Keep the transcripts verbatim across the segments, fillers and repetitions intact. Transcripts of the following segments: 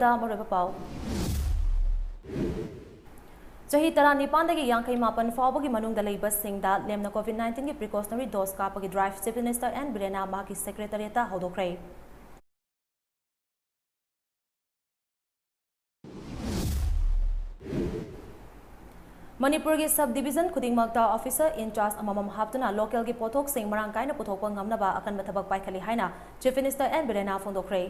ꯃꯔꯨꯑꯣꯏꯕ ꯄꯥꯎ꯫ ꯆꯍꯤ ꯇꯔꯥꯅꯤꯄꯥꯟꯗꯒꯤ ꯌꯥꯡꯈꯩ ꯃꯥꯄꯟ ꯐꯥꯎꯕꯒꯤ ꯃꯅꯨꯡꯗ ꯂꯩꯕꯁꯤꯡꯗ ꯂꯦꯝꯅ COVID nineteen ꯒꯤ precautionary dose ꯀꯥꯞꯄꯒꯤ drive Chief Minister N ꯕꯤꯔꯦꯟꯅ ꯃꯍꯥꯛꯀꯤ Secretariat ꯇ ꯍꯧꯗꯣꯛꯈ꯭ꯔꯦ꯫ ꯃꯅꯤꯄꯨꯔꯒꯤ sub division ꯈꯨꯗꯤꯡꯃꯛꯇ officer in charge ꯑꯃꯃꯝ ꯍꯥꯞꯇꯨꯅ local ꯒꯤ ꯄꯣꯠꯊꯣꯛꯁꯤꯡ ꯃꯔꯥꯡ ꯀꯥꯏꯅ ꯄꯨꯊꯣꯛꯄ ꯉꯝꯅꯕ ꯑꯀꯟꯕ ꯊꯕꯛ ꯄꯥꯏꯈꯠꯂꯤ ꯍꯥꯏꯅ Chief Minister N ꯕꯤꯔꯦꯟꯅ ꯐꯣꯡꯗꯣꯛꯈ꯭ꯔꯦ꯫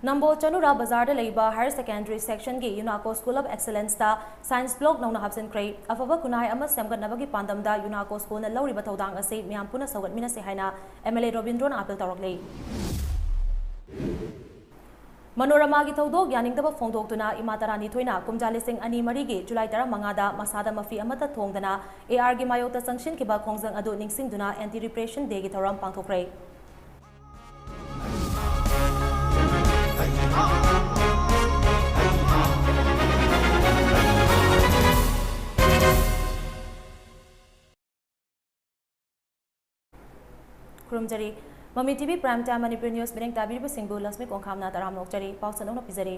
ꯅꯝꯕꯣꯜ ꯆꯅꯨꯔꯥ ꯕꯖꯥꯔꯗ ꯂꯩꯕ higher secondary section ꯒꯤ UNACO School of Excellence ꯇ science block ꯅꯧꯅ ꯍꯥꯞꯆꯤꯟꯈ꯭ꯔꯦ꯫ ꯑꯐꯕ ꯈꯨꯟꯅꯥꯏ ꯑꯃ ꯁꯦꯝꯒꯠꯅꯕꯒꯤ ꯄꯥꯟꯗꯝꯗ UNACO School ꯅ ꯂꯧꯔꯤꯕ ꯊꯧꯗꯥꯡ ꯑꯁꯤ ꯃꯤꯌꯥꯝ ꯄꯨꯟꯅ ꯁꯧꯒꯠꯃꯤꯟꯅꯁꯤ ꯍꯥꯏꯅ MLA ꯔꯣꯕꯤꯟꯗ꯭ꯔꯣꯅ appeal ꯇꯧꯔꯛꯂꯤ꯫ ꯃꯅꯣꯔꯃꯥꯒꯤ ꯊꯧꯗꯣꯛ ꯌꯥꯅꯤꯡꯗꯕ ꯐꯣꯡꯗꯣꯛꯇꯨꯅ ꯏꯃꯥ ꯇꯔꯥꯅꯤꯊꯣꯏꯅ ꯀꯨꯝꯖꯥ ꯂꯤꯁꯤꯡ ꯑꯅꯤ ꯃꯔꯤꯒꯤ ꯖꯨꯂꯥꯏ ꯇꯔꯥꯃꯉꯥꯗ ꯃꯁꯥꯗ ꯃꯐꯤ ꯑꯃꯠꯇ ꯊꯣꯡꯗꯅ AR ꯒꯤ ꯃꯥꯌꯣꯛꯇ ꯆꯪꯁꯤꯟꯈꯤꯕ ꯈꯣꯡꯖꯪ ꯑꯗꯨ ꯅꯤꯡꯁꯤꯡꯗꯨꯅ Anti Repression Day ꯒꯤ ꯊꯧꯔꯝ ꯄꯥꯡꯊꯣꯛꯈ꯭ꯔꯦ꯫ ꯈꯨꯔꯨꯝꯖꯔꯤ꯫ ꯃꯃꯤ TV Prime Time Manipur news ꯃꯤꯠꯌꯦꯡ ꯇꯥꯕꯤꯔꯤꯕꯁꯤꯡꯕꯨ ꯂꯛꯁꯃꯤ ꯀꯣꯡꯈꯥꯝꯅ ꯇꯔꯥꯝꯅ ꯑꯣꯛꯆꯔꯤ꯫ ꯄꯥꯎ ꯁꯟꯗꯣꯛꯅ ꯄꯤꯖꯔꯤ꯫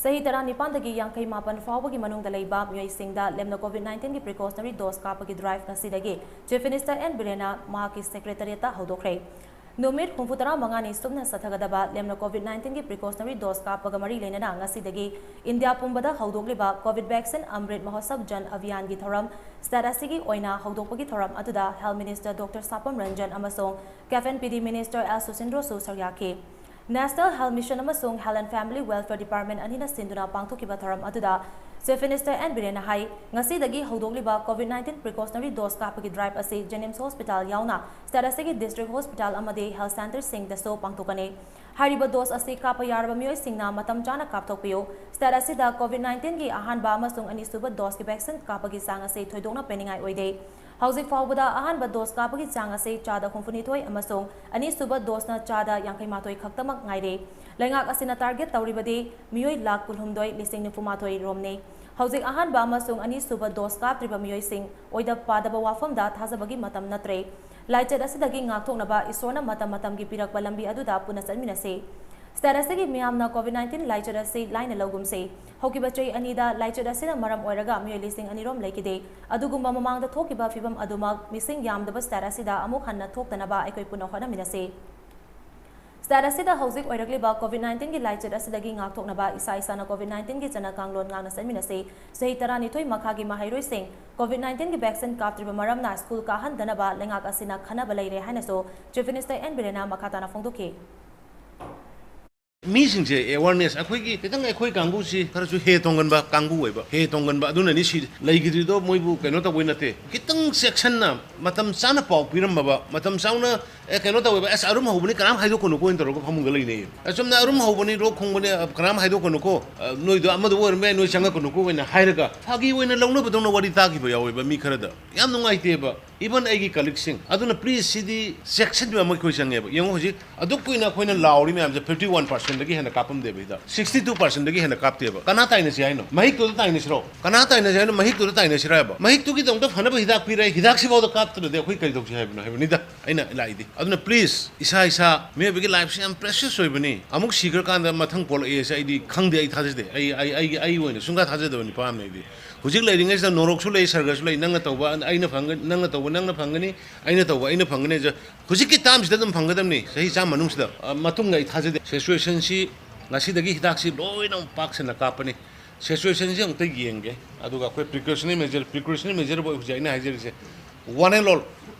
ꯆꯍꯤ ꯇꯔꯥꯅꯤꯄꯥꯟꯗꯒꯤ ꯌꯥꯡꯈꯩ ꯃꯥꯄꯟ ꯐꯥꯎꯕꯒꯤ ꯃꯅꯨꯡꯗ ꯂꯩꯕ ꯃꯤꯑꯣꯏꯁꯤꯡꯗ ꯂꯦꯝꯅ COVID nineteen ꯒꯤ precautionary dose ꯀꯥꯞꯄꯒꯤ drive ꯉꯁꯤꯗꯒꯤ Chief Minister N ꯕꯤꯔꯦꯟꯅ ꯃꯍꯥꯛꯀꯤ Secretariat ꯇ ꯍꯧꯗꯣꯛꯈ꯭ꯔꯦ꯫ ꯅꯨꯃꯤꯠ ꯍꯨꯝꯐꯨ ꯇꯔꯥꯃꯉꯥꯅꯤ ꯆꯨꯞꯅ ꯆꯠꯊꯒꯗꯕ ꯂꯦꯝꯅ COVID nineteen ꯒꯤ precautionary dose ꯀꯥꯞꯄꯒ ꯃꯔꯤ ꯂꯩꯅꯅ ꯉꯁꯤꯗꯒꯤ ꯏꯟꯗꯤꯌꯥ ꯄꯨꯝꯕꯗ ꯍꯧꯗꯣꯛꯂꯤꯕ COVAXIN AMRIT MAHOTSAV JAN ABHIYAN ꯒꯤ ꯊꯧꯔꯝ state ꯑꯁꯤꯒꯤ ꯑꯣꯏꯅ ꯍꯧꯗꯣꯛꯄꯒꯤ ꯊꯧꯔꯝ ꯑꯗꯨꯗ Health Minister Doctor ꯁꯥꯄꯝ ꯔꯟꯖꯟ ꯑꯃꯁꯨꯡ CAF and PD Minister L ꯁꯨꯁꯤꯟꯗ꯭ꯔꯣꯁꯨ ꯁꯔꯨꯛ ꯌꯥꯈꯤ꯫ National Health Mission ꯑꯃꯁꯨꯡ Health and Family Welfare Department ꯑꯅꯤꯅ ꯁꯤꯟꯗꯨꯅ ꯄꯥꯡꯊꯣꯛꯈꯤꯕ ꯊꯧꯔꯝ ꯑꯗꯨꯗ Chief Minister N ꯕꯤꯔꯦꯟꯅ ꯍꯥꯏ, ꯉꯁꯤꯗꯒꯤ ꯍꯧꯗꯣꯛꯂꯤꯕ COVID nineteen precautionary dose ꯀꯥꯞꯄꯒꯤ drive ꯑꯁꯤ JNIMS Hospital ꯌꯥꯎꯅ state ꯑꯁꯤꯒꯤ district hospital ꯑꯃꯗꯤ health centre ꯁꯤꯡꯗꯁꯨ ꯄꯥꯡꯊꯣꯛꯀꯅꯤ꯫ ꯍꯥꯏꯔꯤꯕ dose ꯑꯁꯤ ꯀꯥꯞꯄ ꯌꯥꯔꯕ ꯃꯤꯑꯣꯏꯁꯤꯡꯅ ꯃꯇꯝ ꯆꯥꯅ ꯀꯥꯞꯊꯣꯛꯄꯤꯌꯨ꯫ State ꯑꯁꯤꯗ COVID nineteen ꯒꯤ ꯑꯍꯥꯟꯕ ꯑꯃꯁꯨꯡ ꯑꯅꯤꯁꯨꯕ dose ꯀꯤ vaccine ꯀꯥꯞꯄꯒꯤ ꯆꯥꯡ ꯑꯁꯤ ꯊꯣꯏꯗꯣꯛꯅ ꯄꯦꯟꯅꯤꯡꯉꯥꯏ ꯑꯣꯏꯗꯦ꯫ ꯍꯧꯖꯤꯛ ꯐꯥꯎꯕꯗ ꯑꯍꯥꯟꯕ dose ꯀꯥꯞꯄꯒꯤ ꯆꯥꯡ ꯑꯁꯤ ꯆꯥꯗ ꯍꯨꯝꯐꯨꯅꯤꯊꯣꯏ ꯑꯃꯁꯨꯡ ꯑꯅꯤꯁꯨꯕ dose ꯅ ꯆꯥꯗ ꯌꯥꯡꯈꯩ ꯃꯥꯊꯣꯏ ꯈꯛꯇꯃꯛ ꯉꯥꯏꯔꯦ꯫ ꯂꯩꯉꯥꯛ ꯑꯁꯤꯅ target ꯇꯧꯔꯤꯕꯗꯤ ꯃꯤꯑꯣꯏ ꯂꯥꯈ ꯀꯨꯟꯍꯨꯝꯗꯣꯏ ꯂꯤꯁꯤꯡ ꯅꯤꯐꯨ ꯃꯥꯊꯣꯏ ꯔꯣꯝꯅꯤ꯫ ꯍꯧꯖꯤꯛ ꯑꯍꯥꯟꯕ ꯑꯃꯁꯨꯡ ꯑꯅꯤꯁꯨꯕ dose ꯀꯥꯞꯇ꯭ꯔꯤꯕ ꯃꯤꯑꯣꯏꯁꯤꯡ ꯑꯣꯏꯗ ꯄꯥꯗꯕ ꯋꯥꯐꯝꯗ ꯊꯥꯖꯕꯒꯤ ꯃꯇꯝ ꯅꯠꯇ꯭ꯔꯦ꯫ ꯂꯥꯏꯆꯠ ꯑꯁꯤꯗꯒꯤ ꯉꯥꯛꯊꯣꯛꯅꯕ ꯏꯁꯣꯔꯅ ꯃꯇꯝ ꯃꯇꯝꯒꯤ ꯄꯤꯔꯛꯄ ꯂꯝꯕꯤ ꯑꯗꯨꯗ ꯄꯨꯟꯅ ꯆꯠꯃꯤꯟꯅꯁꯤ꯫ State ꯑꯁꯤꯒꯤ ꯃꯤꯌꯥꯝꯅ COVID nineteen ꯂꯥꯏꯆꯠ ꯑꯁꯤ ꯂꯥꯏꯅ ꯂꯧꯒꯨꯝꯁꯤ꯫ ꯍꯧꯈꯤꯕ ꯆꯍꯤ ꯑꯅꯤꯗ ꯂꯥꯏꯆꯠ ꯑꯁꯤꯅ ꯃꯔꯝ ꯑꯣꯏꯔꯒ ꯃꯤꯑꯣꯏ ꯂꯤꯁꯤꯡ ꯑꯅꯤ ꯔꯣꯝ ꯂꯩꯈꯤꯗꯦ꯫ ꯑꯗꯨꯒꯨꯝꯕ ꯃꯃꯥꯡꯗ ꯊꯣꯛꯈꯤꯕ ꯐꯤꯚꯝ ꯑꯗꯨꯃꯛ ꯃꯤꯁꯤꯡ ꯌꯥꯝꯗꯕ state ꯑꯁꯤꯗ ꯑꯃꯨꯛ ꯍꯟꯅ ꯊꯣꯛꯇꯅꯕ ꯑꯩꯈꯣꯏ ꯄꯨꯟꯅ ꯍꯣꯠꯅꯃꯤꯟꯅꯁꯤ꯫ State ꯑꯁꯤꯗ ꯍꯧꯖꯤꯛ ꯑꯣꯏꯔꯛꯂꯤꯕ COVID nineteen ꯒꯤ ꯂꯥꯏꯆꯠ ꯑꯁꯤꯗꯒꯤ ꯉꯥꯛꯊꯣꯛꯅꯕ ꯏꯁꯥ ꯏꯁꯥꯅ COVID nineteen ꯒꯤ ꯆꯠꯅ ꯀꯥꯡꯂꯣꯟ ꯉꯥꯛꯅ ꯆꯠꯃꯤꯟꯅꯁꯤ꯫ ꯆꯍꯤ ꯇꯔꯥꯅꯤꯊꯣꯏ ꯃꯈꯥꯒꯤ ꯃꯍꯩꯔꯣꯏꯁꯤꯡ COVID nineteen ꯒꯤ vaccine ꯀꯥꯞꯇ꯭ꯔꯤꯕ ꯃꯔꯝꯅ school ꯀꯥꯍꯟꯗꯅꯕ ꯂꯩꯉꯥꯛ ꯑꯁꯤꯅ ꯈꯟꯅꯕ ꯂꯩꯔꯦ ꯍꯥꯏꯅꯁꯨ Chief Minister ꯑꯦꯟ ꯕꯤꯔꯦꯟꯅ ꯃꯈꯥ ꯇꯥꯅ ꯐꯣꯡꯗꯣꯛꯈꯤ꯫ ꯃꯤꯁꯤꯡꯁꯦ awareness, ꯑꯩꯈꯣꯏꯒꯤ ꯈꯤꯇꯪ ꯑꯩꯈꯣꯏ ꯀꯥꯡꯕꯨꯁꯤ ꯈꯔꯁꯨ ꯍꯦ ꯇꯣꯡꯒꯟꯕ ꯀꯥꯡꯕꯨ ꯑꯣꯏꯕ, ꯍꯦ ꯇꯣꯡꯒꯟꯕ ꯑꯗꯨꯅꯅꯤ ꯁꯤ ꯂꯩꯈꯤꯗ꯭ꯔꯤꯗꯣ꯫ ꯃꯣꯏꯕꯨ ꯀꯩꯅꯣ ꯇꯧꯕꯩ ꯅꯠꯇꯦ, ꯈꯤꯇꯪ ꯆꯦꯛꯁꯟꯅ ꯃꯇꯝ ꯆꯥꯅ ꯄꯥꯎ ꯄꯤꯔꯝꯃꯕ, ꯃꯇꯝ ꯆꯥꯎꯅ "ꯑꯦ, ꯀꯩꯅꯣ ꯇꯧꯋꯦꯕ, ꯑꯁ, ꯑꯔꯨꯝ ꯍꯧꯕꯅꯤ, ꯀꯅꯥꯝ ꯍꯥꯏꯗꯣꯛꯀꯅꯨꯀꯣ" ꯍꯥꯏꯅ ꯇꯧꯔꯒ ꯐꯃꯨꯡꯗ ꯂꯩꯅꯩꯌꯦꯕ꯫ "ꯑꯁꯨꯝꯅ ꯑꯔꯨꯝ ꯍꯧꯕꯅꯤ, ꯂꯣꯛ ꯈꯨꯡꯕꯅꯤ, ꯑ, ꯀꯅꯥꯝ ꯍꯥꯏꯗꯣꯛꯀꯅꯨꯀꯣ, ꯑ, ꯅꯣꯏꯗꯣ ꯑꯃꯗ ꯑꯣꯏꯔꯝꯕ ꯌꯥꯏ, ꯅꯣꯏ ꯆꯪꯉꯛꯀꯅꯨꯀꯣ" ꯍꯥꯏꯅ ꯍꯥꯏꯔꯒ ꯐꯥꯒꯤ ꯑꯣꯏꯅ ꯂꯧꯅꯕꯗꯧꯅ ꯋꯥꯔꯤ ꯇꯥꯈꯤꯕ ꯌꯥꯎꯋꯦꯕ ꯃꯤ ꯈꯔꯗ꯫ ꯌꯥꯝ ꯅꯨꯡꯉꯥꯏꯇꯦꯕ꯫ Even ꯑꯩꯒꯤ colleagueꯁꯤꯡ꯫ ꯑꯗꯨꯅ please, ꯁꯤꯗꯤ ꯆꯦꯛꯁꯤꯟꯕ ꯑꯃ ꯑꯩꯈꯣꯏ ꯆꯪꯉꯦꯕ꯫ ꯌꯦꯡꯉꯣ, ꯍꯧꯖꯤꯛ ꯑꯗꯨꯛ ꯀꯨꯏꯅ ꯑꯩꯈꯣꯏꯅ ꯂꯥꯎꯔꯤ ꯃꯌꯥꯝꯁꯦ fifty one percentꯗꯒꯤ ꯍꯦꯟꯅ ꯀꯥꯞꯄꯝꯗꯦꯕ ꯍꯤꯗꯥꯛ꯫ Sixty two percentꯗꯒꯤ ꯍꯦꯟꯅ ꯀꯥꯞꯇꯦꯕ꯫ ꯀꯅꯥ ꯇꯥꯏꯅꯁꯤ ꯍꯥꯏꯅꯣ? ꯃꯍꯤꯛꯇꯨꯗ ꯇꯥꯏꯅꯁꯤꯔꯣ? ꯀꯅꯥ ꯇꯥꯏꯅꯁꯤ ꯍꯥꯏꯅꯣ? ꯃꯍꯤꯛꯇꯨꯗ ꯇꯥꯏꯅꯁꯤꯔꯣ ꯍꯥꯏꯕ? ꯃꯍꯤꯛꯇꯨꯒꯤꯗꯃꯛꯇ ꯐꯅꯕ ꯍꯤꯗꯥꯛ ꯄꯤꯔꯦ, ꯍꯤꯗꯥꯛꯁꯤꯐꯥꯎꯗ ꯀꯥꯞꯇ꯭ꯔꯗꯤ ꯑꯩꯈꯣꯏ ꯀꯔꯤ ꯇꯧꯁꯤ ꯍꯥꯏꯕꯅꯣ ꯍꯥꯏꯕꯅꯤꯗ ꯑꯩꯅ ꯂꯥꯛꯏꯗꯤ꯫ ꯑꯗꯨꯅ please, ꯏꯁꯥ ꯏꯁꯥ, ꯃꯤꯑꯣꯏꯕꯒꯤ lifeꯁꯤ ꯌꯥꯝ precious ꯑꯣꯏꯕꯅꯤ꯫ ꯑꯃꯨꯛ ꯁꯤꯈ꯭ꯔꯀꯥꯟꯗ ꯃꯊꯪ ꯄꯣꯛꯂꯛꯑꯦꯁꯦ ꯑꯩꯗꯤ ꯈꯪꯗꯦ, ꯑꯩ ꯊꯥꯖꯗꯦ꯫ ꯑꯩ, ꯑꯩ, ꯑꯩꯒꯤ, ꯑꯩꯒꯤ ꯑꯣꯏꯅ ꯁꯨꯡꯊꯥ ꯊꯥꯖꯗꯕ ꯅꯨꯄꯥ ꯑꯃꯅꯤ ꯑꯩꯗꯤ꯫ ꯍꯧꯖꯤꯛ ꯂꯩꯔꯤꯉꯩꯁꯤꯗ ꯅꯣꯔꯣꯛꯁꯨ ꯂꯩ, ꯁꯔꯒꯁꯨ ꯂꯩ, ꯅꯪꯅ ꯇꯧꯕ ꯑꯩꯅ ꯐꯪꯒ-, ꯅꯪꯅ ꯇꯧꯕ ꯅꯪꯅ ꯐꯪꯒꯅꯤ, ꯑꯩꯅ ꯇꯧꯕ ꯑꯩꯅ ꯐꯪꯒꯅꯤ ꯍꯥꯏꯁꯦ ꯍꯧꯖꯤꯛꯀꯤ termꯁꯤꯗ ꯑꯗꯨꯝ ꯐꯪꯒꯗꯕꯅꯤ, ꯆꯍꯤ ꯆꯥꯝꯃ ꯃꯅꯨꯡꯁꯤꯗ꯫ ꯑ, ꯃꯇꯨꯡꯗ ꯑꯩ ꯊꯥꯖꯗꯦ꯫ Situationꯁꯤ ꯉꯁꯤꯗꯒꯤ ꯍꯤꯗꯥꯛꯁꯤ ꯂꯣꯏꯅ ꯄꯥꯛ ꯁꯟꯅ ꯀꯥꯞꯄꯅꯤ꯫ Situationꯁꯤ ꯑꯃꯨꯛꯇ ꯌꯦꯡꯒꯦ, ꯑꯗꯨꯒ ꯑꯩꯈꯣꯏ precautionary measure, precautionary measureꯕꯨ ꯍꯧꯖꯤꯛ ꯑꯩꯅ ꯍꯥꯏꯖꯔꯤꯁꯦ, one and all,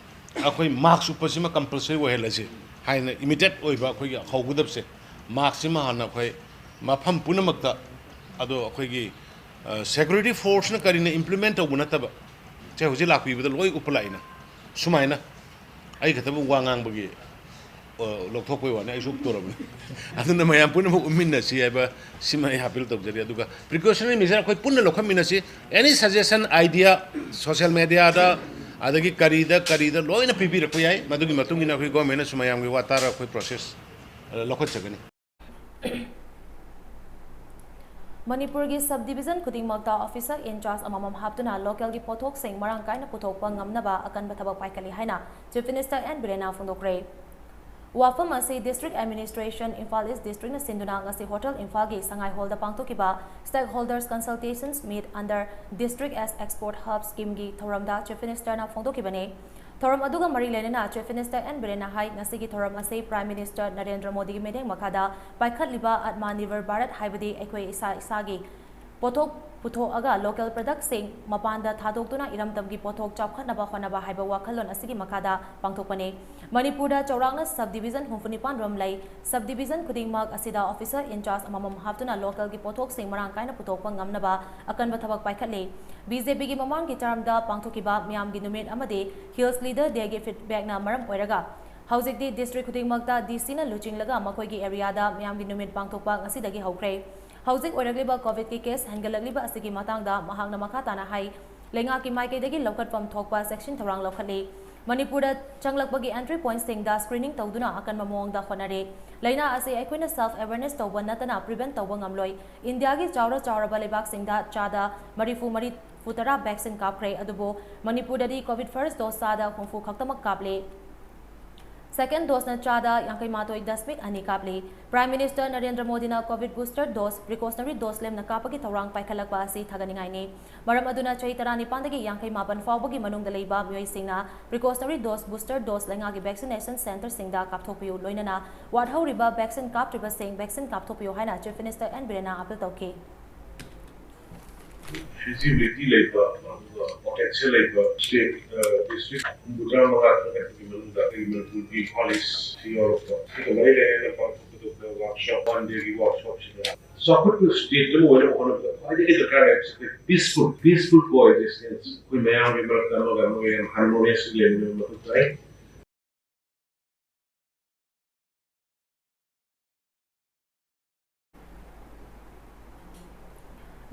ꯑꯩꯈꯣꯏ mask ꯎꯞꯄꯁꯤꯃ compulsory ꯑꯣꯏꯍꯜꯂꯁꯤ ꯍꯥꯏꯅ immediate ꯑꯣꯏꯕ ꯑꯩꯈꯣꯏꯒꯤ ꯍꯧꯒꯗꯕꯁꯦ maskꯁꯤꯃ ꯍꯥꯟꯅ ꯑꯩꯈꯣꯏ ꯃꯐꯝ ꯄꯨꯝꯅꯃꯛꯇ, ꯑꯗꯣ ꯑꯩꯈꯣꯏꯒꯤ, ꯑ, security forceꯅ ꯀꯔꯤꯅ implement ꯇꯧꯕ ꯅꯠꯇꯕ, ꯁꯦ ꯍꯧꯖꯤꯛ ꯂꯥꯛꯄꯤꯕꯗ ꯂꯣꯏ ꯎꯞꯄ ꯂꯥꯛꯏꯅ, ꯁꯨꯃꯥꯏꯅ ꯑꯩ ꯈꯛꯇꯕꯨ ꯋꯥ ꯉꯥꯡꯕꯒꯤ, ꯑ, ꯂꯧꯊꯣꯛꯄꯩ ꯋꯥꯅꯤ, ꯑꯩꯁꯨ ꯎꯞꯇꯣꯔꯕꯅꯤ꯫ ꯑꯗꯨꯅ ꯃꯌꯥꯝ ꯄꯨꯝꯅꯃꯛ ꯎꯞꯃꯤꯟꯅꯁꯤ ꯍꯥꯏꯕ ꯁꯤꯃ ꯑꯩ appeal ꯇꯧꯖꯔꯤ꯫ ꯑꯗꯨꯒ precautionary measure ꯑꯩꯈꯣꯏ ꯄꯨꯟꯅ ꯂꯧꯈꯠꯃꯤꯟꯅꯁꯤ꯫ Any suggestion, idea, social mediaꯗ, ꯑꯗꯒꯤ ꯀꯔꯤꯗ ꯀꯔꯤꯗ ꯂꯣꯏꯅ ꯄꯤꯕꯤꯔꯛꯄ ꯌꯥꯏ꯫ ꯃꯗꯨꯒꯤ ꯃꯇꯨꯡ ꯏꯟꯅ ꯑꯩꯈꯣꯏ governmentꯅꯁꯨ ꯃꯌꯥꯝꯒꯤ ꯋꯥ ꯇꯥꯔꯒ ꯑꯩꯈꯣꯏ process, ꯑ, ꯂꯧꯈꯠꯆꯒꯅꯤ꯫ ꯃꯅꯤꯄꯨꯔꯒꯤ sub division ꯈꯨꯗꯤꯡꯃꯛꯇ officer in charge ꯑꯃꯃꯝ ꯍꯥꯞꯇꯨꯅ local ꯒꯤ ꯄꯣꯠꯊꯣꯛꯁꯤꯡ ꯃꯔꯥꯡ ꯀꯥꯏꯅ ꯄꯨꯊꯣꯛꯄ ꯉꯝꯅꯕ ꯑꯀꯟꯕ ꯊꯕꯛ ꯄꯥꯏꯈꯠꯂꯤ ꯍꯥꯏꯅ Chief Minister N ꯕꯤꯔꯦꯟꯅ ꯐꯣꯡꯗꯣꯛꯈ꯭ꯔꯦ꯫ ꯋꯥꯐꯝ ꯑꯁꯤ District Administration, Imphal East District ꯅ ꯁꯤꯟꯗꯨꯅ ꯉꯁꯤ Hotel Imphal ꯒꯤ ꯁꯉꯥꯏ Hall ꯗ ꯄꯥꯡꯊꯣꯛꯈꯤꯕ Stakeholders Consultations Meet under District as Export Hub Scheme ꯒꯤ ꯊꯧꯔꯝꯗ Chief Minister ꯅ ꯐꯣꯡꯗꯣꯛꯈꯤꯕꯅꯤ꯫ ꯊꯧꯔꯝ ꯑꯗꯨꯒ ꯃꯔꯤ ꯂꯩꯅꯅ Chief Minister N ꯕꯤꯔꯦꯟꯅ ꯍꯥꯏ, ꯉꯁꯤꯒꯤ ꯊꯧꯔꯝ ꯑꯁꯤ Prime Minister ꯅꯔꯦꯟꯗ꯭ꯔ ꯃꯣꯗꯤꯒꯤ ꯃꯤꯠꯌꯦꯡ ꯃꯈꯥꯗ ꯄꯥꯏꯈꯠꯂꯤꯕ Atmanirbhar Bharat, ꯍꯥꯏꯕꯗꯤ ꯑꯩꯈꯣꯏ ꯏꯁꯥ ꯏꯁꯥꯒꯤ ꯄꯣꯠꯊꯣꯛ ꯄꯨꯊꯣꯛꯑꯒ local product ꯁꯤꯡ ꯃꯄꯥꯟꯗ ꯊꯥꯗꯣꯛꯇꯨꯅ ꯏꯔꯝꯗꯝꯒꯤ ꯄꯣꯠꯊꯣꯛ ꯆꯥꯎꯈꯠꯅꯕ ꯍꯣꯠꯅꯕ ꯍꯥꯏꯕ ꯋꯥꯈꯜꯂꯣꯟ ꯑꯁꯤꯒꯤ ꯃꯈꯥꯗ ꯄꯥꯡꯊꯣꯛꯄꯅꯤ꯫ ꯃꯅꯤꯄꯨꯔꯗ ꯆꯥꯎꯔꯥꯛꯅ sub division ꯍꯨꯝꯐꯨ ꯅꯤꯄꯥꯟ ꯔꯣꯝ ꯂꯩ꯫ Sub division ꯈꯨꯗꯤꯡꯃꯛ ꯑꯁꯤꯗ officer in charge ꯑꯃꯃꯝ ꯍꯥꯞꯇꯨꯅ local ꯒꯤ ꯄꯣꯠꯊꯣꯛꯁꯤꯡ ꯃꯔꯥꯡ ꯀꯥꯏꯅ ꯄꯨꯊꯣꯛꯄ ꯉꯝꯅꯕ ꯑꯀꯟꯕ ꯊꯕꯛ ꯄꯥꯏꯈꯠꯂꯤ꯫ B J P ꯒꯤ ꯃꯃꯥꯡꯒꯤ term ꯗ ꯄꯥꯡꯊꯣꯛꯈꯤꯕ ꯃꯤꯌꯥꯝꯒꯤ ꯅꯨꯃꯤꯠ ꯑꯃꯗꯤ Hills Leader Day ꯒꯤ feedback ꯅ ꯃꯔꯝ ꯑꯣꯏꯔꯒ ꯍꯧꯖꯤꯛꯇꯤ district ꯈꯨꯗꯤꯡꯃꯛꯇ D C ꯅ ꯂꯨꯆꯤꯡꯂꯒ ꯃꯈꯣꯏꯒꯤ area ꯗ ꯃꯤꯌꯥꯝꯒꯤ ꯅꯨꯃꯤꯠ ꯄꯥꯡꯊꯣꯛꯄ ꯉꯁꯤꯗꯒꯤ ꯍꯧꯈ꯭ꯔꯦ꯫ ꯍꯧꯖꯤꯛ ꯑꯣꯏꯔꯛꯂꯤꯕ COVID ꯀꯤ case ꯍꯦꯟꯒꯠꯂꯛꯂꯤꯕ ꯑꯁꯤꯒꯤ ꯃꯇꯥꯡꯗ ꯃꯍꯥꯛꯅ ꯃꯈꯥ ꯇꯥꯅ ꯍꯥꯏ, ꯂꯩꯉꯥꯛꯀꯤ ꯃꯥꯏꯀꯩꯗꯒꯤ ꯂꯧꯈꯠꯐꯝ ꯊꯣꯛꯄ ꯆꯦꯛꯁꯤꯟ ꯊꯧꯔꯥꯡ ꯂꯧꯈꯠꯂꯤ꯫ ꯃꯅꯤꯄꯨꯔꯗ ꯆꯪꯂꯛꯄꯒꯤ entry point ꯁꯤꯡꯗ screening ꯇꯧꯗꯨꯅ ꯑꯀꯟꯕ ꯃꯑꯣꯡꯗ ꯍꯣꯠꯅꯔꯤ꯫ ꯂꯩꯅꯥ ꯑꯁꯤ ꯑꯩꯈꯣꯏꯅ self awareness ꯇꯧꯕ ꯅꯠꯇꯅ prevent ꯇꯧꯕ ꯉꯝꯂꯣꯏ꯫ ꯏꯟꯗꯤꯌꯥꯒꯤ ꯆꯥꯎꯔ ꯆꯥꯎꯔꯕ ꯂꯩꯕꯥꯛꯁꯤꯡꯗ ꯆꯥꯗ ꯃꯔꯤꯐꯨ ꯃꯔꯤꯐꯨ ꯇꯔꯥ vaccine ꯀꯥꯞꯈ꯭ꯔꯦ, ꯑꯗꯨꯕꯨ ꯃꯅꯤꯄꯨꯔꯗꯗꯤ COVID first dose ꯆꯥꯗ ꯍꯨꯝꯐꯨ ꯈꯛꯇꯃꯛ ꯀꯥꯞꯂꯤ꯫ Second dose ꯅ ꯆꯥꯗ ꯌꯥꯡꯈꯩ ꯃꯥꯊꯣꯏ ꯗꯁꯃꯤꯛ ꯑꯅꯤ ꯀꯥꯞꯂꯤ꯫ Prime Minister ꯅꯔꯦꯟꯗ꯭ꯔ ꯃꯣꯗꯤꯅ COVID booster dose, precautionary dose ꯂꯦꯝꯅ ꯀꯥꯞꯄꯒꯤ ꯊꯧꯔꯥꯡ ꯄꯥꯏꯈꯠꯂꯛꯄ ꯑꯁꯤ ꯊꯥꯒꯠꯅꯤꯡꯉꯥꯏꯅꯤ꯫ ꯃꯔꯝ ꯑꯗꯨꯅ ꯆꯍꯤ ꯇꯔꯥꯅꯤꯄꯥꯟꯗꯒꯤ ꯌꯥꯡꯈꯩ ꯃꯥꯄꯟ ꯐꯥꯎꯕꯒꯤ ꯃꯅꯨꯡꯗ ꯂꯩꯕ ꯃꯤꯑꯣꯏꯁꯤꯡꯅ precautionary dose, booster dose ꯂꯩꯉꯥꯛꯀꯤ vaccination centre ꯁꯤꯡꯗ ꯀꯥꯞꯊꯣꯛꯄꯤꯌꯨ, ꯂꯣꯏꯅꯅ ꯋꯥꯠꯍꯧꯔꯤꯕ vaccine ꯀꯥꯞꯇ꯭ꯔꯤꯕꯁꯤꯡ vaccine ꯀꯥꯞꯊꯣꯛꯄꯤꯌꯨ ꯍꯥꯏꯅ Chief Minister N ꯕꯤꯔꯦꯟꯅ appeal ꯇꯧꯈꯤ꯫ Feasibility ꯂꯩꯕ, ꯑꯗꯨꯒ potential ꯂꯩꯕ state, ꯑ, district ꯍꯨꯝꯐꯨꯇꯔꯥ ꯃꯉꯥ ꯊꯥꯡꯒꯠꯄꯒꯤ ꯃꯅꯨꯡꯗ ꯑꯩꯈꯣꯏꯒꯤ ꯃꯅꯤꯄꯨꯔꯒꯤ college ꯁꯤ ꯌꯥꯎꯔꯛꯄ꯫ ꯑꯗꯨꯒ ꯃꯔꯤ ꯂꯩꯅꯅ ꯄꯥꯡꯊꯣꯛꯀꯗꯕ workshop, one day ꯒꯤ workshop ꯁꯤꯗ ꯆꯥꯎꯈꯠꯄ state ꯑꯃ ꯑꯣꯏꯅꯕ ꯍꯣꯠꯅꯕꯗ ꯈ꯭ꯋꯥꯏꯗꯒꯤ ꯗꯔꯀꯥꯔ ꯂꯩꯕꯁꯤ peaceful, peaceful coexistence, ꯑꯩꯈꯣꯏ ꯃꯌꯥꯝꯒꯤ ꯃꯔꯛꯇ ꯑꯃꯒ ꯑꯃꯒ ꯌꯥꯝ harmoniously ꯂꯩꯃꯤꯟꯅꯕ ꯃꯊꯧ ꯇꯥꯏ꯫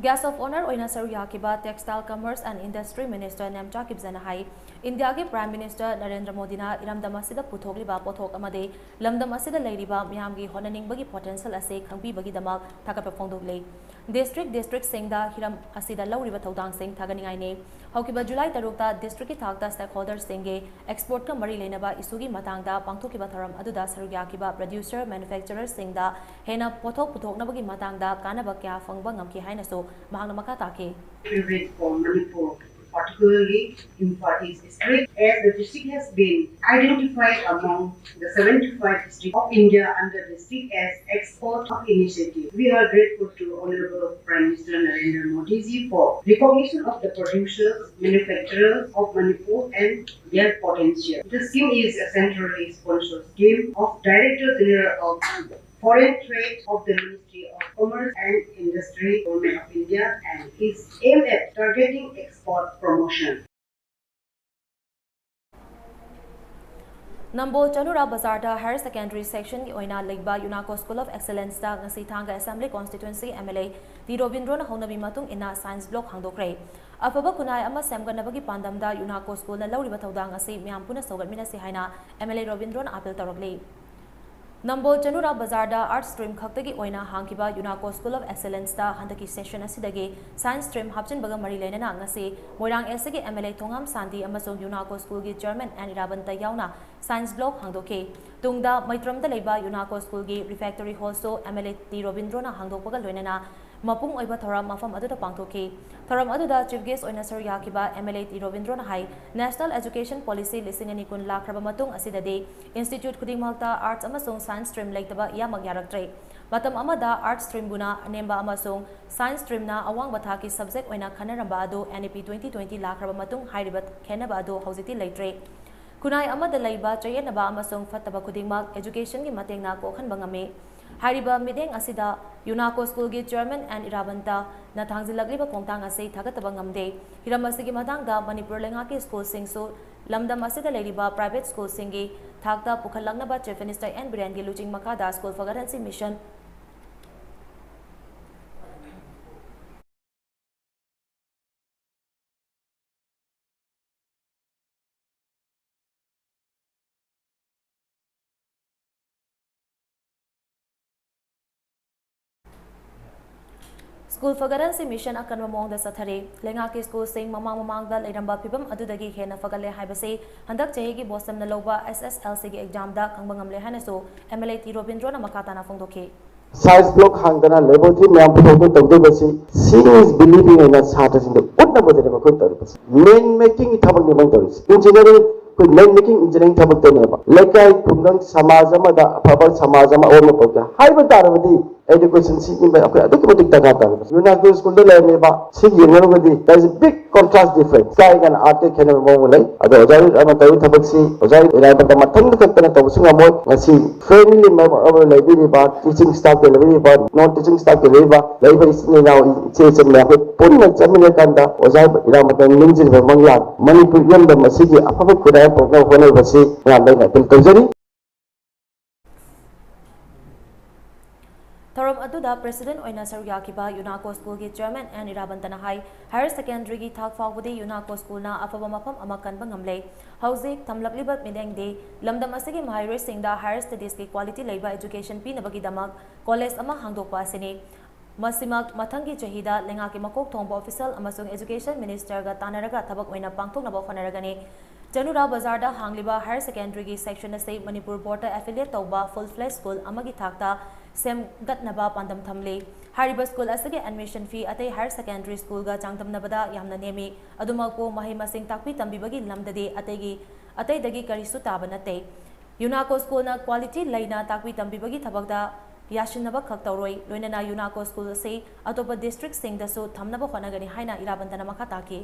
Guest of honour ꯑꯣꯏꯅ ꯁꯔꯨꯛ ꯌꯥꯈꯤꯕ Textile, Commerce and Industry Minister Nemcha ꯀꯤꯞꯖꯟꯅ ꯍꯥꯏ, ꯏꯟꯗꯤꯌꯥꯒꯤ Prime Minister ꯅꯔꯦꯟꯗ꯭ꯔ ꯃꯣꯗꯤꯅ ꯏꯔꯝꯗꯝ ꯑꯁꯤꯗ ꯄꯨꯊꯣꯛꯂꯤꯕ ꯄꯣꯠꯊꯣꯛ ꯑꯃꯗꯤ ꯂꯝꯗꯝ ꯑꯁꯤꯗ ꯂꯩꯔꯤꯕ ꯃꯤꯌꯥꯝꯒꯤ ꯍꯣꯠꯅꯅꯤꯡꯕꯒꯤ potential ꯑꯁꯤ ꯈꯪꯕꯤꯕꯒꯤꯗꯃꯛ ꯊꯥꯒꯠꯄ ꯐꯣꯡꯗꯣꯛꯂꯤ꯫ District districtꯁꯤꯡꯗ ꯍꯤꯔꯝ ꯑꯁꯤꯗ ꯂꯧꯔꯤꯕ ꯊꯧꯗꯥꯡꯁꯤꯡ ꯊꯥꯒꯠꯅꯤꯡꯉꯥꯏꯅꯤ꯫ ꯍꯧꯈꯤꯕ July ꯇꯔꯨꯛꯇ districtꯀꯤ ꯊꯥꯛꯇ stakeholderꯁꯤꯡꯒꯤ exportꯀ ꯃꯔꯤ ꯂꯩꯅꯕ issueꯒꯤ ꯃꯇꯥꯡꯗ ꯄꯥꯡꯊꯣꯛꯈꯤꯕ ꯊꯧꯔꯝ ꯑꯗꯨꯗ ꯁꯔꯨꯛ ꯌꯥꯈꯤꯕ producer, manufacturerꯁꯤꯡꯗ ꯍꯦꯟꯅ ꯄꯣꯠꯊꯣꯛ ꯄꯨꯊꯣꯛꯅꯕꯒꯤ ꯃꯇꯥꯡꯗ ꯀꯥꯟꯅꯕ ꯀꯌꯥ ꯐꯪꯕ ꯉꯝꯈꯤ ꯍꯥꯏꯅꯁꯨ ꯃꯍꯥꯛꯅ ꯃꯈꯥ ꯇꯥꯈꯤ꯫ Favorite for Manipur, particularly Imphal East district, as the district has been identified among the seventy-five districts of India under district as export of initiative. We are grateful to Honorable Prime Minister Narendra Modi ji for recognition of the producers, manufacturers of Manipur and their potential. The scheme is a centrally sponsored scheme of Director General of Foreign Trade of the Ministry of Commerce and Industry, Government of India, and is aimed at targeting export promotion. ꯅꯝꯕꯣꯜ ꯆꯅꯨꯔꯥ ꯕꯖꯥꯔꯗ higher secondary sectionꯒꯤ ꯑꯣꯏꯅ ꯂꯩꯕ ꯌꯨꯅꯥꯀꯣ School of Excellenceꯇ ꯉꯁꯤ ꯊꯥꯡꯒ Assembly Constituency MLA T ꯔꯣꯕꯤꯟꯗ꯭ꯔꯣꯅ ꯍꯧꯅꯕꯤ ꯃꯇꯨꯡ ꯏꯟꯅ science block ꯍꯥꯡꯗꯣꯛꯈ꯭ꯔꯦ꯫ ꯑꯐꯕ ꯈꯨꯟꯅꯥꯏ ꯑꯃ ꯁꯦꯝꯒꯠꯅꯕꯒꯤ ꯄꯥꯟꯗꯝꯗ ꯌꯨꯅꯥꯀꯣ Schoolꯅ ꯂꯧꯔꯤꯕ ꯊꯧꯗꯥꯡ ꯑꯁꯤ ꯃꯤꯌꯥꯝ ꯄꯨꯟꯅ ꯁꯧꯒꯠꯃꯤꯟꯅꯁꯤ ꯍꯥꯏꯅ MLA ꯔꯣꯕꯤꯟꯗ꯭ꯔꯣꯅ appeal ꯇꯧꯔꯛꯂꯤ꯫ ꯅꯝꯕꯣꯜ ꯆꯅꯨꯔꯥ ꯕꯖꯥꯔꯗ Arts stream ꯈꯛꯇꯒꯤ ꯑꯣꯏꯅ ꯍꯥꯡꯈꯤꯕ ꯌꯨꯅꯥꯀꯣ School of Excellenceꯇ ꯍꯟꯗꯛꯀꯤ session ꯑꯁꯤꯗꯒꯤ science stream ꯍꯥꯞꯆꯤꯟꯕꯒ ꯃꯔꯤ ꯂꯩꯅꯅ ꯉꯁꯤ ꯃꯣꯏꯔꯥꯡ Eastꯀꯤ MLA ꯊꯣꯉꯥꯝ ꯁꯥꯟꯇꯤ ꯑꯃꯁꯨꯡ ꯌꯨꯅꯥꯀꯣ Schoolꯒꯤ Chairman ꯑꯦꯟ ꯏꯔꯥꯕꯟꯇ ꯌꯥꯎꯅ science block ꯍꯥꯡꯗꯣꯛꯈꯤ꯫ ꯇꯨꯡꯗ ꯃꯩꯇ꯭ꯔꯝꯗ ꯂꯩꯕ ꯌꯨꯅꯥꯀꯣ Schoolꯒꯤ refectory hallꯁꯨ MLA ꯇꯤ ꯔꯣꯕꯤꯟꯗ꯭ꯔꯣꯅ ꯍꯥꯡꯗꯣꯛꯄꯒ ꯂꯣꯏꯅꯅ ꯃꯄꯨꯡ ꯑꯣꯏꯕ ꯊꯧꯔꯝ ꯃꯐꯝ ꯑꯗꯨꯗ ꯄꯥꯡꯊꯣꯛꯈꯤ꯫ ꯊꯧꯔꯝ ꯑꯗꯨꯗ chief guest ꯑꯣꯏꯅ ꯁꯔꯨꯛ ꯌꯥꯈꯤꯕ MLA ꯇꯤ ꯔꯣꯕꯤꯟꯗ꯭ꯔꯣꯅ ꯍꯥꯏ, National Education Policy ꯂꯤꯁꯤꯡ ꯑꯅꯤ ꯀꯨꯟ ꯂꯥꯛꯈ꯭ꯔꯕ ꯃꯇꯨꯡ ꯑꯁꯤꯗꯗꯤ institute ꯈꯨꯗꯤꯡꯃꯛꯇ Arts ꯑꯃꯁꯨꯡ Science stream ꯂꯩꯇꯕ ꯏꯌꯥꯃꯛ ꯌꯥꯔꯛꯇ꯭ꯔꯦ꯫ ꯃꯇꯝ ꯑꯃꯗ Arts streamꯕꯨꯅ ꯑꯅꯦꯝꯕ ꯑꯃꯁꯨꯡ Science streamꯅ ꯑꯋꯥꯡꯕ ꯊꯥꯛꯀꯤ subject ꯑꯣꯏꯅ ꯈꯟꯅꯔꯝꯕ ꯑꯗꯨ NEP twenty twenty ꯂꯥꯛꯈ꯭ꯔꯕ ꯃꯇꯨꯡ ꯍꯥꯏꯔꯤꯕ ꯈꯦꯟꯅꯕ ꯑꯗꯨ ꯍꯧꯖꯤꯛꯇꯤ ꯂꯩꯇ꯭ꯔꯦ꯫ ꯈꯨꯟꯅꯥꯏ ꯑꯃꯗ ꯂꯩꯕ ꯆꯌꯦꯠꯅꯕ ꯑꯃꯁꯨꯡ ꯐꯠꯇꯕ ꯈꯨꯗꯤꯡꯃꯛ educationꯒꯤ ꯃꯇꯦꯡꯅ ꯀꯣꯛꯍꯟꯕ ꯉꯝꯃꯤ꯫ ꯍꯥꯏꯔꯤꯕ ꯃꯤꯠꯌꯦꯡ ꯑꯁꯤꯗ ꯌꯨꯅꯥꯀꯣ Schoolꯒꯤ Chairman ꯑꯦꯟ ꯏꯔꯥꯕꯟꯇꯅ ꯊꯥꯡꯖꯤꯜꯂꯛꯂꯤꯕ ꯈꯣꯡꯊꯥꯡ ꯑꯁꯤ ꯊꯥꯒꯠꯇꯕ ꯉꯝꯗꯦ꯫ ꯍꯤꯔꯝ ꯑꯁꯤꯒꯤ ꯃꯇꯥꯡꯗ ꯃꯅꯤꯄꯨꯔ ꯂꯩꯉꯥꯛꯀꯤ schoolꯁꯤꯡꯁꯨ ꯂꯝꯗꯝ ꯑꯁꯤꯗ ꯂꯩꯔꯤꯕ private schoolꯁꯤꯡꯒꯤ ꯊꯥꯛꯇ ꯄꯨꯈꯠꯂꯛꯅꯕ Chief Minister ꯑꯦꯟ ꯕꯤꯔꯦꯟꯒꯤ ꯂꯨꯆꯤꯡ ꯃꯈꯥꯗ school ꯐꯒꯠꯍꯟꯁꯤ mission ꯁ꯭ꯀꯨꯜ ꯐꯒꯠꯍꯟꯁꯤ ꯃꯤꯁꯟ ꯑꯀꯟꯕ ꯃꯑꯣꯡꯗ ꯆꯠꯊꯔꯤ꯫ ꯂꯩꯉꯥꯛꯀꯤ ꯁ꯭ꯀꯨꯜꯁꯤꯡ ꯃꯃꯥꯡ ꯃꯃꯥꯡꯗ ꯂꯩꯔꯝꯕ ꯐꯤꯕꯝ ꯑꯗꯨꯗꯒꯤ ꯍꯦꯟꯅ ꯐꯒꯠꯂꯦ ꯍꯥꯏꯕꯁꯤ ꯍꯟꯗꯛ ꯆꯍꯤꯒꯤ ꯕꯣꯁꯇꯟꯗ ꯂꯧꯕ ꯑꯦꯁ ꯑꯦꯁ ꯑꯦꯜ ꯁꯤꯒꯤ ꯑꯦꯛꯖꯥꯝꯗ ꯈꯪꯕ ꯉꯝꯂꯦ ꯍꯥꯏꯅꯁꯨ ꯑꯦꯝ ꯑꯦꯜ ꯑꯦ ꯇꯤ ꯔꯣꯕꯤꯟꯗ꯭ꯔꯣꯅ ꯃꯈꯥ ꯇꯥꯅ ꯐꯣꯡꯗꯣꯛꯈꯤ꯫ ꯁꯥꯏꯟꯁ ꯕ꯭ꯂꯣꯛ ꯍꯥꯡꯗꯅ ꯂꯦꯕꯣꯔꯦꯇꯔꯤ ꯃꯌꯥꯝ ꯄꯨꯊꯣꯛꯇꯨꯅ ꯇꯧꯗꯣꯏꯕꯁꯤ, ꯁꯤ ꯏꯁ ꯕꯤꯂꯤꯚꯤꯡ ꯑꯩꯅ ꯁꯥꯇ꯭ꯔꯁꯤꯡꯗ ꯎꯠꯅꯕꯗꯅꯦꯕ ꯑꯩꯈꯣꯏꯅ ꯇꯧꯔꯤꯕꯁꯤ꯫ ꯃꯦꯟ ꯃꯦꯀꯤꯡꯒꯤ ꯊꯕꯛꯅꯦꯕ ꯑꯩꯅ ꯇꯧꯔꯤꯁꯤ꯫ ꯏꯟꯖꯤꯅꯤꯌꯥꯔꯤꯡ, ꯑꯩꯈꯣꯏ ꯃꯦꯟ ꯃꯦꯀꯤꯡ ꯏꯟꯖꯤꯅꯤꯌꯥꯔꯤꯡ ꯊꯕꯛꯇꯅꯦꯕ꯫ ꯂꯩꯀꯥꯏ, ꯈꯨꯡꯒꯪ, ꯁꯃꯥꯖ ꯑꯃꯗ ꯑꯐꯕ ꯁꯃꯥꯖ ꯑꯃ ꯑꯣꯟꯕ ꯇꯧꯒꯦ ꯍꯥꯏꯕ ꯇꯥꯔꯕꯗꯤ, ꯑꯦꯗꯨꯀꯦꯁꯟ ꯁꯤꯖꯤꯟꯅꯕ ꯑꯩꯈꯣꯏ ꯑꯗꯨꯛꯀꯤ ꯃꯇꯤꯛ ꯗꯔꯀꯥꯔ ꯇꯥꯔꯤꯕꯁꯤ꯫ ꯌꯨꯅꯥꯀꯣ ꯁ꯭ꯀꯨꯜꯗ ꯂꯩꯔꯝꯃꯤꯕ ꯁꯤꯒ ꯌꯦꯡꯅꯔꯨꯔꯒꯗꯤ, there is a big contrast difference꯫ ꯁ꯭ꯀꯥꯏꯒ ꯑꯥꯔꯠꯀ ꯈꯦꯠꯅꯕ ꯃꯑꯣꯡ ꯑꯃ ꯂꯩ꯫ ꯑꯗꯣ ꯑꯣꯖꯥ ꯔꯤꯠ ꯑꯃ ꯇꯧꯔꯤ ꯊꯕꯛꯁꯤ ꯑꯣꯖꯥ ꯔꯤꯠ ꯏꯔꯥꯏꯕꯛꯇ ꯃꯊꯪꯗ ꯈꯛꯇꯅ ꯇꯧꯕꯁꯨ ꯉꯝꯃꯣꯏ꯫ ꯉꯁꯤ ꯐꯦꯃꯤꯂꯤ ꯃꯦꯝꯕꯔ ꯑꯃ ꯂꯩꯕꯤꯔꯤꯕ, ꯇꯤꯆꯤꯡ ꯁ꯭ꯇꯥꯐꯇ ꯂꯩꯕꯤꯔꯤꯕ, ꯅꯣꯟ ꯇꯤꯆꯤꯡ ꯁ꯭ꯇꯥꯐꯇ ꯂꯩꯕꯤꯔꯤꯕ, ꯂꯩꯔꯤꯕ ꯏꯆꯤꯟ ꯏꯅꯥꯎ, ꯏꯆꯦ ꯏꯆꯟ ꯃꯌꯥꯝ ꯑꯩꯈꯣꯏ ꯄꯨꯟꯅ ꯆꯠꯃꯤꯟꯅꯔꯀꯥꯟꯗ ꯑꯣꯖꯥ ꯏꯔꯥꯕꯣꯠꯇ ꯅꯤꯡꯁꯤꯡꯕ ꯃꯪꯂꯥꯟ, ꯃꯅꯤꯄꯨꯔ ꯏꯔꯝꯗꯝ ꯑꯁꯤꯒꯤ ꯑꯐꯕ ꯈꯨꯟꯅꯥꯏ ꯑꯃ ꯄꯨꯔꯛꯅꯕ ꯍꯣꯠꯅꯕꯁꯤ ꯃꯌꯥꯝꯗ ꯑꯩꯅ ꯑꯄꯤꯜ ꯇꯧꯖꯔꯤ꯫ ꯊꯧꯔꯝ ꯑꯗꯨꯗ ꯄ꯭ꯔꯦꯁꯤꯗꯦꯟꯠ ꯑꯣꯏꯅ ꯁꯔꯨꯛ ꯌꯥꯈꯤꯕ ꯌꯨꯅꯥꯀꯣ ꯁ꯭ꯀꯨꯜꯒꯤ ꯆꯤꯌꯔꯃꯦꯟ ꯑꯦꯟ ꯏꯔꯥꯕꯟꯇꯅ ꯍꯥꯏ, ꯍꯥꯌꯔ ꯁꯦꯀꯦꯟꯗꯔꯤꯒꯤ ꯊꯥꯛ ꯐꯥꯎꯕꯗꯤ ꯌꯨꯅꯥꯀꯣ ꯁ꯭ꯀꯨꯜꯅ ꯑꯐꯕ ꯃꯐꯝ ꯑꯃ ꯀꯟꯕ ꯉꯝꯂꯦ꯫ ꯍꯧꯖꯤꯛ ꯇꯝꯂꯛꯂꯤꯕ ꯃꯤꯠꯌꯦꯡꯗꯤ ꯂꯝꯗꯝ ꯑꯁꯤꯒꯤ ꯃꯍꯩꯔꯣꯏꯁꯤꯡꯗ ꯍꯥꯌꯔ ꯁ꯭ꯇꯗꯤꯁꯀꯤ ꯀ꯭ꯋꯥꯂꯤꯇꯤ ꯂꯩꯕ ꯑꯦꯖꯨꯀꯦꯁꯟ ꯄꯤꯅꯕꯒꯤꯗꯃꯛ ꯀꯣꯂꯦꯖ ꯑꯃ ꯍꯥꯡꯗꯣꯛꯄ ꯑꯁꯤꯅꯤ꯫ ꯃꯁꯤꯃꯛ ꯃꯊꯪꯒꯤ ꯆꯍꯤꯗ ꯂꯩꯉꯥꯛꯀꯤ ꯃꯀꯣꯛ ꯊꯣꯡꯕ ꯑꯣꯐꯤꯁꯤꯌꯦꯜ ꯑꯃꯁꯨꯡ ꯑꯦꯖꯨꯀꯦꯁꯟ ꯃꯤꯅꯤꯁꯇꯔꯒ ꯇꯥꯟꯅꯔꯒ ꯊꯕꯛ ꯑꯣꯏꯅ ꯄꯥꯡꯊꯣꯛꯅꯕ ꯍꯣꯠꯅꯔꯒꯅꯤ꯫ ꯆꯅꯨꯔꯥ ꯕꯖꯥꯔꯗ ꯍꯥꯡꯂꯤꯕ ꯍꯥꯌꯔ ꯁꯦꯀꯦꯟꯗꯔꯤꯒꯤ ꯁꯦꯛꯁꯟ ꯑꯁꯤ ꯃꯅꯤꯄꯨꯔ ꯕꯣꯔꯗꯇ ꯑꯦꯐꯤꯂꯤꯌꯦꯠ ꯇꯧꯕ ꯐꯨꯜ ꯐ꯭ꯂꯦꯖ ꯁ꯭ꯀꯨꯜ ꯑꯃꯒꯤ ꯊꯥꯛꯇ ꯁꯦꯝꯒꯠꯅꯕ ꯄꯥꯟꯗꯝ ꯊꯝꯂꯤ꯫ ꯍꯥꯏꯔꯤꯕ ꯁ꯭ꯀꯨꯜ ꯑꯁꯤꯒꯤ ꯑꯦꯗꯃꯤꯁꯟ ꯐꯤ ꯑꯇꯩ ꯍꯥꯌꯔ ꯁꯦꯀꯦꯟꯗꯔꯤ ꯁ꯭ꯀꯨꯜꯒ ꯆꯥꯡꯗꯝꯅꯕꯗ ꯌꯥꯝꯅ ꯅꯦꯝꯃꯤ꯫ ꯑꯗꯨꯃꯛꯄꯨ ꯃꯍꯩ ꯃꯁꯤꯡ ꯇꯥꯛꯄꯤ ꯇꯝꯕꯤꯕꯒꯤ ꯂꯝꯗꯗꯤ ꯑꯇꯩꯒꯤ, ꯑꯇꯩꯗꯒꯤ ꯀꯔꯤꯁꯨ ꯇꯥꯕ ꯅꯠꯇꯦ꯫ ꯌꯨꯅꯥꯀꯣ ꯁ꯭ꯀꯨꯜꯅ ꯀ꯭ꯋꯥꯂꯤꯇꯤ ꯂꯩꯅ ꯇꯥꯛꯄꯤ ꯇꯝꯕꯤꯕꯒꯤ ꯊꯕꯛꯇ ꯌꯥꯁꯤꯟꯅꯕ ꯈꯛ ꯇꯧꯔꯣꯏ, ꯂꯣꯏꯅꯅ ꯌꯨꯅꯥꯀꯣ ꯁ꯭ꯀꯨꯜ ꯑꯁꯤ ꯑꯇꯣꯞꯄ ꯗꯤꯁꯇ꯭ꯔꯤꯛꯁꯤꯡꯗꯁꯨ ꯊꯝꯅꯕ ꯍꯣꯠꯅꯒꯅꯤ ꯍꯥꯏꯅ ꯏꯔꯥꯕꯟꯇꯅ ꯃꯈꯥ ꯇꯥꯈꯤ꯫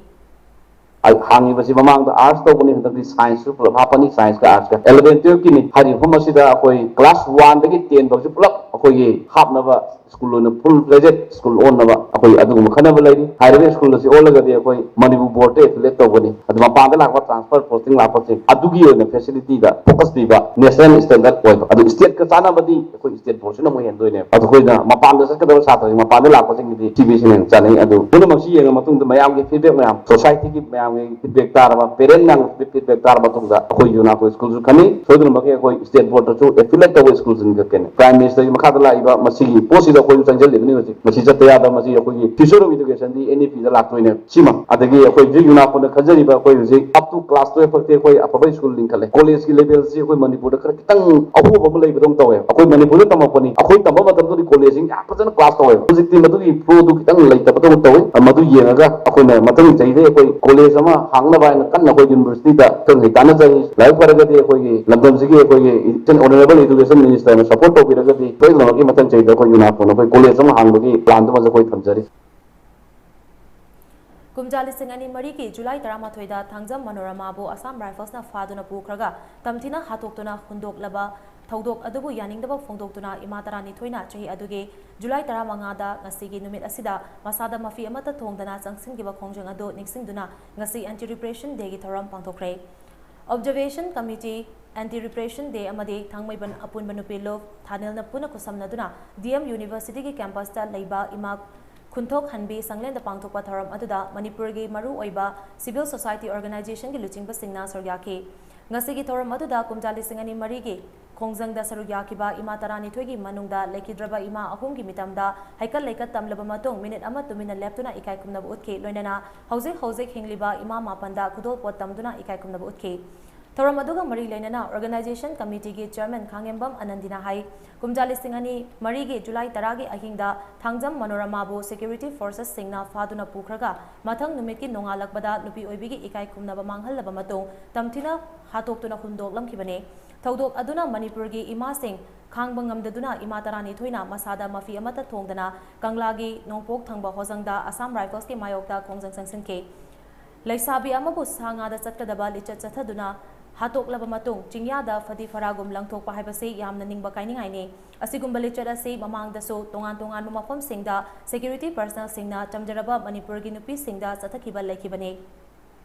ꯍꯥꯡꯉꯤꯕꯁꯤ ꯃꯃꯥꯡꯗ ꯑꯥꯔꯠꯁ ꯇꯧꯕꯅꯤ, ꯍꯟꯗꯛꯇꯤ ꯁꯥꯏꯟꯁꯁꯨ ꯄꯨꯂꯞ ꯍꯥꯞꯄꯅꯤ, ꯁꯥꯏꯟꯁꯀ ꯑꯥꯔꯠꯁꯀ꯫ ꯑꯦꯂꯚꯦꯟ ꯇꯨꯌꯦꯜꯐꯀꯤꯅꯤ꯫ ꯍꯥꯏꯔꯤꯕ ꯃꯐꯝ ꯑꯁꯤꯗ ꯑꯩꯈꯣꯏ ꯀ꯭ꯂꯥꯁ ꯋꯥꯟꯗꯒꯤ ꯇꯦꯟ ꯐꯥꯎꯁꯤ ꯄꯨꯂꯞ ꯑꯩꯈꯣꯏꯒꯤ ꯍꯥꯞꯅꯕ ꯁ꯭ꯀꯨꯜ ꯑꯣꯏꯅ ꯐꯨꯜ ꯐ꯭ꯂꯦꯖꯦꯗ ꯁ꯭ꯀꯨꯜ ꯑꯣꯟꯅꯕ ꯑꯩꯈꯣꯏ ꯑꯗꯨꯒꯨꯝꯕ ꯈꯟꯅꯕ ꯂꯩꯔꯤ꯫ ꯍꯥꯏꯔꯤꯕ ꯁ꯭ꯀꯨꯜ ꯑꯁꯤ ꯑꯣꯜꯂꯒꯗꯤ ꯑꯩꯈꯣꯏ ꯃꯅꯤꯄꯨꯔ ꯕꯣꯔꯗꯇ ꯑꯦꯐꯤꯂꯦꯠ ꯇꯧꯒꯅꯤ꯫ ꯑꯗꯨ ꯃꯄꯥꯟꯗ ꯂꯥꯛꯄ ꯇ꯭ꯔꯥꯟꯁꯐꯔ ꯄꯣꯁꯇꯤꯡ ꯂꯥꯛꯄꯁꯤꯡ ꯑꯗꯨꯒꯤ ꯑꯣꯏꯅ ꯐꯦꯁꯤꯂꯤꯇꯤꯗ ꯐꯣꯀꯁ ꯄꯤꯕ, ꯅꯦꯁꯅꯦꯜ ꯁ꯭ꯇꯦꯟꯗꯔꯗ ꯑꯣꯏꯕ, ꯑꯗꯨ ꯁ꯭ꯇꯦꯠꯀ ꯆꯥꯟꯅꯕꯗꯤ ꯑꯩꯈꯣꯏ ꯁ꯭ꯇꯦꯠ ꯕꯣꯔꯗꯁꯤꯅ ꯑꯃꯨꯛ ꯍꯦꯟꯗꯣꯏꯅꯦꯕ꯫ ꯑꯗꯨ ꯑꯩꯈꯣꯏꯅ ꯃꯄꯥꯟꯗ ꯆꯠꯀꯗꯕ ꯁꯥꯇ꯭ꯔꯁꯤꯡ, ꯃꯄꯥꯟꯗ ꯂꯥꯛꯄꯁꯤꯡꯒꯤꯗꯤ ꯁꯤ ꯕꯤ ꯑꯦꯁ ꯁꯤꯅ ꯍꯦꯟꯅ ꯆꯥꯅꯩ꯫ ꯑꯗꯨ ꯄꯨꯝꯅꯃꯛꯁꯤ ꯌꯦꯡꯉ ꯃꯇꯨꯡꯗ ꯃꯌꯥꯝꯒꯤ ꯐꯤꯗꯕꯦꯛ ꯃꯌꯥꯝ, ꯁꯣꯁꯥꯏꯇꯤꯒꯤ ꯃꯌꯥꯝꯒꯤ ꯐꯤꯗꯕꯦꯛ ꯇꯥꯔꯕ, ꯄꯦꯔꯦꯟ ꯃꯌꯥꯝꯒꯤ ꯐꯤꯗꯕꯦꯛ ꯇꯥꯔꯕ ꯃꯇꯨꯡꯗ ꯑꯩꯈꯣꯏ ꯌꯨꯅꯥꯀꯣ ꯁ꯭ꯀꯨꯜꯁꯨ ꯈꯟꯅꯤ꯫ ꯁꯣꯏꯗꯅꯃꯛꯀꯤ ꯑꯩꯈꯣꯏ ꯁ꯭ꯇꯦꯠ ꯕꯣꯔꯗꯇꯁꯨ ꯑꯦꯐꯤꯂꯦꯠ ꯇꯧꯕ ꯁ꯭ꯀꯨꯜꯁꯤꯡꯒ ꯈꯦꯠꯅꯩ꯫ ꯄ꯭ꯔꯥꯏꯝ ꯃꯤꯅꯤꯁꯇꯔꯒꯤ ꯃꯈꯥꯗ ꯂꯥꯛꯏꯕ ꯃꯁꯤꯒꯤ ꯄꯣꯠꯁꯤꯗ ꯑꯩꯈꯣꯏꯁꯨ ꯆꯪꯁꯤꯜꯂꯤꯕꯅꯤ꯫ ꯍꯧꯖꯤꯛ ꯃꯁꯤ ꯆꯠꯇ ꯌꯥꯗꯕ, ꯃꯁꯤ ꯑꯩꯈꯣꯏꯒꯤ future of education D N E P ꯗ ꯂꯥꯛꯇꯣꯏꯅꯦ꯫ ꯁꯤꯃ ꯑꯗꯒꯤ ꯑꯩꯈꯣꯏ ꯍꯧꯖꯤꯛ ꯌꯨꯅꯥꯀꯣꯅ ꯈꯟꯖꯔꯤꯕ ꯑꯩꯈꯣꯏ ꯍꯧꯖꯤꯛ up to class twelve ꯐꯥꯎꯗꯤ ꯑꯩꯈꯣꯏ ꯑꯐꯕ ꯁ꯭ꯀꯨꯜ ꯂꯤꯡꯈꯠꯂꯦ꯫ ꯀꯣꯂꯦꯖꯀꯤ ꯂꯦꯚꯦꯜꯁꯤ ꯑꯩꯈꯣꯏ ꯃꯅꯤꯄꯨꯔꯗ ꯈꯔ ꯈꯤꯇꯪ ꯑꯍꯣꯕ ꯑꯃ ꯂꯩꯕꯗꯧꯅ ꯇꯧꯋꯦ꯫ ꯑꯩꯈꯣꯏ ꯃꯅꯤꯄꯨꯔꯗ ꯇꯝꯃꯛꯄꯅꯤ, ꯑꯩꯈꯣꯏ ꯇꯝꯕ ꯃꯇꯝꯗꯗꯤ ꯀꯣꯂꯦꯖꯁꯤꯡ ꯌꯥꯝ ꯐꯖꯅ ꯀ꯭ꯂꯥꯁ ꯇꯧꯋꯦꯕ꯫ ꯍꯧꯖꯤꯛꯇꯤ ꯃꯗꯨꯒꯤ ꯐ꯭ꯂꯣꯗꯨ ꯈꯤꯇꯪ ꯂꯩꯇꯕꯗꯧꯅ ꯇꯧꯋꯦ꯫ ꯃꯗꯨ ꯌꯦꯡꯉꯒ ꯑꯩꯈꯣꯏꯅ ꯃꯊꯪ ꯆꯍꯤꯗꯩ ꯑꯩꯈꯣꯏ ꯀꯣꯂꯦꯖ ꯑꯃ ꯍꯥꯡꯅꯕ ꯍꯥꯏꯅ ꯀꯟꯅ ꯑꯩꯈꯣꯏ ꯌꯨꯅꯤꯚꯔꯁꯤꯇꯤꯗ ꯑꯈꯪ ꯑꯍꯩ ꯇꯥꯟꯅꯖꯔꯤ꯫ ꯂꯥꯏꯕꯛ ꯐꯔꯒꯗꯤ ꯑꯩꯈꯣꯏꯒꯤ ꯂꯝꯗꯝꯁꯤꯒꯤ ꯑꯩꯈꯣꯏꯒꯤ honourable education minister ꯅ support ꯇꯧꯕꯤꯔꯒꯗꯤ ꯁꯣꯏꯗꯅꯃꯛꯀꯤ ꯃꯊꯪ ꯆꯍꯤꯗ ꯑꯩꯈꯣꯏ ꯌꯨꯅꯥꯀꯣꯟ ꯑꯩꯈꯣꯏ ꯀꯣꯂꯦꯖ ꯑꯃ ꯍꯥꯡꯕꯒꯤ ꯄ꯭ꯂꯥꯟꯗꯨꯃꯁꯨ ꯑꯩꯈꯣꯏ ꯊꯝꯖꯔꯤ꯫ ꯀꯨꯝꯖꯥ ꯂꯤꯁꯤꯡ ꯑꯅꯤ ꯃꯔꯤꯒꯤ ꯖꯨꯂꯥꯏ ꯇꯔꯥꯃꯥꯊꯣꯏꯗ ꯊꯥꯡꯖꯝ ꯃꯅꯣꯔꯃꯥꯕꯨ ꯑꯁꯥꯝ ꯔꯥꯏꯐꯜꯁꯅ ꯐꯥꯗꯨꯅ ꯄꯨꯈ꯭ꯔꯒ ꯇꯝꯊꯤꯅ ꯍꯥꯠꯇꯣꯛꯇꯨꯅ ꯍꯨꯟꯗꯣꯛꯂꯕ ꯊꯧꯗꯣꯛ ꯑꯗꯨꯕꯨ ꯌꯥꯅꯤꯡꯗꯕ ꯐꯣꯡꯗꯣꯛꯇꯨꯅ ꯏꯃꯥ ꯇꯔꯥꯅꯤꯊꯣꯏꯅ ꯆꯍꯤ ꯑꯗꯨꯒꯤ ꯖꯨꯂꯥꯏ ꯇꯔꯥꯃꯉꯥꯗ ꯉꯁꯤꯒꯤ ꯅꯨꯃꯤꯠ ꯑꯁꯤꯗ ꯃꯁꯥꯗ ꯃꯐꯤ ꯑꯃꯠꯇ ꯊꯣꯡꯗꯅ ꯆꯪꯁꯤꯟꯈꯤꯕ ꯈꯣꯡꯖꯪ ꯑꯗꯨ ꯅꯤꯡꯁꯤꯡꯗꯨꯅ ꯉꯁꯤ Anti Repression Day ꯒꯤ ꯊꯧꯔꯝ ꯄꯥꯡꯊꯣꯛꯈ꯭ꯔꯦ꯫ Observation Committee, Anti Repression Day ꯑꯃꯗꯤ ꯊꯥꯡꯃꯩꯕꯟ ꯑꯄꯨꯟꯕ ꯅꯨꯄꯤ ꯂꯨꯞ ꯊꯥꯅꯤꯜꯅ ꯄꯨꯟꯅ ꯈꯨꯠꯁꯝꯅꯗꯨꯅ D M University ꯒꯤ campus ꯇ ꯂꯩꯕ ꯏꯃꯥ ꯈꯨꯟꯊꯣꯛ ꯍꯟꯕꯤ ꯁꯪꯂꯦꯟꯗ ꯄꯥꯡꯊꯣꯛꯄ ꯊꯧꯔꯝ ꯑꯗꯨꯗ ꯃꯅꯤꯄꯨꯔꯒꯤ ꯃꯔꯨꯑꯣꯏꯕ civil society organization ꯒꯤ ꯂꯨꯆꯤꯡꯕꯁꯤꯡꯅ ꯁꯔꯨꯛ ꯌꯥꯈꯤ꯫ ꯉꯁꯤꯒꯤ ꯊꯧꯔꯝ ꯑꯗꯨꯗ ꯀꯨꯝꯖꯥ ꯂꯤꯁꯤꯡ ꯑꯅꯤ ꯃꯔꯤꯒꯤ ꯈꯣꯡꯖꯪꯗ ꯁꯔꯨꯛ ꯌꯥꯈꯤꯕ ꯏꯃꯥ ꯇꯔꯥꯅꯤꯊꯣꯏꯒꯤ ꯃꯅꯨꯡꯗ ꯂꯩꯈꯤꯗ꯭ꯔꯕ ꯏꯃꯥ ꯑꯍꯨꯝꯒꯤ ꯃꯤꯇꯝꯗ ꯍꯩꯀꯠ ꯂꯩꯀꯠ ꯇꯝꯂꯕ ꯃꯇꯨꯡ ꯃꯤꯅꯤꯠ ꯑꯃ ꯇꯨꯃꯤꯟꯅ ꯂꯦꯞꯇꯨꯅ ꯏꯀꯥꯏ ꯈꯨꯝꯅꯕ ꯎꯠꯈꯤ꯫ ꯂꯣꯏꯅꯅ ꯍꯧꯖꯤꯛ ꯍꯧꯖꯤꯛ ꯍꯤꯡꯂꯤꯕ ꯏꯃꯥ ꯃꯥꯄꯟꯗ ꯈꯨꯗꯣꯜꯄꯣꯠ ꯇꯝꯗꯨꯅ ꯏꯀꯥꯏ ꯈꯨꯝꯅꯕ ꯎꯠꯈꯤ꯫ ꯊꯧꯔꯝ ꯑꯗꯨꯒ ꯃꯔꯤ ꯂꯩꯅꯅ organization committee ꯒꯤ chairman ꯈꯥꯡꯉꯦꯝꯕꯝ ꯑꯅꯟꯗꯤꯅ ꯍꯥꯏ, ꯀꯨꯝꯖꯥ ꯂꯤꯁꯤꯡ ꯑꯅꯤ ꯃꯔꯤꯒꯤ ꯖꯨꯂꯥꯏ ꯇꯔꯥꯒꯤ ꯑꯍꯤꯡꯗ ꯊꯥꯡꯖꯝ ꯃꯅꯣꯔꯃꯥꯕꯨ security forces ꯁꯤꯡꯅ ꯐꯥꯗꯨꯅ ꯄꯨꯈ꯭ꯔꯒ ꯃꯊꯪ ꯅꯨꯃꯤꯠꯀꯤ ꯅꯣꯡꯉꯥꯜꯂꯛꯄꯗ ꯅꯨꯄꯤ ꯑꯣꯏꯕꯤꯒꯤ ꯏꯀꯥꯏ ꯈꯨꯝꯅꯕ ꯃꯥꯡꯍꯜꯂꯕ ꯃꯇꯨꯡ ꯇꯝꯊꯤꯅ ꯍꯥꯠꯇꯣꯛꯇꯨꯅ ꯍꯨꯟꯗꯣꯛꯂꯝꯈꯤꯕꯅꯤ꯫ ꯊꯧꯗꯣꯛ ꯑꯗꯨꯅ ꯃꯅꯤꯄꯨꯔꯒꯤ ꯏꯃꯥꯁꯤꯡ ꯈꯥꯡꯕ ꯉꯝꯗꯗꯨꯅ ꯏꯃꯥ ꯇꯔꯥꯅꯤꯊꯣꯏꯅ ꯃꯁꯥꯗ ꯃꯐꯤ ꯑꯃꯠꯇ ꯊꯣꯡꯗꯅ ꯀꯪꯂꯥꯒꯤ ꯅꯣꯡꯄꯣꯛ ꯊꯪꯕ ꯍꯣꯖꯪꯗ Assam Rifles ꯀꯤ ꯃꯥꯌꯣꯛꯇ ꯈꯣꯡꯖꯪ ꯆꯪꯁꯤꯟꯈꯤ꯫ ꯂꯩꯁꯥꯕꯤ ꯑꯃꯕꯨ ꯁꯥ ꯉꯥꯗ ꯆꯠꯀꯗꯕ ꯂꯤꯆꯠ ꯆꯠꯊꯗꯨꯅ ꯍꯥꯠꯇꯣꯛꯂꯕ ꯃꯇꯨꯡ ꯆꯤꯡꯌꯥꯗ ꯐꯗꯤ ꯐꯔꯥꯒꯨꯝ ꯂꯪꯊꯣꯛꯄ ꯍꯥꯏꯕꯁꯤ ꯌꯥꯝꯅ ꯅꯤꯡꯕ ꯀꯥꯏꯅꯤꯡꯉꯥꯏꯅꯤ꯫ ꯑꯁꯤꯒꯨꯝꯕ ꯂꯤꯆꯠ ꯑꯁꯤ ꯃꯃꯥꯡꯗꯁꯨ ꯇꯣꯉꯥꯟ ꯇꯣꯉꯥꯟꯕ ꯃꯐꯝꯁꯤꯡꯗ security personnel ꯁꯤꯡꯅ ꯆꯝꯖꯔꯕ ꯃꯅꯤꯄꯨꯔꯒꯤ ꯅꯨꯄꯤꯁꯤꯡꯗ ꯆꯠꯊꯈꯤꯕ ꯂꯩꯈꯤꯕꯅꯤ꯫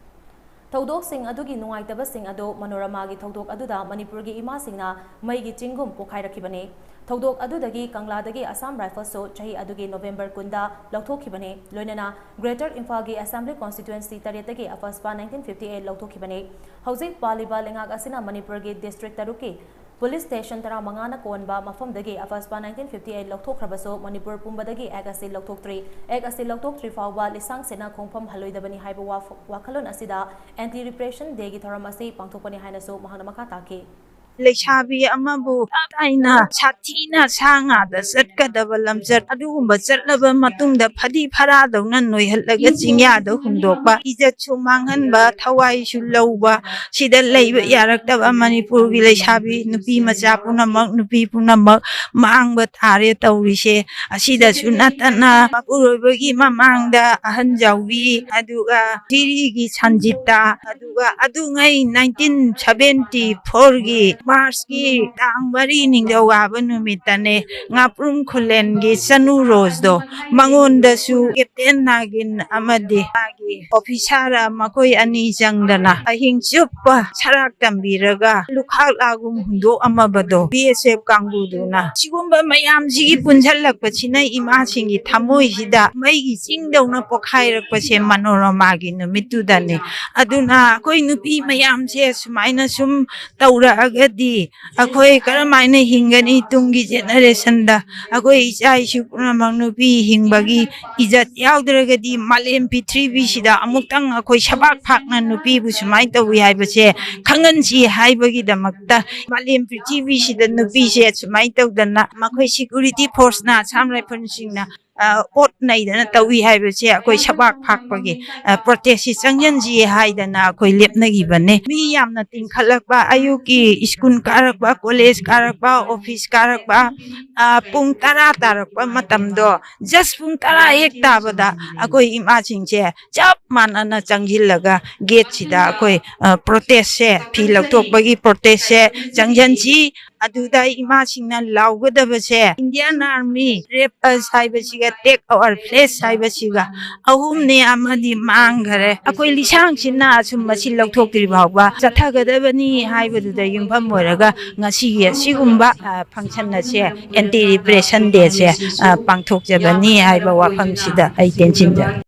ꯊꯧꯗꯣꯛꯁꯤꯡ ꯑꯗꯨꯒꯤ ꯅꯨꯡꯉꯥꯏꯇꯕꯁꯤꯡ ꯑꯗꯨ ꯃꯅꯣꯔꯃꯥꯒꯤ ꯊꯧꯗꯣꯛ ꯑꯗꯨꯗ ꯃꯅꯤꯄꯨꯔꯒꯤ ꯏꯃꯥꯁꯤꯡꯅ ꯃꯩꯒꯤ ꯆꯤꯡꯒꯨꯝ ꯄꯣꯈꯥꯏꯔꯛꯈꯤꯕꯅꯤ꯫ ꯊꯧꯗꯣꯛ ꯑꯗꯨꯗꯒꯤ ꯀꯪꯂꯥꯗꯒꯤ Assam Rifles ꯁꯨ ꯆꯍꯤ ꯑꯗꯨꯒꯤ November ꯀꯨꯟꯗ ꯂꯧꯊꯣꯛꯈꯤꯕꯅꯤ꯫ ꯂꯣꯏꯅꯅ Greater Imphal ꯒꯤ Assembly Constituency ꯇꯔꯦꯠꯇꯒꯤ ꯑꯐꯁꯄꯥ nineteen fifty eight ꯂꯧꯊꯣꯛꯈꯤꯕꯅꯤ꯫ ꯍꯧꯖꯤꯛ ꯄꯥꯜꯂꯤꯕ ꯂꯩꯉꯥꯛ ꯑꯁꯤꯅ ꯃꯅꯤꯄꯨꯔꯒꯤ district ꯇꯔꯨꯛꯀꯤ ꯄꯨꯂꯤꯁ ꯁ꯭ꯇꯦꯁꯟ ꯇꯔꯥꯃꯉꯥꯅ ꯀꯣꯟꯕ ꯃꯐꯝꯗꯒꯤ ꯑꯐꯁꯄꯥ ꯅꯥꯏꯟꯇꯤꯟ ꯐꯤꯐꯇꯤ ꯑꯩꯠ ꯂꯧꯊꯣꯛꯈ꯭ꯔꯕꯁꯨ ꯃꯅꯤꯄꯨꯔ ꯄꯨꯝꯕꯗꯒꯤ ꯑꯦꯛ ꯑꯁꯤ ꯂꯧꯊꯣꯛꯇ꯭ꯔꯤ꯫ ꯑꯦꯛ ꯑꯁꯤ ꯂꯧꯊꯣꯛꯇ꯭ꯔꯤ ꯐꯥꯎꯕ ꯂꯤꯁꯥꯡ ꯁꯤꯠꯅ ꯈꯣꯡꯐꯝ ꯍꯜꯂꯣꯏꯗꯕꯅꯤ ꯍꯥꯏꯕ ꯋꯥꯐ-, ꯋꯥꯈꯜꯂꯣꯟ ꯑꯁꯤꯗ ꯑꯦꯟꯇꯤ ꯔꯤꯄ꯭ꯔꯦꯁꯟ ꯗꯦꯒꯤ ꯊꯧꯔꯝ ꯑꯁꯤ ꯄꯥꯡꯊꯣꯛꯄꯅꯤ ꯍꯥꯏꯅꯁꯨ ꯃꯍꯥꯛꯅ ꯃꯈꯥ ꯇꯥꯈꯤ꯫ ꯂꯩꯁꯥꯕꯤ ꯑꯃꯕꯨ ꯇꯞ ꯇꯥꯏꯅ ꯁꯥꯊꯤꯅ ꯁꯥ ꯉꯥꯗ ꯆꯠꯀꯗꯕ ꯂꯝꯆꯠ ꯑꯗꯨꯒꯨꯝꯕ ꯆꯠꯂꯕ ꯃꯇꯨꯡꯗ ꯐꯗꯤ ꯐꯔꯥꯗꯧꯅ ꯅꯣꯏꯍꯜꯂꯒ ꯆꯤꯡꯌꯥꯗ ꯍꯨꯟꯗꯣꯛꯄ, ꯏꯖꯠꯁꯨ ꯃꯥꯡꯍꯟꯕ, ꯊꯋꯥꯏꯁꯨ ꯂꯧꯕ, ꯁꯤꯗ ꯂꯩꯕ ꯌꯥꯔꯛꯇꯕ ꯃꯅꯤꯄꯨꯔꯒꯤ ꯂꯩꯁꯥꯕꯤ ꯅꯨꯄꯤ ꯃꯆꯥ ꯄꯨꯝꯅꯃꯛ, ꯅꯨꯄꯤ ꯄꯨꯝꯅꯃꯛ ꯃꯥꯡꯕ ꯇꯥꯔꯦ ꯇꯧꯔꯤꯁꯦ꯫ ꯑꯁꯤꯗꯁꯨ ꯅꯠꯇꯅ ꯃꯄꯨꯔꯣꯏꯕꯒꯤ ꯃꯃꯥꯡꯗ ꯑꯍꯟ ꯖꯥꯎꯕꯤ, ꯑꯗꯨꯒ ꯁꯤꯔꯤꯒꯤ ꯁꯟꯖꯤꯇꯥ, ꯑꯗꯨꯒ ꯑꯗꯨꯉꯩ ꯅꯥꯏꯟꯇꯤꯟ ꯁꯚꯦꯟꯇꯤ ꯐꯣꯔꯒꯤ ꯃꯥꯔꯆꯀꯤ ꯇꯥꯡ ꯃꯔꯤ ꯅꯤꯡꯊꯧꯀꯥꯕ ꯅꯨꯃꯤꯠꯇꯅꯦ, ꯉꯥꯄ꯭ꯔꯨꯝ ꯈꯨꯂꯦꯟꯒꯤ ꯆꯅꯨ ꯔꯣꯖꯗꯣ, ꯃꯉꯣꯟꯗꯁꯨ ꯀꯦꯞꯇꯦꯟ ꯅꯥꯒꯤꯟ ꯑꯃꯗꯤ ꯃꯥꯒꯤ ꯑꯣꯐꯤꯁꯥꯔ ꯃꯈꯣꯏ ꯑꯅꯤ ꯆꯪꯗꯅ ꯑꯍꯤꯡ ꯆꯨꯞꯄ ꯁꯔꯥꯛ ꯇꯝꯕꯤꯔꯒ ꯂꯨꯈꯥꯛ ꯂꯥꯒꯨꯝ ꯍꯨꯟꯗꯣꯛꯑꯝꯃꯕꯗꯣ ꯕꯤ ꯑꯦꯁ ꯑꯦꯐ ꯀꯥꯡꯕꯨꯗꯨꯅ꯫ ꯁꯤꯒꯨꯝꯕ ꯃꯌꯥꯝꯁꯤꯒꯤ ꯄꯨꯟꯁꯤꯜꯂꯛꯄꯁꯤꯅ ꯏꯃꯥꯁꯤꯡꯒꯤ ꯊꯃꯣꯏꯁꯤꯗ ꯃꯩꯒꯤ ꯆꯤꯡꯗꯧꯅ ꯄꯣꯛꯈꯥꯏꯔꯛꯄꯁꯦ ꯃꯅꯣꯔꯃꯥꯒꯤ ꯅꯨꯃꯤꯠꯇꯨꯗꯅꯤ꯫ ꯑꯗꯨꯅ ꯑꯩꯈꯣꯏ ꯅꯨꯄꯤ ꯃꯌꯥꯝꯁꯦ ꯁꯨꯃꯥꯏꯅ ꯁꯨꯝ ꯇꯧꯔꯛꯑꯒꯗꯤ ꯑꯩꯈꯣꯏ ꯀꯔꯝꯍꯥꯏꯅ ꯍꯤꯡꯒꯅꯤ ꯇꯨꯡꯒꯤ ꯖꯦꯅꯦꯔꯦꯁꯟꯗ? ꯑꯩꯈꯣꯏ ꯏꯆꯥ ꯏꯁꯨ ꯄꯨꯝꯅꯃꯛ ꯅꯨꯄꯤ ꯍꯤꯡꯕꯒꯤ ꯏꯖꯠ ꯌꯥꯎꯗ꯭ꯔꯒꯗꯤ ꯃꯥꯂꯦꯝ ꯄ꯭ꯔꯤꯊꯤꯕꯤꯁꯤꯗ ꯑꯃꯨꯛꯇꯪ ꯑꯩꯈꯣꯏ ꯁꯕꯥꯛ ꯐꯥꯛꯅ ꯅꯨꯄꯤꯕꯨ ꯁꯨꯃꯥꯏꯅ ꯇꯧꯏ ꯍꯥꯏꯕꯁꯦ ꯈꯪꯍꯟꯁꯤ ꯍꯥꯏꯕꯒꯤꯗꯃꯛꯇ ꯃꯥꯂꯦꯝ ꯄ꯭ꯔꯤꯊꯤꯕꯤꯁꯤꯗ ꯅꯨꯄꯤꯁꯦ ꯁꯨꯃꯥꯏꯅ ꯇꯧꯗꯅ ꯃꯈꯣꯏ ꯁꯤꯀ꯭ꯌꯨꯔꯤꯇꯤ ꯐꯣꯔꯁꯅ ꯑꯁꯥꯝ ꯔꯥꯏꯐꯜꯁꯤꯡꯅ ꯑ, ꯑꯣꯠ ꯅꯩꯗꯅ ꯇꯧꯏ ꯍꯥꯏꯕꯁꯦ ꯑꯩꯈꯣꯏ ꯁꯕꯥꯛ ꯐꯥꯛꯄꯒꯤ, ꯑ, ꯄ꯭ꯔꯣꯇꯦꯁꯁꯤ ꯆꯪꯁꯤꯟꯁꯤ ꯍꯥꯏꯗꯅ ꯑꯩꯈꯣꯏ ꯂꯦꯞꯅꯈꯤꯕꯅꯦ꯫ ꯃꯤ ꯌꯥꯝꯅ ꯇꯤꯡꯈꯠꯂꯛꯄ, ꯑꯌꯨꯛꯀꯤ ꯁ꯭ꯀꯨꯜ ꯀꯥꯔꯛꯄ, ꯀꯣꯂꯦꯖ ꯀꯥꯔꯛꯄ, ꯑꯣꯐꯤꯁ ꯀꯥꯔꯛꯄ, ꯑ, ꯄꯨꯡ ꯇꯔꯥ ꯇꯥꯔꯛꯄ ꯃꯇꯝꯗꯣ, ꯖꯁ ꯄꯨꯡ ꯇꯔꯥ ꯍꯦꯛ ꯇꯥꯕꯗ ꯑꯩꯈꯣꯏ ꯏꯃꯥꯁꯤꯡꯁꯦ ꯆꯞ ꯃꯥꯟꯅꯅ ꯆꯪꯁꯤꯜꯂꯒ ꯒꯦꯠꯁꯤꯗ ꯑꯩꯈꯣꯏ, ꯑ, ꯄ꯭ꯔꯣꯇꯦꯁꯁꯦ, ꯐꯤ ꯂꯧꯊꯣꯛꯄꯒꯤ ꯄ꯭ꯔꯣꯇꯦꯁꯁꯦ ꯆꯪꯁꯤꯟꯁꯤ꯫ ꯑꯗꯨꯗ ꯏꯃꯥꯁꯤꯡꯅ ꯂꯥꯎꯒꯗꯕꯁꯦ, "Indian Army, rape us" ꯍꯥꯏꯕꯁꯤꯒ "Take our flesh" ꯍꯥꯏꯕꯁꯤꯒ ꯑꯍꯨꯝꯅꯦ ꯑꯃꯗꯤ ꯃꯥꯡꯈꯔꯦ꯫ ꯑꯩꯈꯣꯏ ꯂꯤꯁꯥꯡꯁꯤꯟꯅ ꯑꯁꯨꯝ ꯃꯁꯤ ꯂꯧꯊꯣꯛꯇ꯭ꯔꯤ ꯐꯥꯎꯕ ꯆꯠꯊꯒꯗꯕꯅꯤ ꯍꯥꯏꯕꯗꯨꯗ ꯌꯨꯝꯐꯝ ꯑꯣꯏꯔꯒ ꯉꯁꯤꯒꯤ ꯑꯁꯤꯒꯨꯝꯕ, ꯑ, ꯐꯪꯁꯟ ꯑꯁꯦ, ꯑꯦꯟꯇꯤ ꯔꯤꯄ꯭ꯔꯦꯁꯟ ꯗꯦꯁꯦ, ꯑ, ꯄꯥꯡꯊꯣꯛꯆꯕꯅꯤ ꯍꯥꯏꯕ ꯋꯥꯐꯝꯁꯤꯗ ꯑꯩ ꯇꯦꯟꯁꯤꯟꯖꯔꯦ꯫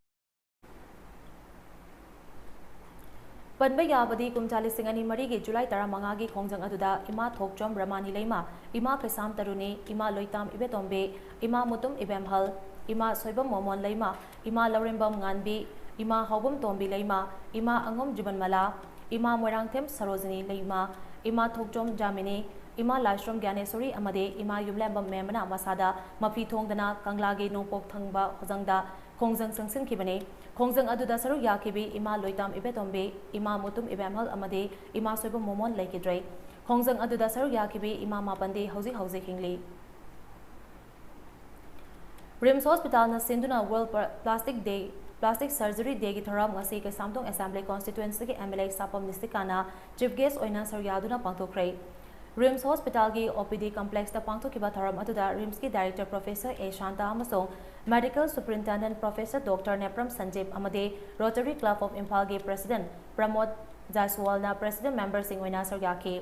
ꯄꯟꯕ ꯌꯥꯕꯗꯤ, ꯀꯨꯝꯖꯥ ꯂꯤꯁꯤꯡ ꯑꯅꯤ ꯃꯔꯤꯒꯤ ꯖꯨꯂꯥꯏ ꯇꯔꯥꯃꯉꯥꯒꯤ ꯈꯣꯡꯖꯪ ꯑꯗꯨꯗ ꯏꯃꯥ ꯊꯣꯛꯆꯣꯝ ꯔꯃꯥꯅꯤ ꯂꯩꯃ, ꯏꯃꯥ ꯀꯩꯁꯥꯝ ꯇꯔꯨꯅꯤ, ꯏꯃꯥ ꯂꯣꯏꯇꯥꯝ ꯏꯕꯦꯇꯣꯝꯕꯤ, ꯏꯃꯥ ꯃꯨꯇꯨꯝ ꯏꯕꯦꯝꯍꯜ, ꯏꯃꯥ ꯁꯣꯏꯕꯝ ꯃꯣꯃꯣꯟ ꯂꯩꯃ, ꯏꯃꯥ ꯂꯧꯔꯦꯝꯕꯝ ꯉꯥꯟꯕꯤ, ꯏꯃꯥ ꯍꯥꯎꯕꯝ ꯇꯣꯝꯕꯤ ꯂꯩꯃ, ꯏꯃꯥ ꯑꯉꯣꯝ ꯖꯤꯕꯟꯃꯂꯥ, ꯏꯃꯥ ꯃꯣꯏꯔꯥꯡꯊꯦꯝ ꯁꯔꯣꯖꯤꯅꯤ ꯂꯩꯃ, ꯏꯃꯥ ꯊꯣꯛꯆꯣꯝ ꯖꯥꯃꯤꯅꯤ, ꯏꯃꯥ ꯂꯥꯏꯁ꯭ꯔꯣꯝ ꯒ꯭ꯌꯥꯅꯦꯁꯣꯔꯤ ꯑꯃꯗꯤ ꯏꯃꯥ ꯌꯨꯝꯂꯦꯝꯕꯝ ꯃꯦꯝꯕꯅ ꯃꯁꯥꯗ ꯃꯐꯤ ꯊꯣꯡꯗꯅ ꯀꯪꯂꯥꯒꯤ ꯅꯣꯡꯄꯣꯛ ꯊꯪꯕ ꯍꯣꯖꯪꯗ ꯈꯣꯡꯖꯪ ꯆꯪꯁꯤꯟꯈꯤꯕꯅꯤ꯫ ꯈꯣꯡꯖꯪ ꯑꯗꯨꯗ ꯁꯔꯨꯛ ꯌꯥꯈꯤꯕꯤ ꯏꯃꯥ ꯂꯣꯏꯇꯥꯝ ꯏꯕꯦꯇꯣꯝꯕꯤ, ꯏꯃꯥ ꯃꯨꯇꯨꯝ ꯏꯕꯦꯝꯍꯜ ꯑꯃꯗꯤ ꯏꯃꯥ ꯁꯣꯏꯕꯝ ꯃꯣꯃꯣꯟ ꯂꯩꯈꯤꯗ꯭ꯔꯦ꯫ ꯈꯣꯡꯖꯪ ꯑꯗꯨꯗ ꯁꯔꯨꯛ ꯌꯥꯈꯤꯕꯤ ꯏꯃꯥ ꯃꯥꯄꯟꯗꯤ ꯍꯧꯖꯤꯛ ꯍꯧꯖꯤꯛ ꯍꯤꯡꯂꯤ꯫ ꯔꯤꯝꯁ ꯍꯣꯁꯄꯤꯇꯥꯜꯅ ꯁꯤꯟꯗꯨꯅ World Pla-, Plastic Day, Plastic Surgery Dayꯒꯤ ꯊꯧꯔꯝ ꯉꯁꯤ Keishamthong Assembly Constituencyꯒꯤ MLA ꯁꯥꯄꯝ ꯅꯤꯁꯤꯀꯥꯟꯅ Chief Guest ꯑꯣꯏꯅ ꯁꯔꯨꯛ ꯌꯥꯗꯨꯅ ꯄꯥꯡꯊꯣꯛꯈ꯭ꯔꯦ꯫ ꯔꯤꯝꯁ ꯍꯣꯁꯄꯤꯇꯥꯜꯒꯤ OPD complexꯇ ꯄꯥꯡꯊꯣꯛꯈꯤꯕ ꯊꯧꯔꯝ ꯑꯗꯨꯗ ꯔꯤꯝꯁꯀꯤ Director Professor A ꯁꯥꯟꯇ ꯑꯃꯁꯨꯡ Medical Superintendent Professor Doctor Nepram ꯁꯟꯖꯤꯞ ꯑꯃꯗꯤ Rotary Club of ꯏꯝꯐꯥꯜꯒꯤ President ꯄ꯭ꯔꯃꯣꯗ ꯖꯥꯏꯁꯋꯥꯜꯅ President memberꯁꯤꯡ ꯑꯣꯏꯅ ꯁꯔꯨꯛ ꯌꯥꯈꯤ꯫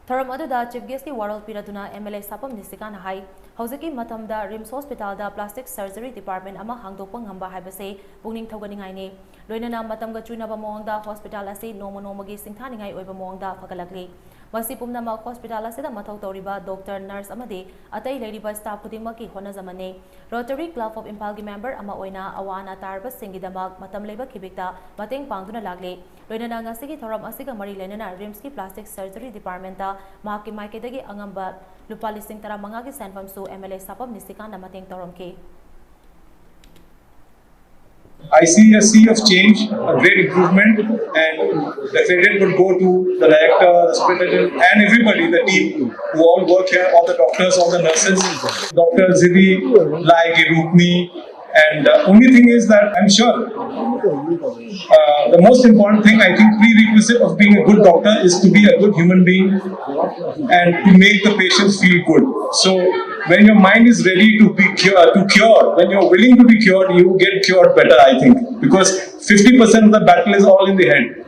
ꯊꯧꯔꯝ ꯑꯗꯨꯗ Chief Guestꯀꯤ ꯋꯥꯔꯣꯜ ꯄꯤꯔꯗꯨꯅ MLA ꯁꯥꯄꯝ ꯅꯤꯁꯤꯀꯥꯟꯅ ꯍꯥꯏ, ꯍꯧꯖꯤꯛꯀꯤ ꯃꯇꯝꯗ ꯔꯤꯝꯁ ꯍꯣꯁꯄꯤꯇꯥꯜꯗ Plastic Surgery Department ꯑꯃ ꯍꯥꯡꯗꯣꯛꯄ ꯉꯝꯕ ꯍꯥꯏꯕꯁꯤ ꯄꯨꯛꯅꯤꯡ ꯊꯧꯒꯠꯅꯤꯡꯉꯥꯏꯅꯤ꯫ ꯂꯣꯏꯅꯅ ꯃꯇꯝꯒ ꯆꯨꯅꯕ ꯃꯑꯣꯡꯗ ꯍꯣꯁꯄꯤꯇꯥꯜ ꯑꯁꯤ ꯅꯣꯡꯃ ꯅꯣꯡꯃꯒꯤ ꯁꯤꯡꯊꯥꯅꯤꯡꯉꯥꯏ ꯑꯣꯏꯕ ꯃꯑꯣꯡꯗ ꯐꯒꯠꯂꯛꯂꯤ꯫ ꯃꯁꯤ ꯄꯨꯝꯅꯃꯛ ꯍꯣꯁꯄꯤꯇꯥꯜ ꯑꯁꯤꯗ ꯃꯊꯧ ꯇꯧꯔꯤꯕ doctor, nurse ꯑꯃꯗꯤ ꯑꯇꯩ ꯂꯩꯔꯤꯕ staff ꯈꯨꯗꯤꯡꯃꯛꯀꯤ ꯍꯣꯠꯅꯖꯃꯟꯅꯤ꯫ Rotary Club of ꯏꯝꯐꯥꯜꯒꯤ member ꯑꯃ ꯑꯣꯏꯅ ꯑꯋꯥ ꯑꯅꯥ ꯇꯥꯔꯕꯁꯤꯡꯒꯤꯗꯃꯛ ꯃꯇꯝ ꯂꯩꯕ ꯈꯤꯕꯤꯛꯇ ꯃꯇꯦꯡ ꯄꯥꯡꯗꯨꯅ ꯂꯥꯛꯂꯤ꯫ ꯂꯣꯏꯅꯅ ꯉꯁꯤꯒꯤ ꯊꯧꯔꯝ ꯑꯁꯤꯒ ꯃꯔꯤ ꯂꯩꯅꯅ ꯔꯤꯝꯁꯀꯤ Plastic Surgery Departmentꯇ ꯃꯍꯥꯛꯀꯤ ꯃꯥꯏꯀꯩꯗꯒꯤ ꯑꯉꯝꯕ ꯂꯨꯄꯥ ꯂꯤꯁꯤꯡ ꯇꯔꯥꯃꯉꯥꯒꯤ ꯁꯦꯟꯐꯝꯁꯨ MLA ꯁꯥꯄꯝ ꯅꯤꯁꯤꯀꯥꯟꯅ ꯃꯇꯦꯡ ꯇꯧꯔꯝꯈꯤ꯫ I see a sea of change, a great improvement, and the credit would go to the director, the superintendent, and everybody, the team who all work here, all the doctors, all the nurses, Doctor Zibi, Lai, Rupni, and uh, only thing is that I'm sure uh, the most important thing, I think, prerequisite of being a good doctor is to be a good human being and to make the patients feel good. So when your mind is ready to be cure, to cure, when you're willing to be cured, you get cured better, I think, because fifty percent of the battle is all in the head.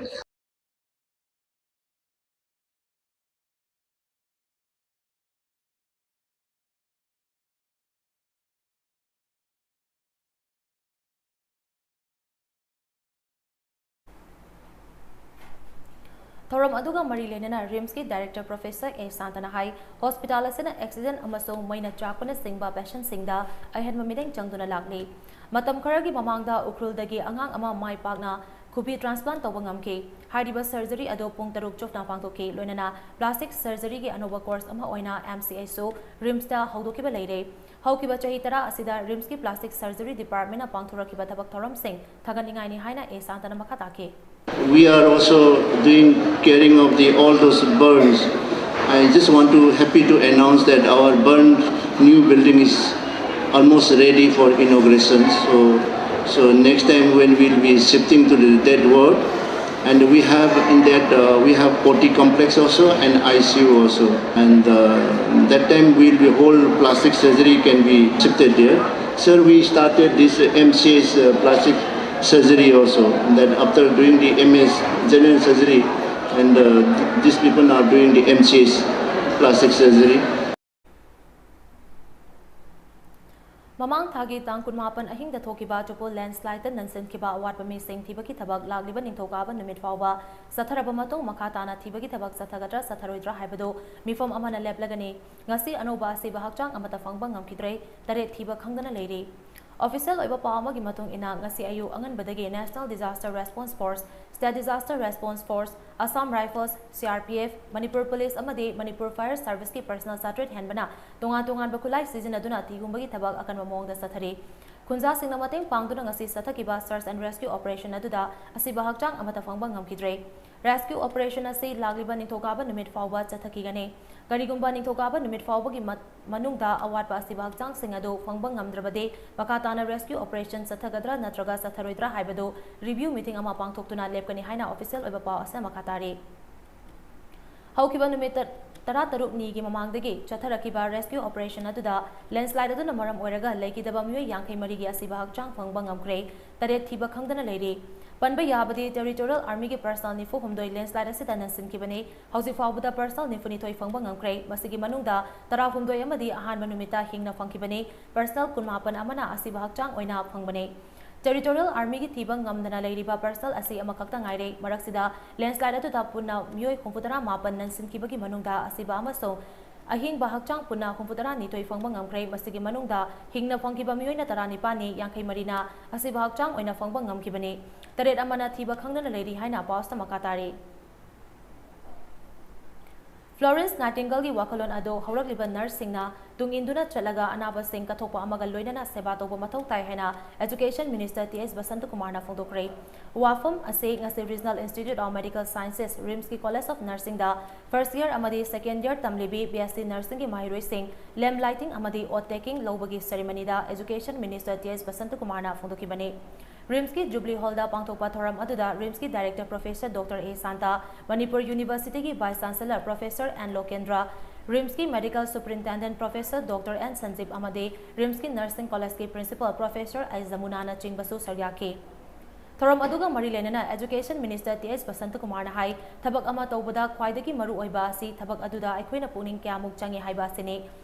ꯊꯧꯔꯝ ꯑꯗꯨꯒ ꯃꯔꯤ ꯂꯩꯅꯅ ꯔꯤꯝꯁꯀꯤ director professor ꯑꯦ ꯁꯥꯟꯇꯅ ꯍꯥꯏ, hospital ꯑꯁꯤꯅ accident ꯑꯃꯁꯨꯡ ꯃꯩꯅ ꯆꯥꯛꯄꯅꯆꯤꯡꯕ ꯄꯦꯁꯦꯟꯠꯁꯤꯡꯗ ꯑꯍꯦꯟꯕ ꯃꯤꯠꯌꯦꯡ ꯆꯪꯗꯨꯅ ꯂꯥꯛꯂꯤ꯫ ꯃꯇꯝ ꯈꯔꯒꯤ ꯃꯃꯥꯡꯗ ꯎꯈ꯭ꯔꯨꯜꯗꯒꯤ ꯑꯉꯥꯡ ꯑꯃ ꯃꯥꯏ ꯄꯥꯛꯅ ꯈꯨꯕꯤ ꯇ꯭ꯔꯥꯟꯁꯄ꯭ꯂꯥꯟꯠ ꯇꯧꯕ ꯉꯝꯈꯤ꯫ ꯍꯥꯏꯔꯤꯕ ꯁꯔꯖꯔꯤ ꯑꯗꯨ ꯄꯨꯡ ꯇꯔꯨꯛ ꯆꯨꯞꯅ ꯄꯥꯡꯊꯣꯛꯈꯤ꯫ ꯂꯣꯏꯅꯅ ꯄ꯭ꯂꯥꯁꯇꯤꯛ ꯁꯔꯖꯔꯤꯒꯤ ꯑꯅꯧꯕ ꯀꯣꯔꯁ ꯑꯃ ꯑꯣꯏꯅ ꯑꯦꯝ ꯁꯤ ꯑꯩꯆꯁꯨ ꯔꯤꯝꯁꯇ ꯍꯧꯗꯣꯛꯈꯤꯕ ꯂꯩꯔꯦ꯫ ꯍꯧꯈꯤꯕ ꯆꯍꯤ ꯇꯔꯥ ꯑꯁꯤꯗ ꯔꯤꯝꯁꯀꯤ ꯄ꯭ꯂꯥꯁꯇꯤꯛ ꯁꯔꯖꯔꯤ ꯗꯤꯄꯥꯔꯠꯃꯦꯟꯠꯅ ꯄꯥꯡꯊꯣꯔꯛꯈꯤꯕ ꯊꯕꯛ ꯊꯧꯔꯝꯁꯤꯡ ꯊꯥꯒꯠꯅꯤꯡꯉꯥꯏꯅꯤ ꯍꯥꯏꯅ ꯑꯦ ꯁꯥꯟꯇꯅ ꯃꯈꯥ ꯇꯥꯈꯤ꯫ We are also doing caring of the all those burns. I just want to happy to announce that our burn new building is almost ready for inauguration. So, so next time when we'll be shifting to the, that ward, and we have in that uh, we have O T complex also and I C U also, and uh, that time we'll be whole plastic surgery can be shifted there. Sir, we started this M C S uh, plastic surgery also. That after doing the M S general surgery, and uh, these people are doing the M C S plastic surgery. ꯃꯃꯥꯡ ꯊꯥꯒꯤ ꯇꯥꯡ ꯀꯨꯟꯃꯥꯄꯟ ꯑꯍꯤꯡꯗ ꯊꯣꯛꯈꯤꯕ ꯆꯨꯄꯨ ꯂꯦꯟꯁ꯭ꯂꯥꯏꯗꯇ ꯅꯟꯁꯤꯟꯈꯤꯕ ꯑꯋꯥꯠꯄ ꯃꯤꯁꯤꯡ ꯊꯤꯕꯒꯤ ꯊꯕꯛ ꯂꯥꯛꯂꯤꯕ ꯅꯤꯡꯊꯧꯀꯥꯕ ꯅꯨꯃꯤꯠ ꯐꯥꯎꯕ ꯆꯠꯊꯔꯕ ꯃꯇꯨꯡ ꯃꯈꯥ ꯇꯥꯅ ꯊꯤꯕꯒꯤ ꯊꯕꯛ ꯆꯠꯊꯒꯗ꯭ꯔꯥ ꯆꯠꯊꯔꯣꯏꯗ꯭ꯔꯥ ꯍꯥꯏꯕꯗꯨ ꯃꯤꯐꯝ ꯑꯃꯅ ꯂꯦꯞꯂꯒꯅꯤ꯫ ꯉꯁꯤ ꯑꯅꯧꯕ ꯑꯁꯤꯕ ꯍꯛꯆꯥꯡ ꯑꯃꯠꯇ ꯐꯪꯕ ꯉꯝꯈꯤꯗ꯭ꯔꯦ꯫ ꯇꯔꯦꯠ ꯊꯤꯕ ꯈꯪꯗꯅ ꯂꯩꯔꯤ꯫ ꯑꯣꯐꯤꯁꯤꯌꯦꯜ ꯑꯣꯏꯕ ꯄꯥꯎ ꯑꯃꯒꯤ ꯃꯇꯨꯡ ꯏꯟꯅ, ꯉꯁꯤ ꯑꯌꯨꯛ ꯑꯉꯟꯕꯗꯒꯤ National Disaster Response Force, State Disaster Response Force, Assam Rifles, C R P F, Manipur Police ꯑꯃꯗꯤ Manipur Fire Serviceꯀꯤ personnel ꯆꯥꯇ꯭ꯔꯦꯠ ꯍꯦꯟꯕꯅ ꯇꯣꯉꯥꯟ ꯇꯣꯉꯥꯟꯕ ꯈꯨꯠꯂꯥꯏ ꯁꯤꯖꯤꯟꯅꯗꯨꯅ ꯊꯤꯍꯨꯝꯕꯒꯤ ꯊꯕꯛ ꯑꯀꯟꯕ ꯃꯑꯣꯡꯗ ꯆꯠꯊꯔꯤ꯫ ꯈꯨꯟꯖꯥꯁꯤꯡꯅ ꯃꯇꯦꯡ ꯄꯥꯡꯗꯨꯅ ꯉꯁꯤ ꯆꯠꯊꯈꯤꯕ search and rescue operation ꯑꯗꯨꯗ ꯑꯁꯤꯕ ꯍꯛꯆꯥꯡ ꯑꯃꯠꯇ ꯐꯪꯕ ꯉꯝꯈꯤꯗ꯭ꯔꯦ꯫ Rescue operation ꯑꯁꯤ ꯂꯥꯛꯂꯤꯕ ꯅꯤꯡꯊꯧꯀꯥꯕ ꯅꯨꯃꯤꯠ ꯐꯥꯎꯕ ꯆꯠꯊꯈꯤꯒꯅꯤ꯫ ꯀꯔꯤꯒꯨꯝꯕ ꯅꯤꯡꯊꯧꯀꯥꯕ ꯅꯨꯃꯤꯠ ꯐꯥꯎꯕꯒꯤ ꯃ-, ꯃꯅꯨꯡꯗ ꯑꯋꯥꯠꯄ ꯑꯁꯤꯕ ꯍꯛꯆꯥꯡꯁꯤꯡ ꯑꯗꯨ ꯐꯪꯕ ꯉꯝꯗ꯭ꯔꯕꯗꯤ, ꯃꯈꯥ ꯇꯥꯅ rescue operation ꯆꯠꯊꯒꯗ꯭ꯔꯥ ꯅꯠꯇ꯭ꯔꯒ ꯆꯠꯊꯔꯣꯏꯗ꯭ꯔꯥ ꯍꯥꯏꯕꯗꯨ review meeting ꯑꯃ ꯄꯥꯡꯊꯣꯛꯇꯨꯅ ꯂꯦꯞꯀꯅꯤ ꯍꯥꯏꯅ ꯑꯣꯐꯤꯁꯤꯌꯦꯜ ꯑꯣꯏꯕ ꯄꯥꯎ ꯑꯁꯤꯅ ꯃꯈꯥ ꯇꯥꯔꯤ꯫ ꯍꯧꯈꯤꯕ ꯅꯨꯃꯤꯠ ꯇ-, ꯇꯔꯥꯇꯔꯨꯛꯅꯤꯒꯤ ꯃꯃꯥꯡꯗꯒꯤ ꯆꯠꯊꯔꯛꯈꯤꯕ rescue operation ꯑꯗꯨꯗ ꯂꯦꯟꯁ꯭ꯂꯥꯏꯗ ꯑꯗꯨꯅ ꯃꯔꯝ ꯑꯣꯏꯔꯒ ꯂꯩꯈꯤꯗꯕ ꯃꯤꯑꯣꯏ ꯌꯥꯡꯈꯩ ꯃꯔꯤꯒꯤ ꯑꯁꯤꯕ ꯍꯛꯆꯥꯡ ꯐꯪꯕ ꯉꯝꯈ꯭ꯔꯦ꯫ ꯇꯔꯦꯠ ꯊꯤꯕ ꯈꯪꯗꯅ ꯂꯩꯔꯤ꯫ ꯄꯟꯕ ꯌꯥꯕꯗꯤ, Territorial Armyꯒꯤ personnel ꯅꯤꯐꯨ ꯍꯨꯝꯗꯣꯏ ꯂꯦꯟꯁ꯭ꯂꯥꯏꯗ ꯑꯁꯤꯗ ꯅꯟꯁꯤꯟꯈꯤꯕꯅꯤ꯫ ꯍꯧꯖꯤꯛ ꯐꯥꯎꯕꯗ personnel ꯅꯤꯐꯨ ꯅꯤꯊꯣꯏ ꯐꯪꯕ ꯉꯝꯈ꯭ꯔꯦ꯫ ꯃꯁꯤꯒꯤ ꯃꯅꯨꯡꯗ ꯇꯔꯥꯍꯨꯝꯗꯣꯏ ꯑꯃꯗꯤ ꯑꯍꯥꯟꯕ ꯅꯨꯃꯤꯠꯇ ꯍꯤꯡꯅ ꯐꯪꯈꯤꯕꯅꯤ꯫ Personnel ꯀꯨꯟꯃꯥꯄꯟ ꯑꯃꯅ ꯑꯁꯤꯕ ꯍꯛꯆꯥꯡ ꯑꯣꯏꯅ ꯐꯪꯕꯅꯤ꯫ Territorial Armyꯒꯤ ꯊꯤꯕ ꯉꯝꯗꯅ ꯂꯩꯔꯤꯕ personnel ꯑꯁꯤ ꯑꯃꯈꯛꯇ ꯉꯥꯏꯔꯦ꯫ ꯃꯔꯛꯁꯤꯗ landslide ꯑꯗꯨꯗ ꯄꯨꯟꯅ ꯃꯤꯑꯣꯏ ꯍꯨꯝꯐꯨꯇꯔꯥ ꯃꯥꯄꯟ ꯅꯟꯁꯤꯟꯈꯤꯕꯒꯤ ꯃꯅꯨꯡꯗ ꯑꯁꯤꯕ ꯑꯃꯁꯨꯡ ꯑꯍꯤꯡꯕ ꯍꯛꯆꯥꯡ ꯄꯨꯟꯅ ꯍꯨꯝꯐꯨꯇꯔꯥ ꯅꯤꯊꯣꯏ ꯐꯪꯕ ꯉꯝꯈ꯭ꯔꯦ꯫ ꯃꯁꯤꯒꯤ ꯃꯅꯨꯡꯗ ꯍꯤꯡꯅ ꯐꯪꯈꯤꯕ ꯃꯤꯑꯣꯏꯅ ꯇꯔꯥꯅꯤꯄꯥꯟꯅꯤ, ꯌꯥꯡꯈꯩ ꯃꯔꯤꯅ ꯑꯁꯤꯕ ꯍꯛꯆꯥꯡ ꯑꯣꯏꯅ ꯐꯪꯕ ꯉꯝꯈꯤꯕꯅꯤ꯫ ꯇꯔꯦꯠ ꯑꯃꯅ ꯊꯤꯕ ꯈꯪꯗꯅ ꯂꯩꯔꯤ ꯍꯥꯏꯅ ꯄꯥꯎꯁꯇ ꯃꯈꯥ ꯇꯥꯔꯤ꯫ Florence Nightingaleꯒꯤ ꯋꯥꯈꯜꯂꯣꯟ ꯑꯗꯨ ꯍꯧꯔꯛꯂꯤꯕ nurseꯁꯤꯡꯅ ꯇꯨꯡ ꯏꯟꯗꯨꯅ ꯆꯠꯂꯒ ꯑꯅꯥꯕꯁꯤꯡ ꯀꯠꯊꯣꯛꯄ ꯑꯃꯒ ꯂꯣꯏꯅꯅ ꯁꯦꯕꯥ ꯇꯧꯕ ꯃꯊꯧ ꯇꯥꯏ ꯍꯥꯏꯅ Education Minister ꯇꯤ ꯑꯦꯁ ꯕꯁꯟꯇꯀꯨꯃꯥꯔꯅ ꯐꯣꯡꯗꯣꯛꯈ꯭ꯔꯦ꯫ ꯋꯥꯐꯝ ꯑꯁꯤ ꯉꯁꯤ Regional Institute of Medical Sciences, RIMSꯀꯤ College of Nursingꯗ first year ꯑꯃꯗꯤ second year ꯇꯝꯂꯤꯕꯤ B S C Nursingꯒꯤ ꯃꯍꯩꯔꯣꯏꯁꯤꯡ lamp lighting ꯑꯃꯗꯤ oath taking ꯂꯧꯕꯒꯤ ceremonyꯗ Education Minister ꯇꯤ ꯑꯦꯁ ꯕꯁꯟꯇꯀꯨꯃꯥꯔꯅ ꯐꯣꯡꯗꯣꯛꯈꯤꯕꯅꯤ꯫ RIMSꯀꯤ Jubilee Hallꯗ ꯄꯥꯡꯊꯣꯛꯄ ꯊꯧꯔꯝ ꯑꯗꯨꯗ RIMSꯀꯤ Director Professor Doctor A Santa, Manipur Universityꯒꯤ Vice Chancellor Professor N Lokendra, RIMSꯀꯤ Medical Superintendent Professor Doctor N Sanjib ꯑꯃꯗꯤ RIMSꯀꯤ Nursing Collegeꯀꯤ Principal Professor ꯑꯥꯏ ꯖꯃꯨꯅꯥꯅꯆꯤꯡꯕꯁꯨ ꯁꯔꯨꯛ ꯌꯥꯈꯤ꯫ ꯊꯧꯔꯝ ꯑꯗꯨꯒ ꯃꯔꯤ ꯂꯩꯅꯅ Education Minister ꯇꯤ ꯑꯦꯁ ꯕꯁꯟꯇꯀꯨꯃꯥꯔꯅ ꯍꯥꯏ, ꯊꯕꯛ ꯑꯃ ꯇꯧꯕꯗ ꯈ꯭ꯋꯥꯏꯗꯒꯤ ꯃꯔꯨ ꯑꯣꯏꯕ ꯑꯁꯤ ꯊꯕꯛ ꯑꯗꯨꯗ ꯑꯩꯈꯣꯏꯅ ꯄꯨꯛꯅꯤꯡ ꯀꯌꯥꯃꯨꯛ ꯆꯪꯏ ꯍꯥꯏꯕ ꯑꯁꯤꯅꯤ꯫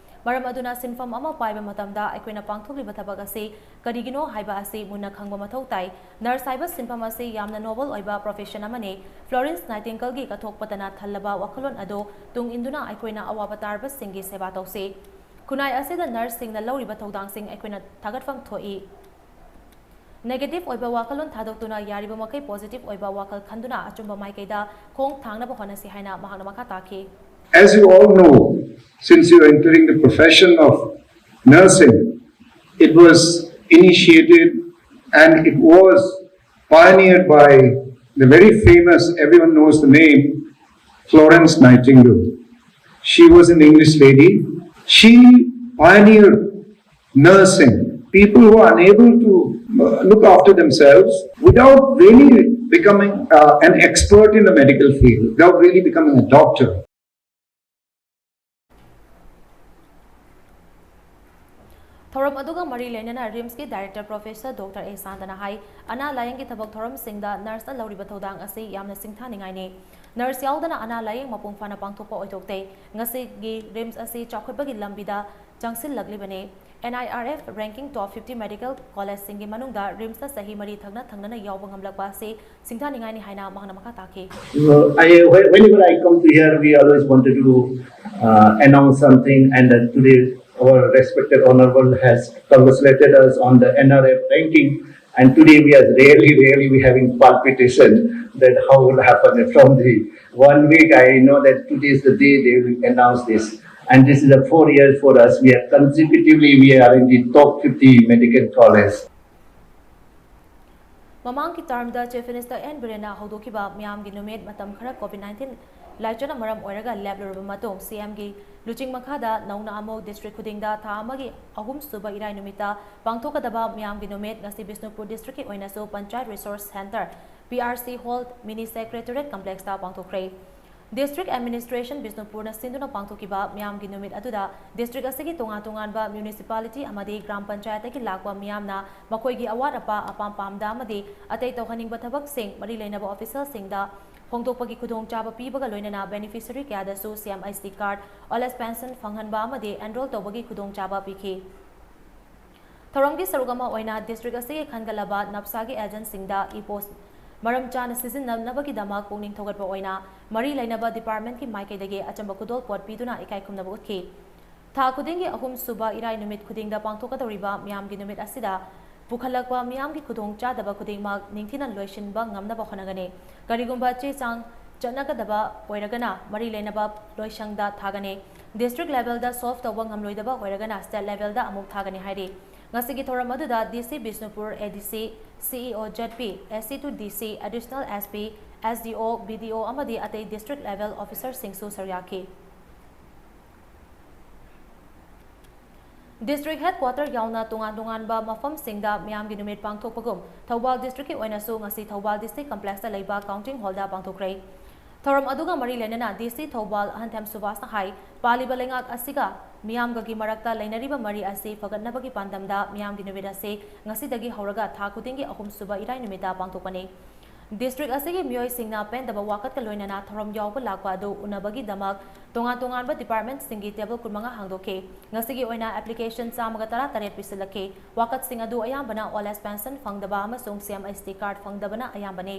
ꯃꯔꯝ ꯑꯗꯨꯅ ꯁꯤꯟꯐꯝ ꯑꯃ ꯄꯥꯏꯕ ꯃꯇꯝꯗ ꯑꯩꯈꯣꯏꯅ ꯄꯥꯡꯊꯣꯛꯂꯤꯕ ꯊꯕꯛ ꯑꯁꯤ ꯀꯔꯤꯒꯤꯅꯣ ꯍꯥꯏꯕ ꯑꯁꯤ ꯃꯨꯟꯅ ꯈꯪꯕ ꯃꯊꯧ ꯇꯥꯏ꯫ Nurse ꯍꯥꯏꯕ ꯁꯤꯟꯐꯝ ꯑꯁꯤ ꯌꯥꯝꯅ noble ꯑꯣꯏꯕ profession ꯑꯃꯅꯤ꯫ Florence Nightingaleꯒꯤ ꯀꯠꯊꯣꯛꯄꯇꯅ ꯊꯜꯂꯕ ꯋꯥꯈꯜꯂꯣꯟ ꯑꯗꯨ ꯇꯨꯡ ꯏꯟꯗꯨꯅ ꯑꯩꯈꯣꯏꯅ ꯑꯋꯥꯕ ꯇꯥꯔꯕꯁꯤꯡꯒꯤ ꯁꯦꯕꯥ ꯇꯧꯁꯤ꯫ ꯈꯨꯟꯅꯥꯏ ꯑꯁꯤꯗ nurseꯁꯤꯡꯅ ꯂꯧꯔꯤꯕ ꯊꯧꯗꯥꯡꯁꯤꯡ ꯑꯩꯈꯣꯏꯅ ꯊꯥꯒꯠꯐꯝ ꯊꯣꯛꯏ꯫ Negative ꯑꯣꯏꯕ ꯋꯥꯈꯜꯂꯣꯟ ꯊꯥꯗꯣꯛꯇꯨꯅ ꯌꯥꯔꯤꯕ ꯃꯈꯩ positive ꯑꯣꯏꯕ ꯋꯥꯈꯜ ꯈꯟꯗꯨꯅ ꯑꯆꯨꯝꯕ ꯃꯥꯏꯀꯩꯗ ꯈꯣꯡ ꯊꯥꯡꯅꯕ ꯍꯣꯠꯅꯁꯤ ꯍꯥꯏꯅ ꯃꯍꯥꯛꯅ ꯃꯈꯥ ꯇꯥꯈꯤ꯫ As you all know, since you are entering the profession of nursing, it was initiated and it was pioneered by the very famous, everyone knows the name, Florence Nightingale. She was an English lady. She pioneered nursing. People who are unable to uh, look after themselves without really becoming uh, an expert in a medical field, without really becoming a doctor. ꯊꯧꯔꯝ ꯑꯗꯨꯒ ꯃꯔꯤ ꯂꯩꯅꯅ RIMSꯀꯤ Director Professor Doctor ꯑꯦ ꯁꯥꯟꯇꯅ ꯍꯥꯏ, ꯑꯅꯥ ꯂꯥꯌꯦꯡꯒꯤ ꯊꯕꯛ ꯊꯧꯔꯝꯁꯤꯡꯗ nurseꯅ ꯂꯧꯔꯤꯕ ꯊꯧꯗꯥꯡ ꯑꯁꯤ ꯌꯥꯝꯅ ꯁꯤꯡꯊꯥꯅꯤꯡꯉꯥꯏꯅꯤ꯫ ꯅꯔꯁ ꯌꯥꯎꯗꯅ ꯑꯅꯥ ꯂꯥꯌꯦꯡ ꯃꯄꯨꯡ ꯐꯥꯅ ꯄꯥꯡꯊꯣꯛꯄ ꯑꯣꯏꯊꯣꯛꯇꯦ꯫ ꯉꯁꯤꯒꯤ ꯔꯤꯝꯁ ꯑꯁꯤ ꯆꯥꯎꯈꯠꯄꯒꯤ ꯂꯝꯕꯤꯗ ꯆꯪꯁꯤꯜꯂꯛꯂꯤꯕꯅꯤ꯫ NIRF ranking top fifty medical collegeꯁꯤꯡꯒꯤ ꯃꯅꯨꯡꯗ ꯔꯤꯝꯁꯇ ꯆꯍꯤ ꯃꯔꯤ ꯊꯪꯅ ꯊꯪꯅꯅ ꯌꯥꯎꯕ ꯉꯝꯂꯛꯄ ꯑꯁꯤ ꯁꯤꯡꯊꯥꯅꯤꯡꯉꯥꯏꯅꯤ ꯍꯥꯏꯅ ꯃꯍꯥꯛꯅ ꯃꯈꯥ ꯇꯥꯈꯤ꯫ So, I, whe- whenever I come to here, we always wanted to uh, announce something, and then today our respected honorable has congratulated us on the NRF ranking, and today we are really, really we having palpitation that how will happen from the one week. I know that today is the day they will announce this, and this is a four years for us. We are consecutively we are in the top fifty medical college. ꯃꯃꯥꯡꯒꯤ ꯇꯔꯝꯗ chief minister and ꯕꯤꯔꯦꯟꯅ ꯍꯧꯗꯣꯛꯈꯤꯕ ꯃꯤꯌꯥꯝꯒꯤ ꯅꯨꯃꯤꯠ ꯃꯇꯝ ꯈꯔ COVID nineteen ꯂꯥꯏꯆꯠꯅ ꯃꯔꯝ ꯑꯣꯏꯔꯒ ꯂꯦꯞꯂꯨꯔꯕ ꯃꯇꯨꯡ, ꯁꯤ ꯑꯦꯝꯒꯤ ꯂꯨꯆꯤꯡ ꯃꯈꯥꯗ ꯅꯧꯅ ꯑꯃꯨꯛ ꯗꯤꯁꯇ꯭ꯔꯤꯛ ꯈꯨꯗꯤꯡꯗ ꯊꯥ ꯑꯃꯒꯤ ꯑꯍꯨꯝꯁꯨꯕ ꯏꯔꯥꯏ ꯅꯨꯃꯤꯠꯇ ꯄꯥꯡꯊꯣꯛꯀꯗꯕ ꯃꯤꯌꯥꯝꯒꯤ ꯅꯨꯃꯤꯠ ꯉꯁꯤ ꯕꯤꯁꯅꯨꯄꯨꯔ ꯗꯤꯁꯇ꯭ꯔꯤꯛꯀꯤ ꯑꯣꯏꯅꯁꯨ panchayat resource centre, PRC hall, mini secretariat complexꯇ ꯄꯥꯡꯊꯣꯛꯈ꯭ꯔꯦ꯫ ꯗꯤꯁꯇ꯭ꯔꯤꯛ ꯑꯦꯗꯃꯤꯅꯤꯁꯇ꯭ꯔꯦꯁꯟ ꯕꯤꯁꯅꯨꯄꯨꯔꯅ ꯁꯤꯟꯗꯨꯅ ꯄꯥꯡꯊꯣꯛꯈꯤꯕ ꯃꯤꯌꯥꯝꯒꯤ ꯅꯨꯃꯤꯠ ꯑꯗꯨꯗ ꯗꯤꯁꯇ꯭ꯔꯤꯛ ꯑꯁꯤꯒꯤ ꯇꯣꯉꯥꯟ ꯇꯣꯉꯥꯟꯕ ꯃ꯭ꯌꯨꯅꯤꯁꯤꯄꯥꯂꯤꯇꯤ ꯑꯃꯗꯤ ꯒ꯭ꯔꯥꯝ ꯄꯟꯆꯥꯌꯠꯇꯒꯤ ꯂꯥꯛꯄ ꯃꯤꯌꯥꯝꯅ ꯃꯈꯣꯏꯒꯤ ꯑꯋꯥꯠ ꯑꯄꯥ, ꯑꯄꯥꯝ ꯄꯥꯝꯗ ꯑꯃꯗꯤ ꯑꯇꯩ ꯇꯧꯍꯟꯅꯤꯡꯕ ꯊꯕꯛꯁꯤꯡ ꯃꯔꯤ ꯂꯩꯅꯕ ꯑꯣꯐꯤꯁꯤꯌꯦꯜꯁꯤꯡꯗ ꯐꯣꯡꯗꯣꯛꯄꯒꯤ ꯈꯨꯗꯣꯡꯆꯥꯕ ꯄꯤꯕꯒ ꯂꯣꯏꯅꯅ ꯕꯦꯅꯤꯐꯤꯁꯤꯌꯔꯤ ꯀꯌꯥꯗꯁꯨ CMIC card, old age pension ꯐꯪꯍꯟꯕ ꯑꯃꯗꯤ ꯑꯦꯟꯔꯣꯜ ꯇꯧꯕꯒꯤ ꯈꯨꯗꯣꯡꯆꯥꯕ ꯄꯤꯈꯤ꯫ ꯊꯧꯔꯝꯒꯤ ꯁꯔꯨꯛ ꯑꯃ ꯑꯣꯏꯅ ꯗꯤꯁꯇ꯭ꯔꯤꯛ ꯑꯁꯤꯒꯤ ꯈꯟꯒꯠꯂꯕ ꯅꯞꯁꯥꯒꯤ ꯑꯦꯖꯦꯟꯁꯤꯡꯗ ꯏ ꯄꯣꯁ ꯃꯔꯝ ꯆꯥꯅ ꯁꯤꯖꯤꯟꯅꯅꯕꯒꯤꯗꯃꯛ ꯄꯨꯛꯅꯤꯡ ꯊꯧꯒꯠꯄ ꯑꯣꯏꯅ ꯃꯔꯤ ꯂꯩꯅꯕ ꯗꯤꯄꯥꯔꯠꯃꯦꯟꯠꯀꯤ ꯃꯥꯏꯀꯩꯗꯒꯤ ꯑꯆꯝꯕ ꯈꯨꯗꯣꯜꯄꯣꯠ ꯄꯤꯗꯨꯅ ꯏꯀꯥꯏ ꯈꯨꯝꯅꯕ ꯎꯠꯈꯤ꯫ ꯊꯥ ꯈꯨꯗꯤꯡꯒꯤ ꯑꯍꯨꯝꯁꯨꯕ ꯏꯔꯥꯏ ꯅꯨꯃꯤꯠ ꯈꯨꯗꯤꯡꯗ ꯄꯥꯡꯊꯣꯛꯀꯗꯧꯔꯤꯕ ꯃꯤꯌꯥꯝꯒꯤ ꯅꯨꯃꯤꯠ ꯑꯁꯤꯗ ꯄꯨꯈꯠꯂꯛꯄ ꯃꯤꯌꯥꯝꯒꯤ ꯈꯨꯗꯣꯡꯆꯥꯗꯕ ꯈꯨꯗꯤꯡꯃꯛ ꯅꯤꯡꯊꯤꯅ ꯂꯣꯏꯁꯤꯟꯕ ꯉꯝꯅꯕ ꯍꯣꯠꯅꯒꯅꯤ꯫ ꯀꯔꯤꯒꯨꯝꯕ ꯆꯦ ꯆꯥꯡ ꯆꯠꯅꯒꯗꯕ ꯑꯣꯏꯔꯒꯅ ꯃꯔꯤ ꯂꯩꯅꯕ ꯂꯣꯏꯁꯪꯗ ꯊꯥꯒꯅꯤ꯫ ꯗꯤꯁꯇ꯭ꯔꯤꯛ ꯂꯦꯚꯦꯜꯗ ꯁꯣꯜꯚ ꯇꯧꯕ ꯉꯝꯂꯣꯏꯗꯕ ꯑꯣꯏꯔꯒꯅ ꯁ꯭ꯇꯦꯠ ꯂꯦꯚꯦꯜꯗ ꯑꯃꯨꯛ ꯊꯥꯒꯅꯤ ꯍꯥꯏꯔꯤ꯫ ꯉꯁꯤꯒꯤ ꯊꯧꯔꯝ ꯑꯗꯨꯗ DC Bishnupur, ADC, CEO, ZP, SC to DC, Additional SP, SDO, BDO ꯑꯃꯗꯤ ꯑꯇꯩ ꯗꯤꯁꯇ꯭ꯔꯤꯛ ꯂꯦꯚꯦꯜ ꯑꯣꯐꯤꯁꯔꯁꯤꯡꯁꯨ ꯁꯔꯨꯛ ꯌꯥꯈꯤ꯫ ꯗꯤꯁꯇ꯭ꯔꯤꯛ ꯍꯦꯗꯀ꯭ꯋꯥꯇꯔ ꯌꯥꯎꯅ ꯇꯣꯉꯥꯟ ꯇꯣꯉꯥꯟꯕ ꯃꯐꯝꯁꯤꯡꯗ ꯃꯤꯌꯥꯝꯒꯤ ꯅꯨꯃꯤꯠ ꯄꯥꯡꯊꯣꯛꯄꯒꯨꯝ ꯊꯧꯕꯥꯜ ꯗꯤꯁꯇ꯭ꯔꯤꯛꯀꯤ ꯑꯣꯏꯅꯁꯨ ꯉꯁꯤ ꯊꯧꯕꯥꯜ DC complexꯇ ꯂꯩꯕ ꯀꯥꯎꯟꯇꯤꯡ ꯍꯣꯜꯗ ꯄꯥꯡꯊꯣꯛꯈ꯭ꯔꯦ꯫ ꯊꯧꯔꯝ ꯑꯗꯨꯒ ꯃꯔꯤ ꯂꯩꯅꯅ DC ꯊꯧꯕꯥꯜ ꯑꯍꯟꯊꯦꯝ ꯁꯨꯕꯥꯁꯅ ꯍꯥꯏ, ꯄꯥꯜꯂꯤꯕ ꯂꯩꯉꯥꯛ ꯑꯁꯤꯒ ꯃꯤꯌꯥꯝꯒꯒꯤ ꯃꯔꯛꯇ ꯂꯩꯅꯔꯤꯕ ꯃꯔꯤ ꯑꯁꯤ ꯐꯒꯠꯅꯕꯒꯤ ꯄꯥꯟꯗꯝꯗ ꯃꯤꯌꯥꯝꯒꯤ ꯅꯨꯃꯤꯠ ꯑꯁꯤ ꯉꯁꯤꯗꯒꯤ ꯍꯧꯔꯒ ꯊꯥ ꯈꯨꯗꯤꯡꯒꯤ ꯑꯍꯨꯝꯁꯨꯕ ꯏꯔꯥꯏ ꯅꯨꯃꯤꯠꯇ ꯄꯥꯡꯊꯣꯛꯄꯅꯤ꯫ ꯗꯤꯁꯇ꯭ꯔꯤꯛ ꯑꯁꯤꯒꯤ ꯃꯤꯑꯣꯏꯁꯤꯡꯅ ꯄꯦꯟꯗꯕ ꯋꯥꯀꯠꯀ ꯂꯣꯏꯅꯅ ꯊꯧꯔꯝ ꯌꯥꯎꯕ ꯂꯥꯛꯄ ꯑꯗꯨ ꯎꯅꯕꯒꯤꯗꯃꯛ ꯇꯣꯉꯥꯟ ꯇꯣꯉꯥꯟꯕ ꯗꯤꯄꯥꯔꯠꯃꯦꯟꯠꯁꯤꯡꯒꯤ ꯇꯦꯕꯜ ꯀꯨꯟꯃꯉꯥ ꯍꯥꯡꯗꯣꯛꯈꯤ꯫ ꯉꯁꯤꯒꯤ ꯑꯣꯏꯅ ꯑꯦꯄ꯭ꯂꯤꯀꯦꯁꯟ ꯆꯥꯝꯃꯒ ꯇꯔꯥꯇꯔꯦꯠ ꯄꯤꯁꯤꯜꯂꯛꯈꯤ꯫ ꯋꯥꯀꯠꯁꯤꯡ ꯑꯗꯨ ꯑꯌꯥꯝꯕꯅ ꯑꯣꯜ ꯑꯦꯖ ꯄꯦꯟꯁꯟ ꯐꯪꯗꯕ ꯑꯃꯁꯨꯡ ꯁꯤ ꯑꯦꯝ ꯑꯩꯆ ꯇꯤ ꯀꯥꯔꯗ ꯐꯪꯗꯕꯅ ꯑꯌꯥꯝꯕꯅꯤ꯫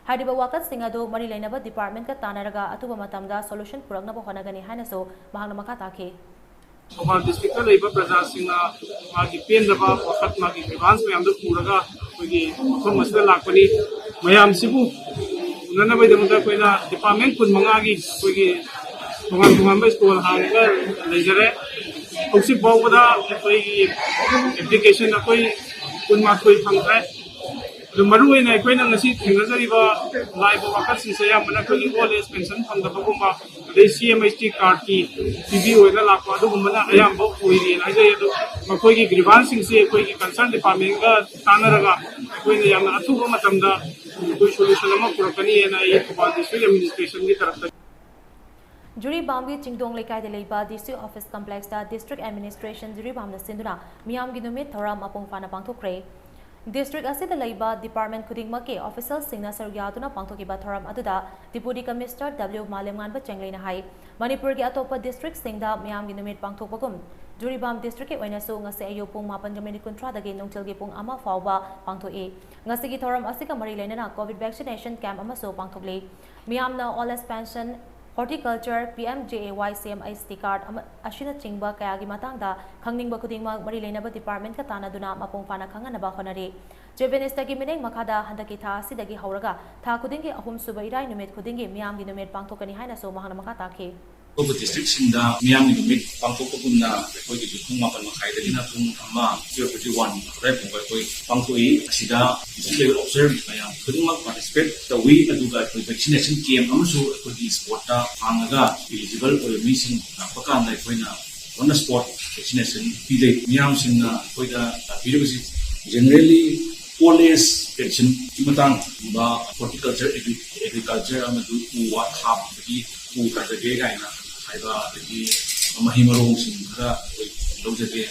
ꯍꯥꯏꯔꯤꯕ ꯋꯥꯀꯠꯁꯤꯡ ꯑꯗꯨ ꯃꯔꯤ ꯂꯩꯅꯕ ꯗꯤꯄꯥꯔꯠꯃꯦꯟꯠꯀ ꯇꯥꯟꯅꯔꯒ ꯑꯊꯨꯕ ꯃꯇꯝꯗ ꯁꯣꯂꯨꯁꯟ ꯄꯨꯔꯛꯅꯕ ꯍꯣꯠꯅꯒꯅꯤ ꯍꯥꯏꯅꯁꯨ ꯃꯍꯥꯛꯅ ꯃꯈꯥ ꯇꯥꯈꯤ꯫ ꯊꯧꯕꯥꯜ ꯗꯤꯁꯇ꯭ꯔꯤꯛꯇ ꯂꯩꯕ ꯄ꯭ꯔꯖꯥꯁꯤꯡꯅ ꯃꯥꯒꯤ ꯄꯦꯟꯗꯕ ꯋꯥꯀꯠ, ꯃꯥꯒꯤ ꯒ꯭ꯔꯤꯚꯥꯟꯁ ꯃꯌꯥꯝꯗꯨ ꯄꯨꯔꯒ ꯑꯩꯈꯣꯏꯒꯤ ꯃꯐꯝ ꯑꯁꯤꯗ ꯂꯥꯛꯄꯅꯤ꯫ ꯃꯌꯥꯝꯁꯤꯕꯨ ꯎꯅꯅꯕꯒꯤꯗꯃꯛꯇ ꯑꯩꯈꯣꯏꯅ ꯗꯤꯄꯥꯔꯠꯃꯦꯟ ꯀꯨꯟꯃꯉꯥꯒꯤ ꯑꯩꯈꯣꯏꯒꯤ ꯇꯣꯉꯥꯟ ꯇꯣꯉꯥꯟꯕ ꯁ꯭ꯇꯣꯜ ꯍꯥꯡꯉꯒ ꯂꯩꯖꯔꯦ꯫ ꯍꯧꯖꯤꯛ ꯐꯥꯎꯕꯗ ꯑꯩꯈꯣꯏꯒꯤ ꯑꯦꯄ꯭ꯂꯤꯀꯦꯁꯟ ꯑꯩꯈꯣꯏ ꯀꯨꯟꯃꯥꯊꯣꯏ ꯐꯪꯈ꯭ꯔꯦ꯫ ꯑꯗꯨ ꯃꯔꯨꯑꯣꯏꯅ ꯑꯩꯈꯣꯏꯅ ꯉꯁꯤ ꯊꯦꯡꯅꯖꯔꯤꯕ ꯂꯥꯛꯏꯕ ꯋꯥꯀꯠꯁꯤꯡꯁꯦ ꯑꯌꯥꯝꯕꯅ ꯑꯩꯈꯣꯏꯒꯤ ꯑꯣꯜ ꯑꯦꯖ ꯄꯦꯟꯁꯟ ꯐꯪꯗꯕꯒꯨꯝꯕ, ꯑꯗꯩ ꯁꯤ ꯑꯦꯝ ꯑꯩꯆ ꯇꯤ ꯀꯥꯔꯗꯀꯤ ꯄꯤꯕꯤꯌꯣꯅ ꯂꯥꯛꯄ ꯑꯗꯨꯒꯨꯝꯕꯅ ꯑꯌꯥꯝꯕ ꯑꯣꯏꯔꯤꯅ ꯍꯥꯏꯖꯩ꯫ ꯑꯗꯨ ꯃꯈꯣꯏꯒꯤ ꯒ꯭ꯔꯤꯚꯥꯟꯁꯁꯤꯡꯁꯦ ꯑꯩꯈꯣꯏꯒꯤ ꯀꯟꯁꯔꯟ ꯗꯤꯄꯥꯔꯠꯃꯦꯟꯒ ꯇꯥꯟꯅꯔꯒ ꯑꯩꯈꯣꯏꯅ ꯌꯥꯝꯅ ꯑꯊꯨꯕ ꯃꯇꯝꯗ ꯑꯩꯈꯣꯏ ꯁꯣꯂꯨꯁꯟ ꯑꯃ ꯄꯨꯔꯛꯀꯅꯤꯅ ꯑꯩ ꯊꯧꯕꯥꯜ ꯗꯤꯁꯇ꯭ꯔꯤꯛ ꯑꯦꯗꯃꯤꯅꯤꯁꯇ꯭ꯔꯦꯁꯟꯒꯤ ꯇꯔꯞꯇ ꯖꯤꯔꯤꯕꯥꯝꯒꯤ ꯆꯤꯡꯗꯣꯡ ꯂꯩꯀꯥꯏꯗ ꯂꯩꯕ ꯗꯤ ꯁꯤ ꯑꯣꯐꯤꯁ ꯀꯝꯄ꯭ꯂꯦꯛꯁꯇ ꯗꯤꯁꯇ꯭ꯔꯤꯛ ꯑꯦꯗꯃꯤꯅꯤꯁꯇ꯭ꯔꯦꯁꯟ ꯖꯤꯔꯤꯕꯥꯝꯅ ꯁꯤꯟꯗꯨꯅ ꯃꯤꯌꯥꯝꯒꯤ ꯅꯨꯃꯤꯠ ꯊꯧꯔꯝ ꯃꯄꯨꯡ ꯐꯥꯅ ꯄꯥꯡꯊꯣꯛꯈ꯭ꯔꯦ꯫ ꯗꯤꯁꯇ꯭ꯔꯤꯛ ꯑꯁꯤꯗ ꯂꯩꯕ ꯗꯤꯄꯥꯔꯠꯃꯦꯟ ꯈꯨꯗꯤꯡꯃꯛꯀꯤ ꯑꯣꯐꯤꯁꯤꯌꯦꯜꯁꯤꯡꯅ ꯁꯔꯨꯛ ꯌꯥꯗꯨꯅ ꯄꯥꯡꯊꯣꯛꯈꯤꯕ ꯊꯧꯔꯝ ꯑꯗꯨꯗ ꯗꯤꯄꯨꯇꯤ ꯀꯃꯤꯁꯅꯔ ꯗꯕ꯭ꯂꯤꯎ ꯃꯥꯂꯦꯝꯉꯥꯟꯕ ꯆꯦꯡꯂꯩꯅ ꯍꯥꯏ, ꯃꯅꯤꯄꯨꯔꯒꯤ ꯑꯇꯣꯞꯄ ꯗꯤꯁꯇ꯭ꯔꯤꯛꯁꯤꯡꯗ ꯃꯤꯌꯥꯝꯒꯤ ꯅꯨꯃꯤꯠ ꯄꯥꯡꯊꯣꯛꯄꯒꯨꯝ ꯖꯤꯔꯤꯕꯥꯝ ꯗꯤꯁꯇ꯭ꯔꯤꯛꯀꯤ ꯑꯣꯏꯅꯁꯨ ꯉꯁꯤ ꯑꯌꯨꯛ ꯄꯨꯡ ꯃꯥꯄꯟꯒ ꯃꯤꯅꯤꯠ ꯀꯨꯟꯊ꯭ꯔꯥꯗꯒꯤ ꯅꯨꯡꯊꯤꯜꯒꯤ ꯄꯨꯡ ꯑꯃ ꯐꯥꯎꯕ ꯄꯥꯡꯊꯣꯛꯏ꯫ ꯉꯁꯤꯒꯤ ꯊꯧꯔꯝ ꯑꯁꯤꯒ ꯃꯔꯤ ꯂꯩꯅꯅ ꯀꯣꯚꯤꯗ ꯚꯦꯛꯁꯤꯅꯦꯁꯟ ꯀꯦꯝꯞ ꯑꯃꯁꯨ ꯄꯥꯡꯊꯣꯛꯂꯤ꯫ ꯃꯤꯌꯥꯝꯅ old age pension, horticulture, P M J A Y, C M H T card ꯑꯃ-, ꯑꯁꯤꯅꯆꯤꯡꯕ ꯀꯌꯥꯒꯤ ꯃꯇꯥꯡꯗ ꯈꯪꯅꯤꯡꯕ ꯈꯨꯗꯤꯡꯃꯛ ꯃꯔꯤ ꯂꯩꯅꯕ ꯗꯤꯄꯥꯔꯠꯃꯦꯟꯠꯀ ꯇꯥꯟꯅꯗꯨꯅ ꯃꯄꯨꯡ ꯐꯥꯅ ꯈꯪꯍꯟꯅꯕ ꯍꯣꯠꯅꯔꯤ꯫ ꯆꯤꯐ ꯃꯤꯅꯤꯁꯇꯔꯒꯤ ꯃꯤꯠꯌꯦꯡ ꯃꯈꯥꯗ ꯍꯟꯗꯛꯀꯤ ꯊꯥ ꯑꯁꯤꯗꯒꯤ ꯍꯧꯔꯒ ꯊꯥ ꯈꯨꯗꯤꯡꯒꯤ ꯑꯍꯨꯝꯁꯨꯕ ꯏꯔꯥꯏ ꯅꯨꯃꯤꯠ ꯈꯨꯗꯤꯡꯒꯤ ꯃꯤꯌꯥꯝꯒꯤ ꯅꯨꯃꯤꯠ ꯄꯥꯡꯊꯣꯛꯀꯅꯤ ꯍꯥꯏꯅꯁꯨ ꯃꯍꯥꯛꯅ ꯃꯈꯥ ꯇꯥꯈꯤ꯫ ꯑꯇꯣꯞꯄ ꯗꯤꯁꯇ꯭ꯔꯤꯛꯁꯤꯡꯗ ꯃꯤꯌꯥꯝꯒꯤ ꯅꯨꯃꯤꯠ ꯄꯥꯡꯊꯣꯛꯄꯒꯨꯝꯅ ꯑꯩꯈꯣꯏꯒꯤꯁꯨ ꯄꯨꯡ ꯃꯥꯄꯟ ꯃꯈꯥꯏꯗꯒꯤꯅ ꯄꯨꯡ ꯑꯃ, twelve thirty one ꯑꯗꯨꯋꯥꯏ ꯐꯥꯎꯕ ꯑꯩꯈꯣꯏ ꯄꯥꯡꯊꯣꯛꯏ꯫ ꯑꯁꯤꯗ ꯗꯤꯁꯇ꯭ꯔꯤꯛ ꯂꯦꯚꯦꯜ ꯑꯣꯐꯤꯁꯔ ꯃꯌꯥꯝ ꯈꯨꯗꯤꯡꯃꯛ ꯄꯥꯔꯇꯤꯁꯤꯄꯦꯠ ꯇꯧꯏ꯫ ꯑꯗꯨꯒ ꯑꯩꯈꯣꯏ ꯚꯦꯛꯁꯤꯅꯦꯁꯟ ꯀꯦꯝꯞ ꯑꯃꯁꯨ ꯑꯩꯈꯣꯏꯒꯤ ꯁ꯭ꯄꯣꯠꯇ ꯍꯥꯡꯉꯒ ꯏꯂꯤꯖꯤꯕꯜ ꯑꯣꯏꯕ ꯃꯤꯁꯤꯡ ꯂꯥꯛꯄ ꯀꯥꯟꯗ ꯑꯩꯈꯣꯏꯅ ꯑꯣꯟ ꯗ ꯁ꯭ꯄꯣꯠ ꯚꯦꯛꯁꯤꯅꯦꯁꯟ ꯄꯤꯖꯩ꯫ ꯃꯤꯌꯥꯝꯁꯤꯡꯅ ꯑꯩꯈꯣꯏꯗ ꯂꯥꯛꯄꯤꯔꯤꯕꯁꯤ ꯖꯦꯅꯔꯦꯜꯂꯤ ꯑꯣꯜ ꯑꯦꯖ ꯄꯦꯟꯁꯟꯒꯤ ꯃꯇꯥꯡꯒꯨꯝꯕ, ꯍꯣꯔꯇꯤꯀꯜꯆꯔ, ꯑꯦꯒ꯭ꯔꯤꯀꯜꯆꯔ ꯑꯃꯗꯤ ꯎ ꯋꯥ ꯊꯥꯕꯒꯤ ꯎ ꯊꯥꯖꯒꯦ ꯀꯥꯏꯅ ꯍꯥꯏꯕ, ꯑꯗꯒꯤ ꯃꯍꯩ ꯃꯔꯣꯡꯁꯤꯡ ꯈꯔ ꯑꯩꯈꯣꯏ ꯂꯧꯖꯒꯦ꯫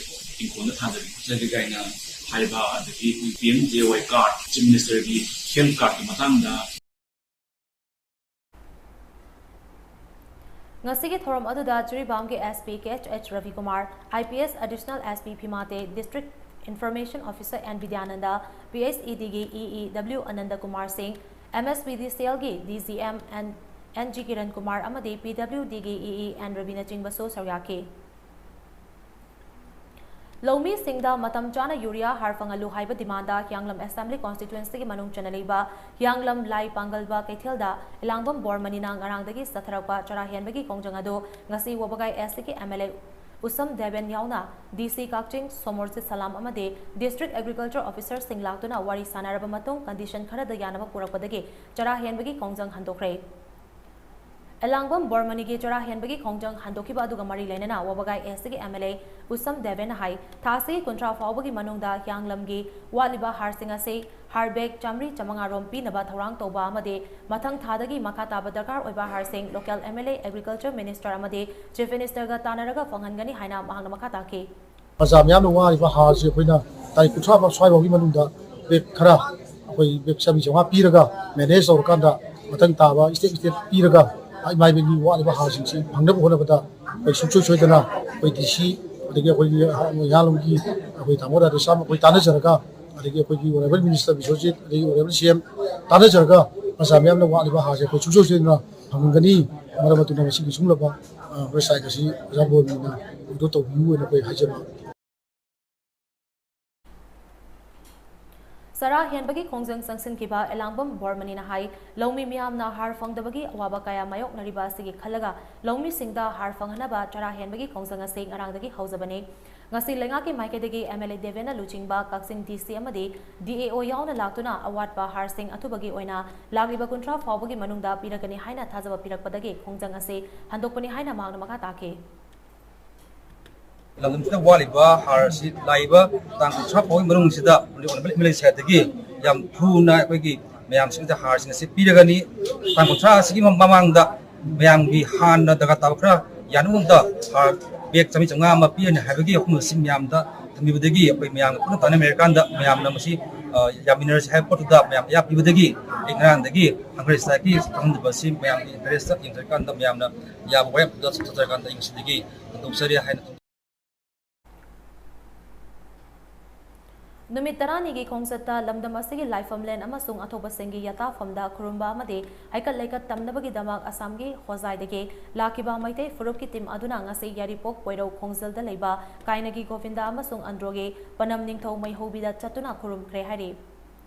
ꯏꯪꯈꯣꯜꯗ ꯊꯥꯖꯒꯦ ꯈꯣꯠꯆꯒꯦ ꯀꯥꯏꯅ ꯍꯥꯏꯕ, ꯑꯗꯒꯤ ꯑꯩꯈꯣꯏ P M J Y card, chief ꯃꯤꯅꯤꯁꯇꯔꯒꯤ ꯍꯦꯜꯊ ꯀꯥꯔꯗꯀꯤ ꯃꯇꯥꯡꯗ꯫ ꯉꯁꯤꯒꯤ ꯊꯧꯔꯝ ꯑꯗꯨꯗ ꯖꯤꯔꯤꯕꯥꯝꯒꯤ S P K H H Rabikumar, I P S additional S P Phimate, district information officer N Bidyananda, P H ꯏ ꯗꯤꯒꯤ E E W Ananda Kumar Singh, M S P D C ꯑꯦꯜꯒꯤ D G M N N G Kiran Kumar ꯑꯃꯗꯤ P W ꯗꯤꯒꯤ E E N ꯔꯕꯤꯅꯆꯤꯡꯕꯁꯨ ꯁꯔꯨꯛ ꯌꯥꯈꯤ꯫ ꯂꯧꯃꯤꯁꯤꯡꯗ ꯃꯇꯝ ꯆꯥꯅ ꯌꯨꯔꯤꯌꯥ ꯍꯥꯔ ꯐꯪꯍꯜꯂꯨ ꯍꯥꯏꯕ ꯗꯤꯃꯥꯟꯗ ꯍꯤꯌꯥꯡꯂꯝ ꯑꯦꯁꯦꯝꯕ꯭ꯂꯤ ꯀꯣꯟꯁꯇꯤꯇ꯭ꯋꯦꯟꯁꯤꯒꯤ ꯃꯅꯨꯡ ꯆꯟꯅ ꯂꯩꯕ ꯍꯤꯌꯥꯡꯂꯝ ꯂꯥꯏ ꯄꯥꯡꯒꯜꯕ ꯀꯩꯊꯦꯜꯗ ꯑꯦꯂꯥꯡꯕꯝ ꯕꯣꯔꯃꯅꯤꯅ ꯉꯔꯥꯡꯗꯒꯤ ꯆꯠꯊꯔꯛꯄ ꯆꯔꯥ ꯍꯦꯟꯕꯒꯤ ꯈꯣꯡꯖꯪ ꯑꯗꯨ ꯉꯁꯤ ꯋꯥꯕꯒꯥꯏ ꯑꯦꯁ ꯁꯤꯒꯤ ꯑꯦꯝ ꯑꯦꯜ ꯑꯦ ꯎꯁꯝ ꯗꯦꯕꯦꯟ ꯌꯥꯎꯅ ꯗꯤ ꯁꯤ ꯀꯛꯆꯤꯡ ꯁꯣꯃꯣꯔꯖꯤꯠ ꯁꯂꯥꯝ ꯑꯃꯗꯤ ꯗꯤꯁꯇ꯭ꯔꯤꯛ ꯑꯦꯒ꯭ꯔꯤꯀꯜꯆꯔ ꯑꯣꯐꯤꯁꯥꯔꯁꯤꯡ ꯂꯥꯛꯇꯨꯅ ꯋꯥꯔꯤ ꯁꯥꯟꯅꯔꯕ ꯃꯇꯨꯡ ꯀꯟꯗꯤꯁꯟ ꯈꯔꯗ ꯌꯥꯅꯕ ꯄꯨꯔꯛꯄꯗꯒꯤ ꯆꯔꯥ ꯍꯦꯟꯕꯒꯤ ꯈꯣꯡꯖꯪ ꯍꯟꯗꯣꯛꯈ꯭ꯔꯦ꯫ ꯑꯦꯂꯥꯡꯕꯝ ꯕꯣꯔꯃꯅꯤꯒꯤ ꯆꯔꯥ ꯍꯦꯟꯕꯒꯤ ꯈꯣꯡꯖꯪ ꯍꯟꯗꯣꯛꯈꯤꯕ ꯑꯗꯨꯒ ꯃꯔꯤ ꯂꯩꯅꯅ ꯋꯥꯕꯒꯥꯏ ꯑꯦꯁ ꯁꯤꯒꯤ ꯑꯦꯝ ꯑꯦꯜ ꯑꯦ ꯎꯁꯝ ꯗꯦꯕꯦꯟꯅ ꯍꯥꯏ, ꯊꯥ ꯑꯁꯤꯒꯤ ꯀꯨꯟꯊ꯭ꯔꯥ ꯐꯥꯎꯕꯒꯤ ꯃꯅꯨꯡꯗ ꯍꯤꯌꯥꯡꯂꯝꯒꯤ ꯋꯥꯠꯂꯤꯕ ꯍꯥꯔꯁꯤꯡ ꯑꯁꯤ ꯍꯥꯔ ꯕꯦꯒ ꯆꯥꯃꯔꯤ ꯆꯃꯉꯥ ꯔꯣꯝ ꯄꯤꯅꯕ ꯊꯧꯔꯥꯡ ꯇꯧꯕ ꯑꯃꯗꯤ ꯃꯊꯪ ꯊꯥꯗꯒꯤ ꯃꯈꯥ ꯇꯥꯕ ꯗꯔꯀꯥꯔ ꯑꯣꯏꯕ ꯍꯥꯔꯁꯤꯡ local M L A, agriculture minister ꯑꯃꯗꯤ ꯆꯤꯐ ꯃꯤꯅꯤꯁꯇꯔꯒ ꯇꯥꯟꯅꯔꯒ ꯐꯪꯍꯟꯒꯅꯤ ꯍꯥꯏꯅ ꯃꯍꯥꯛꯅ ꯃꯈꯥ ꯇꯥꯈꯤ꯫ ꯄ꯭ꯔꯖꯥ ꯃꯤꯌꯥꯝꯅ ꯋꯥꯔꯤꯕ ꯍꯥꯔꯁꯤ ꯑꯩꯈꯣꯏꯅ ꯇꯥꯔꯤꯛ ꯀꯨꯟꯊ꯭ꯔꯥ ꯐꯥꯎ ꯁ꯭ꯋꯥꯏꯐꯥꯎꯒꯤ ꯃꯅꯨꯡꯗ ꯕꯦꯒ ꯈꯔ, ꯑꯩꯈꯣꯏ ꯕꯦꯒ ꯆꯥꯝꯃꯔꯤ ꯆꯥꯝꯃꯉꯥ ꯄꯤꯔꯒ ꯃꯦꯅꯦꯖ ꯇꯧꯔꯀꯥꯟꯗ ꯃꯊꯪ ꯇꯥꯕ ꯁ꯭ꯇꯦꯞ ꯁ꯭ꯇꯦꯞ ꯄꯤꯔꯒ ꯏꯃꯥ ꯏꯕꯦꯟꯒꯤ ꯋꯥꯠꯂꯤꯕ ꯍꯥꯔꯁꯤꯡꯁꯤ ꯐꯪꯅꯕ ꯍꯣꯠꯅꯕꯗ ꯑꯩꯈꯣꯏ ꯁꯨꯡꯁꯣꯏ ꯁꯣꯏꯗꯅ ꯑꯩꯈꯣꯏ ꯗꯤ ꯁꯤ, ꯑꯗꯒꯤ ꯑꯩꯈꯣꯏꯒꯤ ꯍꯤꯌꯥꯡꯂꯝꯒꯤ ꯑꯩꯈꯣꯏ ꯇꯥꯃꯣ ꯔꯥꯙꯦꯁ꯭ꯌꯥꯝ ꯑꯩꯈꯣꯏ ꯇꯥꯟꯅꯖꯔꯒ, ꯑꯗꯒꯤ ꯑꯩꯈꯣꯏꯒꯤ ꯑꯣꯅꯔꯦꯕꯜ ꯃꯤꯅꯤꯁꯇꯔ ꯕꯤꯁ꯭ꯋꯖꯤꯠ, ꯑꯗꯒꯤ ꯑꯣꯅꯔꯦꯕꯜ ꯁꯤ ꯑꯦꯝ ꯇꯥꯟꯅꯖꯔꯒ ꯄ꯭ꯔꯖꯥ ꯃꯤꯌꯥꯝꯅ ꯋꯥꯠꯂꯤꯕ ꯍꯥꯔꯁꯦ ꯑꯩꯈꯣꯏ ꯁꯨꯡꯁꯣꯏ ꯁꯣꯏꯗꯅ ꯐꯪꯍꯟꯒꯅꯤ꯫ ꯃꯔꯝ ꯑꯗꯨꯅ ꯃꯁꯤꯒꯤ ꯁꯤꯒꯨꯝꯂꯕ, ꯑ, ꯋꯦꯕꯁꯥꯏꯠ ꯑꯁꯤ ꯑꯣꯖꯥ ꯕꯣꯔꯃꯅꯤꯅ ꯑꯗꯨ ꯇꯧꯕꯤꯌꯨ ꯍꯥꯏꯅ ꯑꯩꯈꯣꯏ ꯍꯥꯏꯖꯕ꯫ ꯆꯔꯥ ꯍꯦꯟꯕꯒꯤ ꯈꯣꯡꯖꯪ ꯆꯪꯁꯤꯟꯈꯤꯕ ꯑꯦꯂꯥꯡꯕꯝ ꯕꯣꯔꯃꯅꯤꯅ ꯍꯥꯏ, ꯂꯧꯃꯤ ꯃꯤꯌꯥꯝꯅ ꯍꯥꯔ ꯐꯪꯗꯕꯒꯤ ꯑꯋꯥꯕ ꯀꯌꯥ ꯃꯥꯌꯣꯛꯅꯔꯤꯕ ꯑꯁꯤꯒꯤ ꯈꯜꯂꯒ ꯂꯧꯃꯤꯁꯤꯡꯗ ꯍꯥꯔ ꯐꯪꯍꯟꯅꯕ ꯆꯔꯥ ꯍꯦꯟꯕꯒꯤ ꯈꯣꯡꯖꯪ ꯑꯁꯤ ꯉꯔꯥꯡꯗꯒꯤ ꯍꯧꯖꯕꯅꯤ꯫ ꯉꯁꯤ ꯂꯩꯉꯥꯛꯀꯤ ꯃꯥꯏꯀꯩꯗꯒꯤ ꯑꯦꯝ ꯑꯦꯜ ꯑꯦ ꯗꯦꯕꯦꯟꯅ ꯂꯨꯆꯤꯡꯕ ꯀꯛꯆꯤꯡ ꯗꯤ ꯁꯤ ꯑꯃꯗꯤ ꯗꯤ ꯑꯦ ꯑꯣ ꯌꯥꯎꯅ ꯂꯥꯛꯇꯨꯅ ꯑꯋꯥꯠꯄ ꯍꯥꯔꯁꯤꯡ ꯑꯊꯨꯕꯒꯤ ꯑꯣꯏꯅ ꯂꯥꯛꯂꯤꯕ ꯀꯨꯟꯊ꯭ꯔꯥ ꯐꯥꯎꯕꯒꯤ ꯃꯅꯨꯡꯗ ꯄꯤꯔꯒꯅꯤ ꯍꯥꯏꯅ ꯊꯥꯖꯕ ꯄꯤꯔꯛꯄꯗꯒꯤ ꯈꯣꯡꯖꯪ ꯑꯁꯤ ꯍꯟꯗꯣꯛꯄꯅꯤ ꯍꯥꯏꯅ ꯃꯍꯥꯛꯅ ꯃꯈꯥ ꯇꯥꯈꯤ꯫ ꯂꯝꯗꯝꯁꯤꯗ ꯋꯥꯠꯂꯤꯕ ꯍꯥꯔ ꯑꯁꯤ ꯂꯥꯛꯏꯕ ꯇꯥꯡ ꯀꯨꯟꯊ꯭ꯔꯥ ꯐꯥꯎꯕꯒꯤ ꯃꯅꯨꯡꯁꯤꯗ ꯑꯦꯝ ꯑꯦꯜ ꯑꯦ ꯁꯥꯏꯠꯇꯒꯤ ꯌꯥꯝ ꯊꯨꯅ ꯑꯩꯈꯣꯏꯒꯤ ꯃꯌꯥꯝꯁꯤꯡꯗ ꯍꯥꯔꯁꯤꯡ ꯑꯁꯤ ꯄꯤꯔꯒꯅꯤ꯫ ꯇꯥꯡ ꯀꯨꯟꯊ꯭ꯔꯥ ꯑꯁꯤꯒꯤ ꯃꯃꯥꯡꯗ ꯃꯌꯥꯝꯒꯤ ꯍꯥꯟꯅ ꯗꯔꯀꯥꯔ ꯇꯥꯕ ꯈꯔ ꯌꯥꯅꯕꯗ ꯍꯥꯔ ꯕꯦꯛ ꯆꯥꯝꯃꯔꯤ ꯆꯥꯝꯃꯉꯥ ꯑꯃ ꯄꯤꯔꯅꯤ ꯍꯥꯏꯕꯒꯤ ꯋꯥꯐꯝ ꯑꯁꯤ ꯃꯌꯥꯝꯗ ꯊꯝꯕꯤꯕꯗꯒꯤ, ꯑꯩꯈꯣꯏ ꯃꯌꯥꯝꯒ ꯄꯨꯟꯅ ꯇꯥꯟꯅꯃꯤꯔꯀꯥꯟꯗ ꯃꯌꯥꯝꯅ ꯃꯁꯤ, ꯑ, ꯌꯥꯃꯤꯟꯅꯔꯁꯤ ꯍꯥꯏꯕ ꯄꯣꯠꯇꯨꯗ ꯃꯌꯥꯝ ꯑꯌꯥꯕ ꯄꯤꯕꯗꯒꯤ ꯑꯩ ꯉꯔꯥꯡꯗꯒꯤ ꯍꯪꯒꯔ ꯁ꯭ꯇ꯭ꯔꯥꯏꯛꯀꯤ ꯈꯪꯍꯟꯗꯕ ꯑꯁꯤ ꯃꯌꯥꯝꯒꯤ ꯏꯟꯇꯔꯦꯁꯇ ꯌꯦꯡꯖꯔꯀꯥꯟꯗ, ꯃꯌꯥꯝꯅ ꯌꯥꯕ ꯋꯥꯔꯦꯞꯇꯨꯗ ꯆꯠꯊꯖꯔꯀꯥꯟꯗ ꯑꯩ ꯉꯁꯤꯗꯒꯤ ꯍꯟꯗꯣꯛꯆꯔꯤ ꯍꯥꯏꯅ ꯅꯨꯃꯤꯠ ꯇꯔꯥꯅꯤꯒꯤ ꯈꯣꯡꯆꯠꯇ ꯂꯝꯗꯝ ꯑꯁꯤꯒꯤ ꯂꯥꯏꯐꯝꯂꯦꯟ ꯑꯃꯁꯨꯡ ꯑꯊꯧꯕꯁꯤꯡꯒꯤ ꯌꯥꯇꯥꯐꯝꯗ ꯈꯨꯔꯨꯝꯕ ꯑꯃꯗꯤ ꯍꯩꯀꯠ ꯂꯩꯀꯠ ꯇꯝꯅꯕꯒꯤꯗꯃꯛ ꯑꯁꯥꯝꯒꯤ ꯍꯣꯖꯥꯏꯗꯒꯤ ꯂꯥꯛꯈꯤꯕ ꯃꯩꯇꯩ ꯐꯨꯔꯨꯞꯀꯤ ꯇꯤꯝ ꯑꯗꯨꯅ ꯉꯁꯤ ꯌꯥꯏꯔꯤꯄꯣꯛ ꯄꯣꯏꯔꯧ ꯈꯣꯡꯖꯜꯗ ꯂꯩꯕ ꯀꯥꯏꯅꯒꯤ ꯒꯣꯕꯤꯟꯗ ꯑꯃꯁꯨꯡ ꯑꯟꯗ꯭ꯔꯣꯒꯤ ꯄꯅꯝ ꯅꯤꯡꯊꯧ ꯃꯩꯍꯧꯕꯤꯗ ꯆꯠꯇꯨꯅ ꯈꯨꯔꯨꯝꯈ꯭ꯔꯦ ꯍꯥꯏꯔꯤ꯫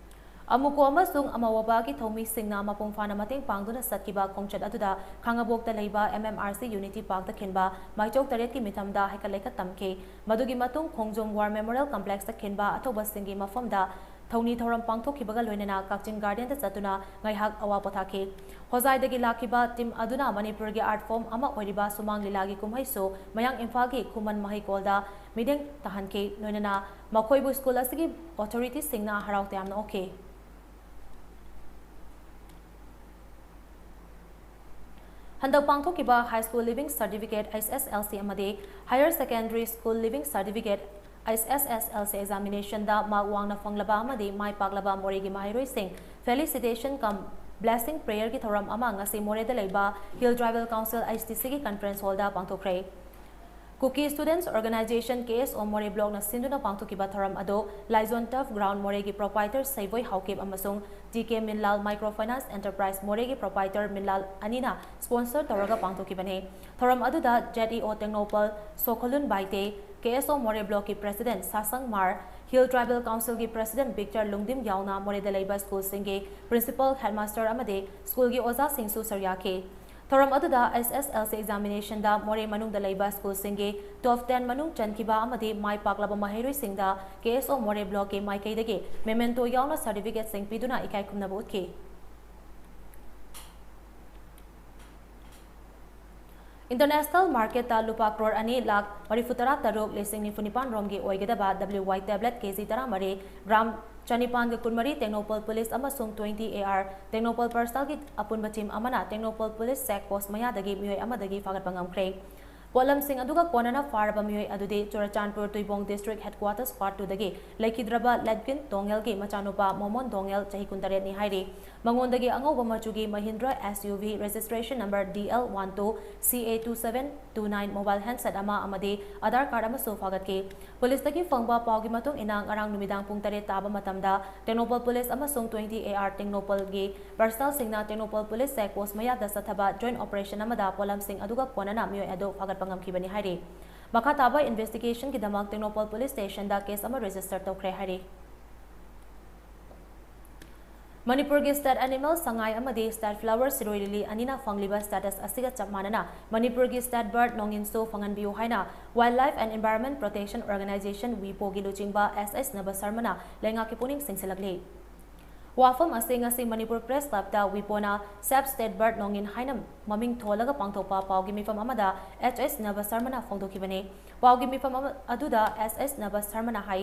ꯑꯃꯨꯀꯣ ꯑꯃꯁꯨꯡ ꯑꯃꯋꯥꯕꯥꯒꯤ ꯊꯧꯃꯤꯁꯤꯡꯅ ꯃꯄꯨꯡ ꯐꯥꯅ ꯃꯇꯦꯡ ꯄꯥꯡꯗꯨꯅ ꯆꯠꯈꯤꯕ ꯈꯣꯡꯆꯠ ꯑꯗꯨꯗ ꯈꯥꯉꯕꯣꯛꯇ ꯂꯩꯕ M M R C Unity Parkꯇ ꯈꯤꯟꯕ ꯃꯥꯏꯆꯧ ꯇꯔꯦꯠꯀꯤ ꯃꯤꯐꯝꯗ ꯍꯩꯀꯠ ꯂꯩꯀꯠ ꯇꯝꯈꯤ꯫ ꯃꯗꯨꯒꯤ ꯃꯇꯨꯡ ꯈꯣꯡꯖꯣꯝ War Memorial Complexꯇ ꯈꯤꯟꯕ ꯑꯊꯧꯕꯁꯤꯡꯒꯤ ꯃꯐꯝꯗ ꯊꯧꯅꯤ ꯊꯧꯔꯝ ꯄꯥꯡꯊꯣꯛꯈꯤꯕꯒ ꯂꯣꯏꯅꯅ ꯀꯛꯆꯤꯡ Gardenꯗ ꯆꯠꯇꯨꯅ ꯉꯥꯏꯍꯥꯛ ꯑꯋꯥ ꯄꯣꯊꯥꯈꯤ꯫ ꯍꯣꯖꯥꯏꯗꯒꯤ ꯂꯥꯛꯈꯤꯕ ꯇꯤꯝ ꯑꯗꯨꯅ ꯃꯅꯤꯄꯨꯔꯒꯤ art form ꯑꯃ ꯑꯣꯏꯔꯤꯕ ꯁꯨꯃꯥꯡ ꯂꯤꯂꯥꯒꯤ ꯀꯨꯝꯍꯩꯁꯨ ꯃꯌꯥꯡ ꯏꯝꯐꯥꯜꯒꯤ ꯈꯨꯃꯟ ꯃꯍꯩꯀꯣꯜꯗ ꯃꯤꯠꯌꯦꯡ ꯇꯥꯍꯟꯈꯤ꯫ ꯂꯣꯏꯅꯅ ꯃꯈꯣꯏꯕꯨ ꯁ꯭ꯀꯨꯜ ꯑꯁꯤꯒꯤ authoritiesꯁꯤꯡꯅ ꯍꯔꯥꯎ ꯇꯌꯥꯝꯅ ꯑꯣꯛꯈꯤ꯫ ꯍꯟꯗꯛ ꯄꯥꯡꯊꯣꯛꯈꯤꯕ High School Leaving Certificate, H S L C, ꯑꯃꯗꯤ Higher Secondary School Leaving Certificate, H S S L C, examinationꯗ mark ꯋꯥꯡꯅ ꯐꯪꯂꯕ ꯑꯃꯗꯤ ꯃꯥꯏ ꯄꯥꯛꯂꯕ ꯃꯣꯔꯦꯒꯤ ꯃꯍꯩꯔꯣꯏꯁꯤꯡ felicitation cum blessing prayerꯒꯤ ꯊꯧꯔꯝ ꯑꯃ ꯉꯁꯤ ꯃꯣꯔꯦꯗ ꯂꯩꯕ Hill Tribal Council, H T Cꯒꯤ conference hallꯗ ꯄꯥꯡꯊꯣꯛꯈ꯭ꯔꯦ꯫ Kuki Students Organisation, K S O, ꯃꯣꯔꯦ blockꯅ ꯁꯤꯟꯗꯨꯅ ꯄꯥꯡꯊꯣꯛꯈꯤꯕ ꯊꯧꯔꯝ ꯑꯗꯨ ꯂꯥꯏꯖꯣꯟ Turf Ground ꯃꯣꯔꯦꯒꯤ proprietor ꯁꯩꯕꯣꯏ ꯍꯥꯎꯀꯤꯞ ꯑꯃꯁꯨꯡ T K Minlal Microfinance Enterprise ꯃꯣꯔꯦꯒꯤ proprietor ꯃꯤꯟꯂꯥꯜ ꯑꯅꯤꯅ sponsor ꯇꯧꯔꯒ ꯄꯥꯡꯊꯣꯛꯈꯤꯕꯅꯤ꯫ ꯊꯧꯔꯝ ꯑꯗꯨꯗ Z E O Tengnoupal ꯁꯣꯈꯣꯂꯨꯟ Baite, K S O ꯃꯣꯔꯦ blockꯀꯤ president ꯁꯥꯁꯪ ꯃꯥꯔ, Hill Tribal Councilꯒꯤ president Victor ꯂꯨꯡꯗꯤꯝ ꯌꯥꯎꯅ ꯃꯣꯔꯦꯗ ꯂꯩꯕ ꯁ꯭ꯀꯨꯜꯁꯤꯡꯒꯤ principal, headmaster ꯑꯃꯗꯤ ꯁ꯭ꯀꯨꯜꯒꯤ ꯑꯣꯖꯥꯁꯤꯡꯁꯨ ꯁꯔꯨꯛ ꯌꯥꯈꯤ꯫ ꯊꯧꯔꯝ ꯑꯗꯨꯗ H S L C examinationꯗ ꯃꯣꯔꯦ ꯃꯅꯨꯡꯗ ꯂꯩꯕ ꯁ꯭ꯀꯨꯜꯁꯤꯡꯒꯤ top ten ꯃꯅꯨꯡ ꯆꯟꯈꯤꯕ ꯑꯃꯗꯤ ꯃꯥꯏ ꯄꯥꯛꯂꯕ ꯃꯍꯩꯔꯣꯏꯁꯤꯡꯗ K S O ꯃꯣꯔꯦ blockꯀꯤ ꯃꯥꯏꯀꯩꯗꯒꯤ memento ꯌꯥꯎꯅ certificateꯁꯤꯡ ꯄꯤꯗꯨꯅ ꯏꯀꯥꯏ ꯈꯨꯝꯅꯕ ꯎꯠꯈꯤ꯫ International marketꯇ ꯂꯨꯄꯥ crore ꯑꯅꯤ ꯂꯥꯈ ꯃꯔꯤꯐꯨ ꯇꯔꯥ ꯇꯔꯨꯛ ꯂꯤꯁꯤꯡ ꯅꯤꯐꯨ ꯅꯤꯄꯥꯟ ꯔꯣꯝꯒꯤ ꯑꯣꯏꯒꯗꯕ W Y tablet K G ꯇꯔꯥꯃꯔꯤ, gram ꯆꯅꯤꯄꯥꯟꯒ ꯀꯨꯟꯃꯔꯤ ꯇꯦꯡꯅꯧꯄꯜ police ꯑꯃꯁꯨꯡ twenty A R ꯇꯦꯡꯅꯧꯄꯜ parcelꯒꯤ ꯑꯄꯨꯟꯕ team ꯑꯃꯅ ꯇꯦꯡꯅꯧꯄꯜ police check post ꯃꯌꯥꯗꯒꯤ ꯃꯤꯑꯣꯏ ꯑꯃꯗꯒꯤ ꯐꯥꯒꯠꯄ ꯉꯝꯈ꯭ꯔꯦ꯫ ꯄꯣꯠꯂꯝꯁꯤꯡ ꯑꯗꯨꯒ ꯀꯣꯟꯅꯅ ꯐꯥꯔꯕ ꯃꯤꯑꯣꯏ ꯑꯗꯨꯗꯤ Churachandpur ꯇꯨꯏꯕꯣꯡ District Headquarters Part Two ꯗꯒꯤ ꯂꯩꯈꯤꯗ꯭ꯔꯕ ꯂꯦꯠꯒꯤꯟ ꯇꯣꯡꯉꯦꯜꯒꯤ ꯃꯆꯥꯅꯨꯄꯥ ꯃꯣꯃꯣꯟ ꯇꯣꯡꯉꯦꯜ, ꯆꯍꯤ ꯀꯨꯟꯇꯔꯦꯠꯅꯤ ꯍꯥꯏꯔꯤ꯫ ꯃꯉꯣꯟꯗꯒꯤ ꯑꯉꯧꯕ ꯃꯆꯨꯒꯤ Mahindra S U V registration number D L one two C A two seven two nine mobile handset ꯑꯃ ꯑꯃꯗꯤ Aadhaar card ꯑꯃꯁꯨ ꯐꯥꯒꯠꯈꯤ꯫ ꯄꯨꯂꯤꯁꯇꯒꯤ ꯐꯪꯕ ꯄꯥꯎꯒꯤ ꯃꯇꯨꯡ ꯏꯟꯅ, ꯉꯔꯥꯡ ꯅꯨꯃꯤꯗꯥꯡ ꯄꯨꯡ ꯇꯔꯦꯠ ꯇꯥꯕ ꯃꯇꯝꯗ ꯇꯦꯡꯅꯧꯄꯜ ꯄꯨꯂꯤꯁ ꯑꯃꯁꯨꯡ twenty A R ꯇꯦꯡꯅꯧꯄꯜꯒꯤ personnelꯁꯤꯡꯅ ꯇꯦꯡꯅꯧꯄꯜ ꯄꯨꯂꯤꯁ check post ꯃꯌꯥꯗ ꯆꯠꯊꯕ joint operation ꯑꯃꯗ ꯄꯣꯠꯂꯝꯁꯤꯡ ꯑꯗꯨꯒ ꯀꯣꯟꯅꯅ ꯃꯤꯑꯣꯏ ꯑꯗꯨ ꯐꯥꯒꯠꯄ ꯉꯝꯈꯤꯕꯅꯤ ꯍꯥꯏꯔꯤ꯫ ꯃꯈꯥ ꯇꯥꯕ investigationꯒꯤꯗꯃꯛ ꯇꯦꯡꯅꯧꯄꯜ police stationꯗ case ꯑꯃ register ꯇꯧꯈ꯭ꯔꯦ ꯍꯥꯏꯔꯤ꯫ ꯃꯅꯤꯄꯨꯔꯒꯤ state animal ꯁꯉꯥꯏ ꯑꯃꯗꯤ state flower ꯁꯤꯔꯣꯏ ꯂꯤꯂꯤ ꯑꯅꯤꯅ ꯐꯪꯂꯤꯕ status ꯑꯁꯤꯒ ꯆꯞ ꯃꯥꯟꯅꯅ ꯃꯅꯤꯄꯨꯔꯒꯤ state bird ꯅꯣꯡꯏꯟꯁꯨ ꯐꯪꯍꯟꯕꯤꯌꯨ ꯍꯥꯏꯅ Wildlife and Environment Protection Organisation, WIPOꯒꯤ ꯂꯨꯆꯤꯡꯕ S H ꯅꯕ ꯁꯔꯃꯅ ꯂꯩꯉꯥꯛꯀꯤ ꯄꯨꯛꯅꯤꯡ ꯆꯤꯡꯁꯤꯜꯂꯛꯂꯤ꯫ ꯋꯥꯐꯝ ꯑꯁꯤ ꯉꯁꯤ Manipur Press Clubꯇ WIPOꯅ Save State Bird ꯅꯣꯡꯏꯟ ꯍꯥꯏꯅ ꯃꯃꯤꯡ ꯊꯣꯜꯂꯒ ꯄꯥꯡꯊꯣꯛꯄ ꯄꯥꯎꯒꯤ ꯃꯤꯐꯝ ꯑꯃꯗ S H ꯅꯕ ꯁꯔꯃꯅ ꯐꯣꯡꯗꯣꯛꯈꯤꯕꯅꯤ꯫ ꯄꯥꯎꯒꯤ ꯃꯤꯐꯝ ꯑꯃ-, ꯑꯗꯨꯗ S H ꯅꯕ ꯁꯔꯃꯅ ꯍꯥꯏ,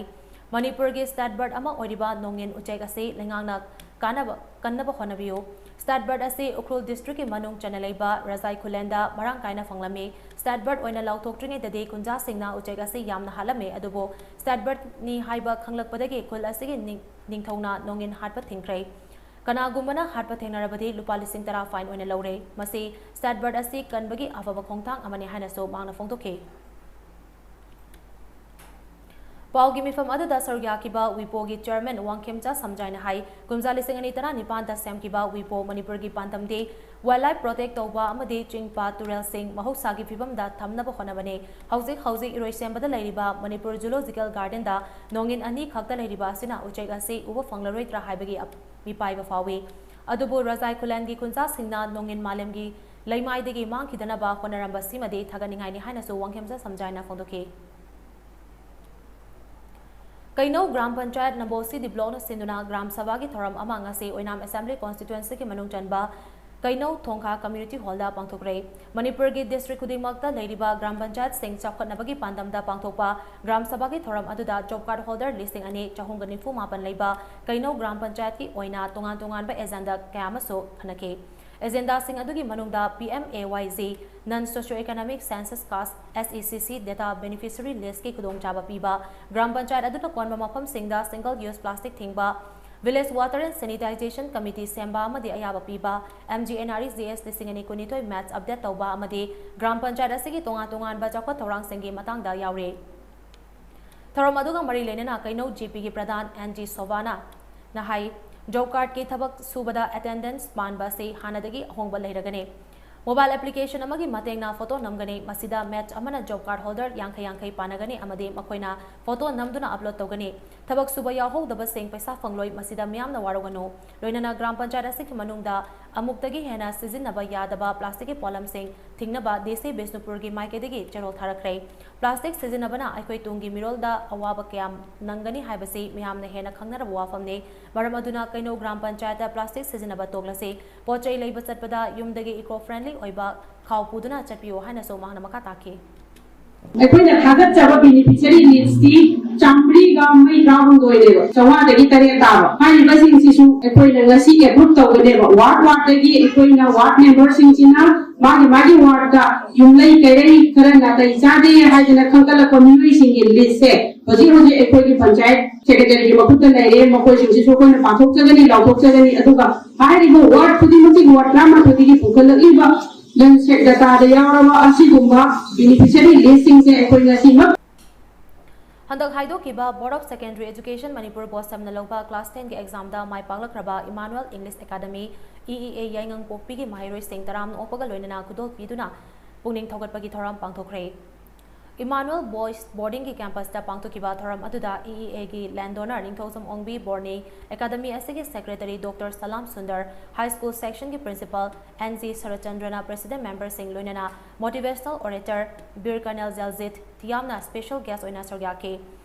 ꯃꯅꯤꯄꯨꯔꯒꯤ state bird ꯑꯃ ꯑꯣꯏꯔꯤꯕ ꯅꯣꯡꯏꯟ ꯎꯆꯦꯛ ꯑꯁꯤ ꯂꯩꯉꯥꯛꯅ ꯀꯥꯟꯅꯕ, ꯀꯟꯅꯕ ꯍꯣꯠꯅꯕꯤꯌꯨ꯫ State bird ꯑꯁꯤ ꯎꯈ꯭ꯔꯨꯜ districtꯀꯤ ꯃꯅꯨꯡ ꯆꯟꯅ ꯂꯩꯕ ꯔꯖꯥꯏ ꯈꯨꯂꯦꯟꯗ ꯃꯔꯥꯡ ꯀꯥꯏꯅ ꯐꯪꯂꯝꯃꯤ꯫ State bird ꯑꯣꯏꯅ ꯂꯥꯎꯊꯣꯛꯇ꯭ꯔꯤꯉꯩꯗꯗꯤ ꯈꯨꯟꯖꯥꯁꯤꯡꯅ ꯎꯆꯦꯛ ꯑꯁꯤ ꯌꯥꯝꯅ ꯍꯥꯠꯂꯝꯃꯤ, ꯑꯗꯨꯕꯨ state birdꯅꯤ ꯍꯥꯏꯕ ꯈꯪꯂꯛꯄꯗꯒꯤ ꯈꯨꯜ ꯑꯁꯤꯒꯤ ꯅꯤꯡ-, ꯅꯤꯡꯊꯧꯅ ꯅꯣꯡꯏꯟ ꯍꯥꯠꯄ ꯊꯤꯡꯈ꯭ꯔꯦ꯫ ꯀꯅꯥꯒꯨꯝꯕꯅ ꯍꯥꯠꯄ ꯊꯦꯡꯅꯔꯕꯗꯤ ꯂꯨꯄꯥ ꯂꯤꯁꯤꯡ ꯇꯔꯥ fine ꯑꯣꯏꯅ ꯂꯧꯔꯦ꯫ ꯃꯁꯤ state bird ꯑꯁꯤ ꯀꯟꯕꯒꯤ ꯑꯐꯕ ꯈꯣꯡꯊꯥꯡ ꯑꯃꯅꯤ ꯍꯥꯏꯅꯁꯨ ꯃꯍꯥꯛꯅ ꯐꯣꯡꯗꯣꯛꯈꯤ꯫ ꯄꯥꯎꯒꯤ ꯃꯤꯐꯝ ꯑꯗꯨꯗ ꯁꯔꯨꯛ ꯌꯥꯈꯤꯕ WIPOꯒꯤ chairman ꯋꯥꯡꯈꯦꯝꯆꯥ ꯁꯝꯖꯥꯏꯅ ꯍꯥꯏ, ꯀꯨꯝꯖꯥ ꯂꯤꯁꯤꯡ ꯑꯅꯤ ꯇꯔꯥꯅꯤꯄꯥꯟꯗ ꯁꯦꯝꯈꯤꯕ WIPO ꯃꯅꯤꯄꯨꯔꯒꯤ ꯄꯥꯟꯗꯝꯗꯤ wildlife protect ꯇꯧꯕ ꯑꯃꯗꯤ ꯆꯤꯡ, ꯄꯥꯠ, ꯇꯨꯔꯦꯜꯁꯤꯡ ꯃꯍꯧꯁꯥꯒꯤ ꯐꯤꯕꯝꯗ ꯊꯝꯅꯕ ꯍꯣꯠꯅꯕꯅꯤ꯫ ꯍꯧꯖꯤꯛ ꯍꯧꯖꯤꯛ ꯏꯔꯣꯏꯁꯦꯝꯕꯗ ꯂꯩꯔꯤꯕ ꯃꯅꯤꯄꯨꯔ Zoological Gardenꯗ ꯅꯣꯡꯏꯟ ꯑꯅꯤ ꯈꯛꯇ ꯂꯩꯔꯤꯕ ꯑꯁꯤꯅ ꯎꯆꯦꯛ ꯑꯁꯤ ꯎꯕ ꯐꯪꯂꯔꯣꯏꯗ꯭ꯔꯥ ꯍꯥꯏꯕꯒꯤ ꯑꯞ-, ꯃꯤꯄꯥꯏꯕ ꯐꯥꯎꯏ꯫ ꯑꯗꯨꯕꯨ ꯔꯖꯥꯏ ꯈꯨꯂꯦꯟꯒꯤ ꯈꯨꯟꯖꯥꯁꯤꯡꯅ ꯅꯣꯡꯏꯟ ꯃꯥꯂꯦꯝꯒꯤ ꯂꯩꯃꯥꯏꯗꯒꯤ ꯃꯥꯡꯈꯤꯗꯅꯕ ꯍꯣꯠꯅꯔꯝꯕꯁꯤꯃꯗꯤ ꯊꯥꯒꯠꯅꯤꯡꯉꯥꯏꯅꯤ ꯍꯥꯏꯅꯁꯨ ꯋꯥꯡꯈꯦꯝꯆꯥ ꯁꯝꯖꯥꯏꯅ ꯐꯣꯡꯗꯣꯛꯈꯤ꯫ ꯀꯩꯅꯧ ꯒ꯭ꯔꯥꯝ ꯄꯟꯆꯥꯌꯠ ꯅꯝꯕꯣꯜ C D blockꯅ ꯁꯤꯟꯗꯨꯅ ꯒ꯭ꯔꯥꯝ ꯁꯚꯥꯒꯤ ꯊꯧꯔꯝ ꯑꯃ ꯉꯁꯤ ꯑꯣꯏꯅꯥꯝ Assembly Constituencyꯒꯤ ꯃꯅꯨꯡ ꯆꯟꯕ ꯀꯩꯅꯧ ꯊꯣꯡꯈꯥ Community Hallꯗ ꯄꯥꯡꯊꯣꯛꯈ꯭ꯔꯦ꯫ ꯃꯅꯤꯄꯨꯔꯒꯤ district ꯈꯨꯗꯤꯡꯃꯛꯇ ꯂꯩꯔꯤꯕ ꯒ꯭ꯔꯥꯝ ꯄꯟꯆꯥꯌꯠꯁꯤꯡ ꯆꯥꯎꯈꯠꯅꯕꯒꯤ ꯄꯥꯟꯗꯝꯗ ꯄꯥꯡꯊꯣꯛꯄ ꯒ꯭ꯔꯥꯝ ꯁꯚꯥꯒꯤ ꯊꯧꯔꯝ ꯑꯗꯨꯗ job card holder ꯂꯤꯁꯤꯡ ꯑꯅꯤ ꯆꯍꯨꯝꯒ ꯅꯤꯐꯨ ꯃꯥꯄꯟ ꯂꯩꯕ ꯀꯩꯅꯧ ꯒ꯭ꯔꯥꯝ ꯄꯟꯆꯥꯌꯠꯀꯤ ꯑꯣꯏꯅ ꯇꯣꯉꯥꯟ ꯇꯣꯉꯥꯟꯕ agenda ꯀꯌꯥ ꯑꯃꯁꯨ ꯈꯟꯅꯈꯤ꯫ ꯑꯦꯖꯦꯟꯗꯥꯁꯤꯡ ꯑꯗꯨꯒꯤ ꯃꯅꯨꯡꯗ P M A Y G, Non Socio Economic Census Caste, S E C C data beneficiary listꯀꯤ ꯈꯨꯗꯣꯡꯆꯥꯕ ꯄꯤꯕ, ꯒ꯭ꯔꯥꯝ ꯄꯟꯆꯥꯌꯠ ꯑꯗꯨꯅ ꯀꯣꯟꯕ ꯃꯐꯝꯁꯤꯡꯗ single use plastic ꯊꯤꯡꯕ, Village Water and Sanitization Committee ꯁꯦꯝꯕ ꯑꯃꯗꯤ ꯑꯌꯥꯕ ꯄꯤꯕ, M G N R E G S ꯂꯤꯁꯤꯡ ꯑꯅꯤ ꯀꯨꯟꯅꯤꯊꯣꯏ match update ꯇꯧꯕ ꯑꯃꯗꯤ ꯒ꯭ꯔꯥꯝ ꯄꯟꯆꯥꯌꯠ ꯑꯁꯤꯒꯤ ꯇꯣꯉꯥꯟ ꯇꯣꯉꯥꯟꯕ ꯆꯥꯎꯈꯠ ꯊꯧꯔꯥꯡꯁꯤꯡꯒꯤ ꯃꯇꯥꯡꯗ ꯌꯥꯎꯔꯤ꯫ ꯊꯧꯔꯝ ꯑꯗꯨꯒ ꯃꯔꯤ ꯂꯩꯅꯅ ꯀꯩꯅꯧ G Pꯒꯤ ꯄ꯭ꯔꯙꯥꯟ N G ꯁꯣꯚꯥꯅ ꯍꯥꯏ, job cardꯀꯤ ꯊꯕꯛ ꯁꯨꯕꯗ attendance ꯄꯥꯟꯕ ꯑꯁꯤ ꯍꯥꯟꯅꯗꯒꯤ ꯑꯍꯣꯡꯕ ꯂꯩꯔꯒꯅꯤ꯫ Mobile application ꯑꯃꯒꯤ ꯃꯇꯦꯡꯅ photo ꯅꯝꯒꯅꯤ꯫ ꯃꯁꯤꯗ match ꯑꯃꯅ job card holder ꯌꯥꯡꯈꯩ ꯌꯥꯡꯈꯩ ꯄꯥꯟꯅꯒꯅꯤ ꯑꯃꯗꯤ ꯃꯈꯣꯏꯅ photo ꯅꯝꯗꯨꯅ upload ꯇꯧꯒꯅꯤ꯫ ꯊꯕꯛ ꯁꯨꯕ ꯌꯥꯎꯍꯧꯗꯕꯁꯤꯡ ꯄꯩꯁꯥ ꯐꯪꯂꯣꯏ꯫ ꯃꯁꯤꯗ ꯃꯤꯌꯥꯝꯅ ꯋꯥꯔꯧꯒꯅꯨ꯫ ꯂꯣꯏꯅꯅ ꯒ꯭ꯔꯥꯝ ꯄꯟꯆꯥꯌꯠ ꯑꯁꯤꯒꯤ ꯃꯅꯨꯡꯗ ꯑꯃꯨꯛꯇꯒꯤ ꯍꯦꯟꯅ ꯁꯤꯖꯤꯟꯅꯕ ꯌꯥꯗꯕ plasticꯀꯤ ꯄꯣꯠꯂꯝꯁꯤꯡ ꯊꯤꯡꯅꯕ D C ꯕꯤꯁꯅꯨꯄꯨꯔꯒꯤ ꯃꯥꯏꯀꯩꯗꯒꯤ ꯆꯦꯔꯣꯜ ꯊꯥꯔꯛꯈ꯭ꯔꯦ꯫ Plastic ꯁꯤꯖꯤꯟꯅꯕꯅ ꯑꯩꯈꯣꯏ ꯇꯨꯡꯒꯤ ꯃꯤꯔꯣꯜꯗ ꯑꯋꯥꯕ ꯀꯌꯥ ꯅꯪꯒꯅꯤ ꯍꯥꯏꯕꯁꯤ ꯃꯤꯌꯥꯝꯅ ꯍꯦꯟꯅ ꯈꯪꯅꯔꯕ ꯋꯥꯐꯝꯅꯤ꯫ ꯃꯔꯝ ꯑꯗꯨꯅ ꯀꯩꯅꯧ ꯒ꯭ꯔꯥꯝ ꯄꯟꯆꯥꯌꯠꯇ plastic ꯁꯤꯖꯤꯟꯅꯕ ꯇꯣꯛꯂꯁꯤ꯫ ꯄꯣꯠ ꯆꯩ ꯂꯩꯕ ꯆꯠꯄꯗ ꯌꯨꯝꯗꯒꯤ eco friendly ꯑꯣꯏꯕ ꯈꯥꯎ ꯄꯨꯗꯨꯅ ꯆꯠꯄꯤꯌꯨ ꯍꯥꯏꯅꯁꯨ ꯃꯍꯥꯛꯅ ꯃꯈꯥ ꯇꯥꯈꯤ꯫ ꯑꯩꯈꯣꯏꯅ ꯊꯥꯒꯠꯆꯕ beneficiary listꯇꯤ ꯆꯥꯃꯔꯤꯒ ꯃꯩꯗ꯭ꯔꯥ ꯍꯨꯝꯗꯣꯏꯅꯦꯕ, ꯆꯥꯃꯉꯥꯗꯒꯤ ꯇꯔꯦꯠ ꯇꯥꯕ꯫ ꯍꯥꯏꯔꯤꯕꯁꯤꯡꯁꯤꯁꯨ ꯑꯩꯈꯣꯏꯅ ꯉꯁꯤ approve ꯇꯧꯒꯅꯦꯕ꯫ Ward wardꯇꯒꯤ ꯑꯩꯈꯣꯏꯅ ward memberꯁꯤꯡꯁꯤꯅ ꯃꯥꯒꯤ ꯃꯥꯒꯤ wardꯇ ꯌꯨꯝꯂꯩ ꯀꯩꯔꯩ ꯈꯔ ꯅꯥꯇꯩ ꯆꯥꯗꯦ ꯍꯥꯏꯗꯅ ꯈꯟꯒꯠꯂꯛꯄ ꯃꯤꯑꯣꯏꯁꯤꯡꯒꯤ listꯁꯦ ꯍꯧꯖꯤꯛ ꯍꯧꯖꯤꯛ ꯑꯩꯈꯣꯏꯒꯤ ꯄꯟꯆꯥꯌꯠ secretaryꯒꯤ ꯃꯈꯨꯠꯇ ꯂꯩꯔꯦ꯫ ꯃꯈꯣꯏꯁꯤꯡꯁꯤꯁꯨ ꯑꯩꯈꯣꯏꯅ ꯄꯥꯡꯊꯣꯛꯆꯒꯅꯤ, ꯂꯥꯎꯊꯣꯛꯆꯒꯅꯤ꯫ ꯑꯗꯨꯒ ꯍꯥꯏꯔꯤꯕ ward ꯈꯨꯗꯤꯡꯃꯛꯀꯤ ward ꯇꯔꯥꯃꯥꯊꯣꯏꯗꯒꯤ ꯄꯨꯈꯠꯂꯛꯂꯤꯕ ꯖꯟꯁꯦꯠ dataꯗ ꯌꯥꯎꯔꯕ ꯑꯁꯤꯒꯨꯝꯕ beneficiary listꯁꯤꯡꯁꯦ ꯑꯩꯈꯣꯏ ꯉꯁꯤꯃꯛ ꯍꯟꯗꯛ ꯍꯥꯏꯗꯣꯛꯈꯤꯕ Board of Secondary Education Manipur BOSEMꯅ ꯂꯧꯕ class tenꯒꯤ examꯗ my ꯄꯥꯛꯂꯛꯈ꯭ꯔꯕ Emmanuel English Academy, E E A, ꯌꯥꯏꯉꯪꯄꯣꯛꯄꯤꯒꯤ ꯃꯍꯩꯔꯣꯏꯁꯤꯡ ꯇꯔꯥꯝꯅ ꯑꯣꯛꯄꯒ ꯂꯣꯏꯅꯅ ꯈꯨꯗꯣꯜ ꯄꯤꯗꯨꯅ ꯄꯨꯛꯅꯤꯡ ꯊꯧꯒꯠꯄꯒꯤ ꯊꯧꯔꯝ ꯄꯥꯡꯊꯣꯛꯈ꯭ꯔꯦ꯫ Emmanuel Boys Boardingꯒꯤ campusꯇ ꯄꯥꯡꯊꯣꯛꯈꯤꯕ ꯊꯧꯔꯝ ꯑꯗꯨꯗ E E Aꯒꯤ land donor ꯅꯤꯡꯊꯧꯖꯝ ꯑꯣꯡꯕꯤ ꯕꯣꯔꯅꯤ, academy ꯑꯁꯤꯒꯤ secretary Doctor ꯁꯂꯥꯝ Sundar, high school sectionꯒꯤ principal N G ꯁꯔꯠꯆꯟꯗ꯭ꯔꯅ president memberꯁꯤꯡ ꯂꯣꯏꯅꯅ motivational orator ꯕꯤꯔ ꯀꯔꯅꯦꯜ ꯖꯦꯜꯖꯤꯠ ꯊꯤꯌꯥꯝꯅ special guest ꯑꯣꯏꯅ ꯁꯔꯨꯛ ꯌꯥꯈꯤ꯫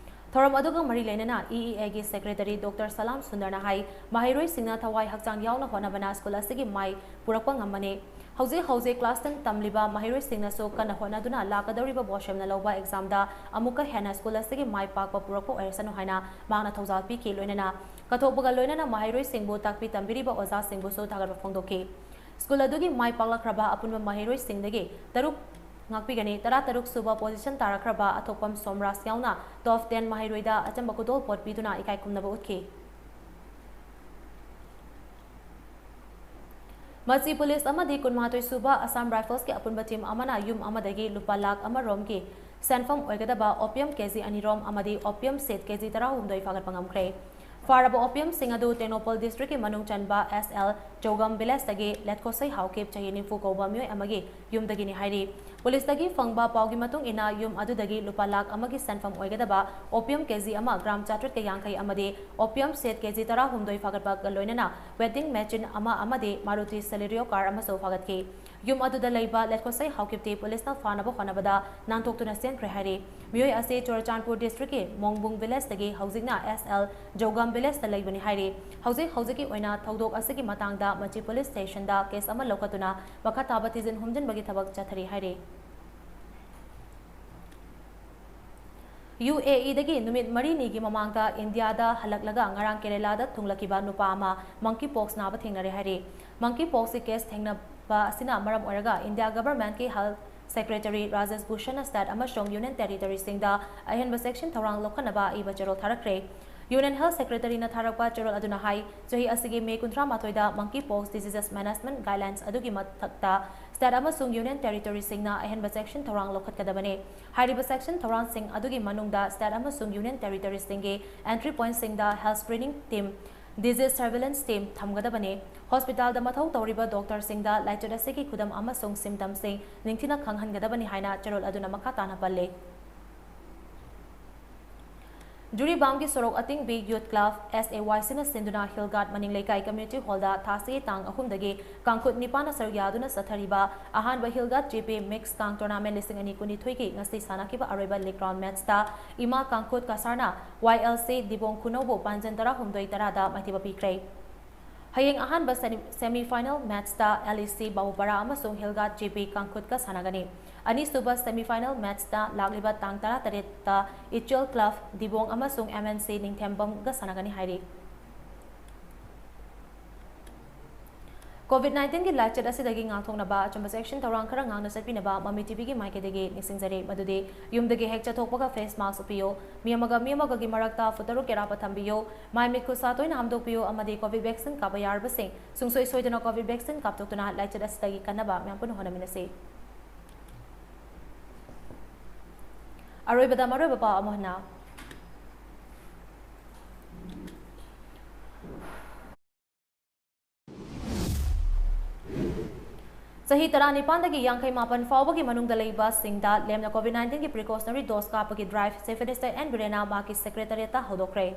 ꯊꯧꯔꯝ ꯑꯗꯨꯒ ꯃꯔꯤ ꯂꯩꯅꯅ E E Aꯒꯤ secretary Doctor ꯁꯂꯥꯝ ꯁꯨꯟꯗꯔꯅ ꯍꯥꯏ, ꯃꯍꯩꯔꯣꯏꯁꯤꯡꯅ ꯊꯋꯥꯏ ꯍꯛꯆꯥꯡ ꯌꯥꯎꯅ ꯍꯣꯠꯅꯕꯅ school ꯑꯁꯤꯒꯤ ꯃꯥꯏ ꯄꯨꯔꯛꯄ ꯉꯝꯕꯅꯤ꯫ ꯍꯧꯖꯤꯛ ꯍꯧꯖꯤꯛ class ten ꯇꯝꯂꯤꯕ ꯃꯍꯩꯔꯣꯏꯁꯤꯡꯅꯁꯨ ꯀꯟꯅ ꯍꯣꯠꯅꯗꯨꯅ ꯂꯥꯛꯀꯗꯧꯔꯤꯕ BOSEMꯅ ꯂꯧꯕ examꯗ ꯑꯃꯨꯛꯀ ꯍꯦꯟꯅ school ꯑꯁꯤꯒꯤ ꯃꯥꯏ ꯄꯥꯛꯄ ꯄꯨꯔꯛꯄ ꯑꯣꯏꯔꯁꯅꯨ ꯍꯥꯏꯅ ꯃꯍꯥꯛꯅ ꯊꯧꯖꯥꯜ ꯄꯤꯈꯤ꯫ ꯂꯣꯏꯅꯅ ꯀꯠꯊꯣꯛꯄꯒ ꯂꯣꯏꯅꯅ ꯃꯍꯩꯔꯣꯏꯁꯤꯡꯕꯨ ꯇꯥꯛꯄꯤ ꯇꯝꯕꯤꯔꯤꯕ ꯑꯣꯖꯥꯁꯤꯡꯕꯨꯁꯨ ꯊꯥꯒꯠꯄ ꯐꯣꯡꯗꯣꯛꯈꯤ꯫ ꯁ꯭ꯀꯨꯜ ꯑꯗꯨꯒꯤ ꯃꯥꯏ ꯄꯥꯛꯂꯛꯈ꯭ꯔꯕ ꯑꯄꯨꯟꯕ ꯃꯍꯩꯔꯣꯏꯁꯤꯡꯗꯒꯤ ꯇꯔꯨꯛ ꯉꯥꯛꯄꯤꯒꯅꯤ꯫ ꯇꯔꯥꯇꯔꯨꯛ ꯁꯨꯕ position ꯇꯥꯔꯛꯈ꯭ꯔꯕ ꯑꯊꯣꯛꯄꯝ ꯁꯣꯝꯔꯥꯖ ꯌꯥꯎꯅ top ten ꯃꯍꯩꯔꯣꯏꯗ ꯑꯆꯝꯕ ꯈꯨꯗꯣꯜꯄꯣꯠ ꯄꯤꯗꯨꯅ ꯏꯀꯥꯏ ꯈꯨꯝꯅꯕ ꯎꯠꯈꯤ꯫ ꯃꯆꯤ police ꯑꯃꯗꯤ ꯀꯨꯟꯃꯥꯊꯣꯏ ꯁꯨꯕ Assam Rifles ꯀꯤ ꯑꯄꯨꯟꯕ team ꯑꯃꯅ ꯌꯨꯝ ꯑꯃꯗꯒꯤ ꯂꯨꯄꯥ ꯂꯥꯈ ꯑꯃ ꯔꯣꯝꯒꯤ ꯁꯦꯟꯐꯝ ꯑꯣꯏꯒꯗꯕ opium KG ꯑꯅꯤ ꯔꯣꯝ ꯑꯃꯗꯤ opium ꯁꯦꯠ KG ꯇꯔꯥꯍꯨꯝꯗꯣꯏ ꯐꯥꯒꯠꯄ ꯉꯝꯈ꯭ꯔꯦ꯫ ꯐꯥꯔꯕ opium ꯁꯤꯡ ꯑꯗꯨ ꯇꯦꯡꯅꯧꯄꯜ district ꯀꯤ ꯃꯅꯨꯡ ꯆꯟꯕ S L ꯆꯧꯒꯝ village ꯇꯒꯤ ꯂꯦꯠꯈꯣꯁꯩ ꯍꯥꯎꯀꯤꯞ, ꯆꯍꯤ ꯅꯤꯐꯨ ꯀꯧꯕ ꯃꯤꯑꯣꯏ ꯑꯃꯒꯤ ꯌꯨꯝꯗꯒꯤꯅꯤ ꯍꯥꯏꯔꯤ꯫ Police ꯇꯒꯤ ꯐꯪꯕ ꯄꯥꯎꯒꯤ ꯃꯇꯨꯡ ꯏꯟꯅ, ꯌꯨꯝ ꯑꯗꯨꯗꯒꯤ ꯂꯨꯄꯥ ꯂꯥꯈ ꯑꯃꯒꯤ ꯁꯦꯟꯐꯝ ꯑꯣꯏꯒꯗꯕ opium KG ꯑꯃ, gram ꯆꯥꯇ꯭ꯔꯦꯠꯀ ꯌꯥꯡꯈꯩ ꯑꯃꯗꯤ opium ꯁꯦꯠ KG ꯇꯔꯥꯍꯨꯝꯗꯣꯏ ꯐꯥꯒꯠꯄꯒ ꯂꯣꯏꯅꯅ vending machine ꯑꯃ ꯑꯃꯗꯤ Maruti Celerio car ꯑꯃꯁꯨ ꯐꯥꯒꯠꯈꯤ꯫ ꯌꯨꯝ ꯑꯗꯨꯗ ꯂꯩꯕ ꯂꯦꯠꯈꯣꯁꯩ ꯍꯥꯎꯀꯤꯞꯇꯤ police ꯅ ꯐꯥꯅꯕ ꯍꯣꯠꯅꯕꯗ ꯅꯥꯟꯊꯣꯛꯇꯨꯅ ꯆꯦꯟꯈ꯭ꯔꯦ ꯍꯥꯏꯔꯤ꯫ ꯃꯤꯑꯣꯏ ꯑꯁꯤ ꯆꯨꯔꯆꯥꯟꯄꯨꯔ district ꯀꯤ ꯃꯣꯡꯕꯨꯡ village ꯇꯒꯤ ꯍꯧꯖꯤꯛꯅ S L ꯖꯧꯒꯥꯝ village ꯇ ꯂꯩꯕꯅꯤ ꯍꯥꯏꯔꯤ꯫ ꯍꯧꯖꯤꯛ ꯍꯧꯖꯤꯛꯀꯤ ꯑꯣꯏꯅ ꯊꯧꯗꯣꯛ ꯑꯁꯤꯒꯤ ꯃꯇꯥꯡꯗ ꯃꯆꯤ police station ꯗ case ꯑꯃ ꯂꯧꯈꯠꯇꯨꯅ ꯃꯈꯥ ꯇꯥꯕ ꯊꯤꯖꯤꯟ ꯍꯨꯝꯖꯤꯟꯕꯒꯤ ꯊꯕꯛ ꯆꯠꯊꯔꯤ ꯍꯥꯏꯔꯤ꯫ UAE ꯗꯒꯤ ꯅꯨꯃꯤꯠ ꯃꯔꯤꯅꯤꯒꯤ ꯃꯃꯥꯡꯗ ꯏꯟꯗꯤꯌꯥꯗ ꯍꯜꯂꯛꯂꯒ ꯉꯔꯥꯡ ꯀꯦꯔꯦꯂꯥꯗ ꯊꯨꯡꯂꯛꯈꯤꯕ ꯅꯨꯄꯥ ꯑꯃ monkey pox ꯅꯥꯕ ꯊꯦꯡꯅꯔꯦ ꯍꯥꯏꯔꯤ꯫ Monkey pox ꯀꯤ case ꯊꯦꯡꯅꯕ ꯑꯁꯤꯅ ꯃꯔꯝ ꯑꯣꯏꯔꯒ ꯏꯟꯗꯤꯌꯥ government ꯀꯤ health secretary ꯔꯥꯖꯦꯁ ꯚꯨꯁꯟꯅ state ꯑꯃꯁꯨꯡ union territory ꯁꯤꯡꯗ ꯑꯍꯦꯟꯕ ꯆꯦꯛꯁꯤꯟ ꯊꯧꯔꯥꯡ ꯂꯧꯈꯠꯅꯕ ꯑꯏꯕ ꯆꯦꯔꯣꯜ ꯊꯥꯔꯛꯈ꯭ꯔꯦ꯫ Union Health Secretary ꯅ ꯊꯥꯔꯛꯄ ꯆꯦꯔꯣꯜ ꯑꯗꯨꯅ ꯍꯥꯏ, ꯆꯍꯤ ꯑꯁꯤꯒꯤ ꯃꯦ ꯀꯨꯟꯊ꯭ꯔꯥ ꯃꯥꯊꯣꯏꯗ monkey pox diseases management guidelines ꯑꯗꯨꯒꯤ ꯃꯊꯛꯇ state ꯑꯃꯁꯨꯡ union territory ꯁꯤꯡꯅ ꯑꯍꯦꯟꯕ ꯆꯦꯛꯁꯤꯟ ꯊꯧꯔꯥꯡ ꯂꯧꯈꯠꯀꯗꯕꯅꯤ꯫ ꯍꯥꯏꯔꯤꯕ ꯆꯦꯛꯁꯤꯟ ꯊꯧꯔꯥꯡꯁꯤꯡ ꯑꯗꯨꯒꯤ ꯃꯅꯨꯡꯗ state ꯑꯃꯁꯨꯡ union territory ꯁꯤꯡꯒꯤ entry point ꯁꯤꯡꯗ health screening team, disease surveillance team ꯊꯝꯒꯗꯕꯅꯤ꯫ Hospital ꯗ ꯃꯊꯧ ꯇꯧꯔꯤꯕ doctor ꯁꯤꯡꯗ ꯂꯥꯏꯆꯠ ꯑꯁꯤꯒꯤ ꯈꯨꯗꯝ ꯑꯃꯁꯨꯡ symptom ꯁꯤꯡ ꯅꯤꯡꯊꯤꯅ ꯈꯪꯍꯟꯒꯗꯕꯅꯤ ꯍꯥꯏꯅ ꯆꯦꯔꯣꯜ ꯑꯗꯨꯅ ꯃꯈꯥ ꯇꯥꯅ ꯄꯜꯂꯤ꯫ ꯖꯤꯔꯤꯕꯥꯝꯒꯤ ꯁꯣꯔꯣꯛ ꯑꯇꯤꯡꯕꯤ Youth Club, S A Y C ꯅ ꯁꯤꯟꯗꯨꯅ Hill Guard ꯃꯅꯤꯡ ꯂꯩꯀꯥꯏ community hall ꯗ ꯊꯥꯁꯤꯒꯤ ꯇꯥꯡ ꯑꯍꯨꯝꯗꯒꯤ ꯀꯥꯡꯈꯨꯠ ꯅꯤꯄꯥꯟꯗ ꯁꯔꯨꯛ ꯌꯥꯗꯨꯅ ꯆꯠꯊꯔꯤꯕ ꯑꯍꯥꯟꯕ Hill Guard J P Mix ꯀꯥꯡ tournament ꯂꯤꯁꯤꯡ ꯑꯅꯤ ꯀꯨꯟꯅꯤꯊꯣꯏꯒꯤ ꯉꯁꯤ ꯁꯥꯟꯅꯈꯤꯕ ꯑꯔꯣꯏꯕ league round match ꯇ ꯏꯃꯥ ꯀꯥꯡꯈꯨꯠ ꯀꯁꯥꯔꯅ Y L C ꯗꯤꯕꯣꯡ ꯈꯨꯅꯧꯕꯨ ꯄꯥꯟꯖꯟ ꯇꯔꯥꯍꯨꯝꯗꯣꯏ ꯇꯔꯥꯗ ꯃꯥꯏꯊꯤꯕ ꯄꯤꯈ꯭ꯔꯦ꯫ ꯍꯌꯦꯡ ꯑꯍꯥꯟꯕ semi-, semi final match ꯇ L E C ꯕꯥꯕꯨꯄꯥꯔꯥ ꯑꯃꯁꯨꯡ Hill Guard J P ꯀꯥꯡꯈꯨꯠꯀ ꯁꯥꯟꯅꯒꯅꯤ꯫ ꯑꯅꯤꯁꯨꯕ semi final match ꯇ ꯂꯥꯛꯂꯤꯕ ꯇꯥꯡ ꯇꯔꯥꯇꯔꯦꯠꯇ ꯏꯆꯦꯜ Club ꯗꯤꯕꯣꯡ ꯑꯃꯁꯨꯡ M N C ꯅꯤꯡꯊꯦꯝꯕꯝꯒ ꯁꯥꯟꯅꯒꯅꯤ ꯍꯥꯏꯔꯤ꯫ COVID nineteen ꯒꯤ ꯂꯥꯏꯆꯠ ꯑꯁꯤꯗꯒꯤ ꯉꯥꯛꯊꯣꯛꯅꯕ ꯑꯆꯨꯝꯕ ꯆꯦꯛꯁꯤꯟ ꯊꯧꯔꯥꯡ ꯈꯔ ꯉꯥꯛꯅ ꯆꯠꯄꯤꯅꯕ ꯃꯃꯤ ꯇꯤꯚꯤꯒꯤ ꯃꯥꯏꯀꯩꯗꯒꯤ ꯅꯤꯡꯁꯤꯡꯖꯔꯤ꯫ ꯃꯗꯨꯗꯤ ꯌꯨꯝꯗꯒꯤ ꯍꯦꯛ ꯆꯠꯊꯣꯛꯄꯒ face mask ꯎꯞꯄꯤꯌꯨ, ꯃꯤ ꯑꯃꯒ ꯃꯤ ꯑꯃꯒꯒꯤ ꯃꯔꯛꯇ foot ꯇꯔꯨꯛ ꯑꯔꯥꯞꯄ ꯊꯝꯕꯤꯌꯨ, ꯃꯥꯏ ꯃꯤꯠ ꯈꯨꯠ ꯁꯥ ꯇꯣꯏꯅ ꯍꯥꯝꯗꯣꯛꯄꯤꯌꯨ ꯑꯃꯗꯤ COVID vaccine ꯀꯥꯞꯄ ꯌꯥꯔꯕꯁꯤꯡ ꯁꯨꯡꯁꯣꯏ ꯁꯣꯏꯗꯅ COVID vaccine ꯀꯥꯞꯊꯣꯛꯇꯨꯅ ꯂꯥꯏꯆꯠ ꯑꯁꯤꯗꯒꯤ ꯀꯟꯅꯕ ꯃꯌꯥꯝ ꯄꯨꯟꯅ ꯍꯣꯠꯅꯃꯤꯟꯅꯁꯤ꯫ ꯑꯔꯣꯏꯕꯗ ꯃꯔꯨꯑꯣꯏꯕ ꯄꯥꯎ ꯑꯃꯨꯛ ꯍꯟꯅ꯫ ꯆꯍꯤ ꯇꯔꯥꯅꯤꯄꯥꯟꯗꯒꯤ ꯌꯥꯡꯈꯩ ꯃꯥꯄꯟ ꯐꯥꯎꯕꯒꯤ ꯃꯅꯨꯡꯗ ꯂꯩꯕꯁꯤꯡꯗ ꯂꯦꯝꯅ COVID nineteen ꯒꯤ precautionary dose ꯀꯥꯞꯄꯒꯤ drive Chief Minister ꯑꯦꯟ ꯕꯤꯔꯦꯟꯅ ꯃꯍꯥꯛꯀꯤ Secretariat ꯇ ꯍꯧꯗꯣꯛꯈ꯭ꯔꯦ꯫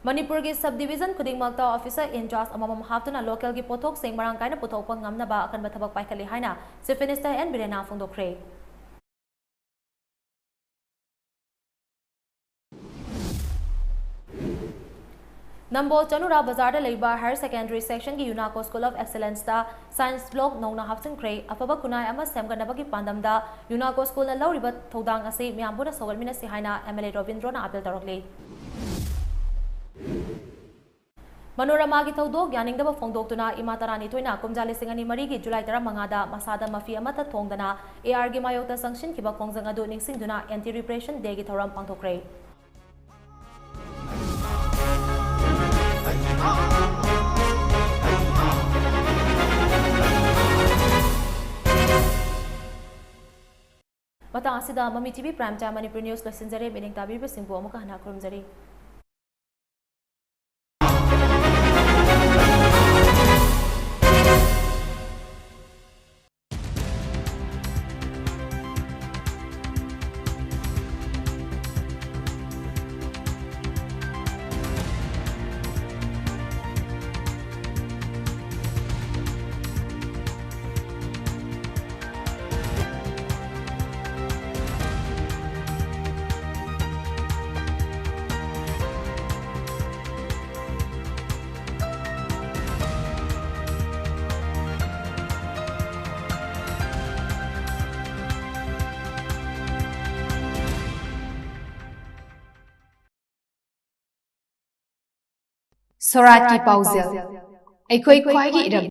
ꯃꯅꯤꯄꯨꯔꯒꯤ sub division ꯈꯨꯗꯤꯡꯃꯛꯇ officer in charge ꯑꯃꯃꯝ ꯍꯥꯞꯇꯨꯅ local ꯒꯤ ꯄꯣꯠꯊꯣꯛꯁꯤꯡ ꯃꯔꯥꯡ ꯀꯥꯏꯅ ꯄꯨꯊꯣꯛꯄ ꯉꯝꯅꯕ ꯑꯀꯟꯕ ꯊꯕꯛ ꯄꯥꯏꯈꯠꯂꯤ ꯍꯥꯏꯅ Chief Minister ꯑꯦꯟ ꯕꯤꯔꯦꯟꯅ ꯐꯣꯡꯗꯣꯛꯈ꯭ꯔꯦ꯫ ꯅꯝꯕꯣꯜ ꯆꯅꯨꯔꯥ ꯕꯖꯥꯔꯗ ꯂꯩꯕ higher secondary section ꯒꯤ UNACO School of Excellence ꯇ science block ꯅꯧꯅ ꯍꯥꯞꯆꯤꯟꯈ꯭ꯔꯦ꯫ ꯑꯐꯕ ꯈꯨꯟꯅꯥꯏ ꯑꯃ ꯁꯦꯝꯒꯠꯅꯕꯒꯤ ꯄꯥꯟꯗꯝꯗ UNACO school ꯅ ꯂꯧꯔꯤꯕ ꯊꯧꯗꯥꯡ ꯑꯁꯤ ꯃꯤꯌꯥꯝ ꯄꯨꯟꯅ ꯁꯧꯒꯠꯃꯤꯟꯅꯁꯤ ꯍꯥꯏꯅ MLA ꯔꯣꯕꯤꯟꯗ꯭ꯔꯣꯅ appeal ꯇꯧꯔꯛꯂꯤ꯫ ꯃꯅꯣꯔꯃꯥꯒꯤ ꯊꯧꯗꯣꯛ ꯌꯥꯅꯤꯡꯗꯕ ꯐꯣꯡꯗꯣꯛꯇꯨꯅ ꯏꯃꯥ ꯇꯔꯥꯅꯤꯊꯣꯏꯅ ꯀꯨꯝꯖꯥ ꯂꯤꯁꯤꯡ ꯑꯅꯤ ꯃꯔꯤꯒꯤ ꯖꯨꯂꯥꯏ ꯇꯔꯥꯃꯉꯥꯗ ꯃꯁꯥꯗ ꯃꯐꯤ ꯑꯃꯠꯇ ꯊꯣꯡꯗꯅ AR ꯒꯤ ꯃꯥꯌꯣꯛꯇ ꯆꯪꯁꯤꯟꯈꯤꯕ ꯈꯣꯡꯖꯪ ꯑꯗꯨ ꯅꯤꯡꯁꯤꯡꯗꯨꯅ Anti Repression Day ꯒꯤ ꯊꯧꯔꯝ ꯄꯥꯡꯊꯣꯛꯈ꯭ꯔꯦ꯫ ꯃꯇꯥꯡ ꯑꯁꯤꯗ ꯃꯃꯤ TV Prime Time Manipur news ꯂꯣꯏꯁꯤꯟꯖꯔꯦ꯫ ꯃꯤꯠꯌꯦꯡ ꯇꯥꯕꯤꯔꯤꯕꯁꯤꯡꯕꯨ ꯑꯃꯨꯛꯀ ꯍꯟꯅ ꯈꯨꯔꯨꯝꯖꯔꯤ꯫ ꯁꯣꯔꯥꯠꯀꯤ ꯄꯥꯎꯖꯦꯜ꯫ ꯑꯩꯈꯣꯏ ꯈ꯭ꯋꯥꯏꯒꯤ ꯏꯔꯝ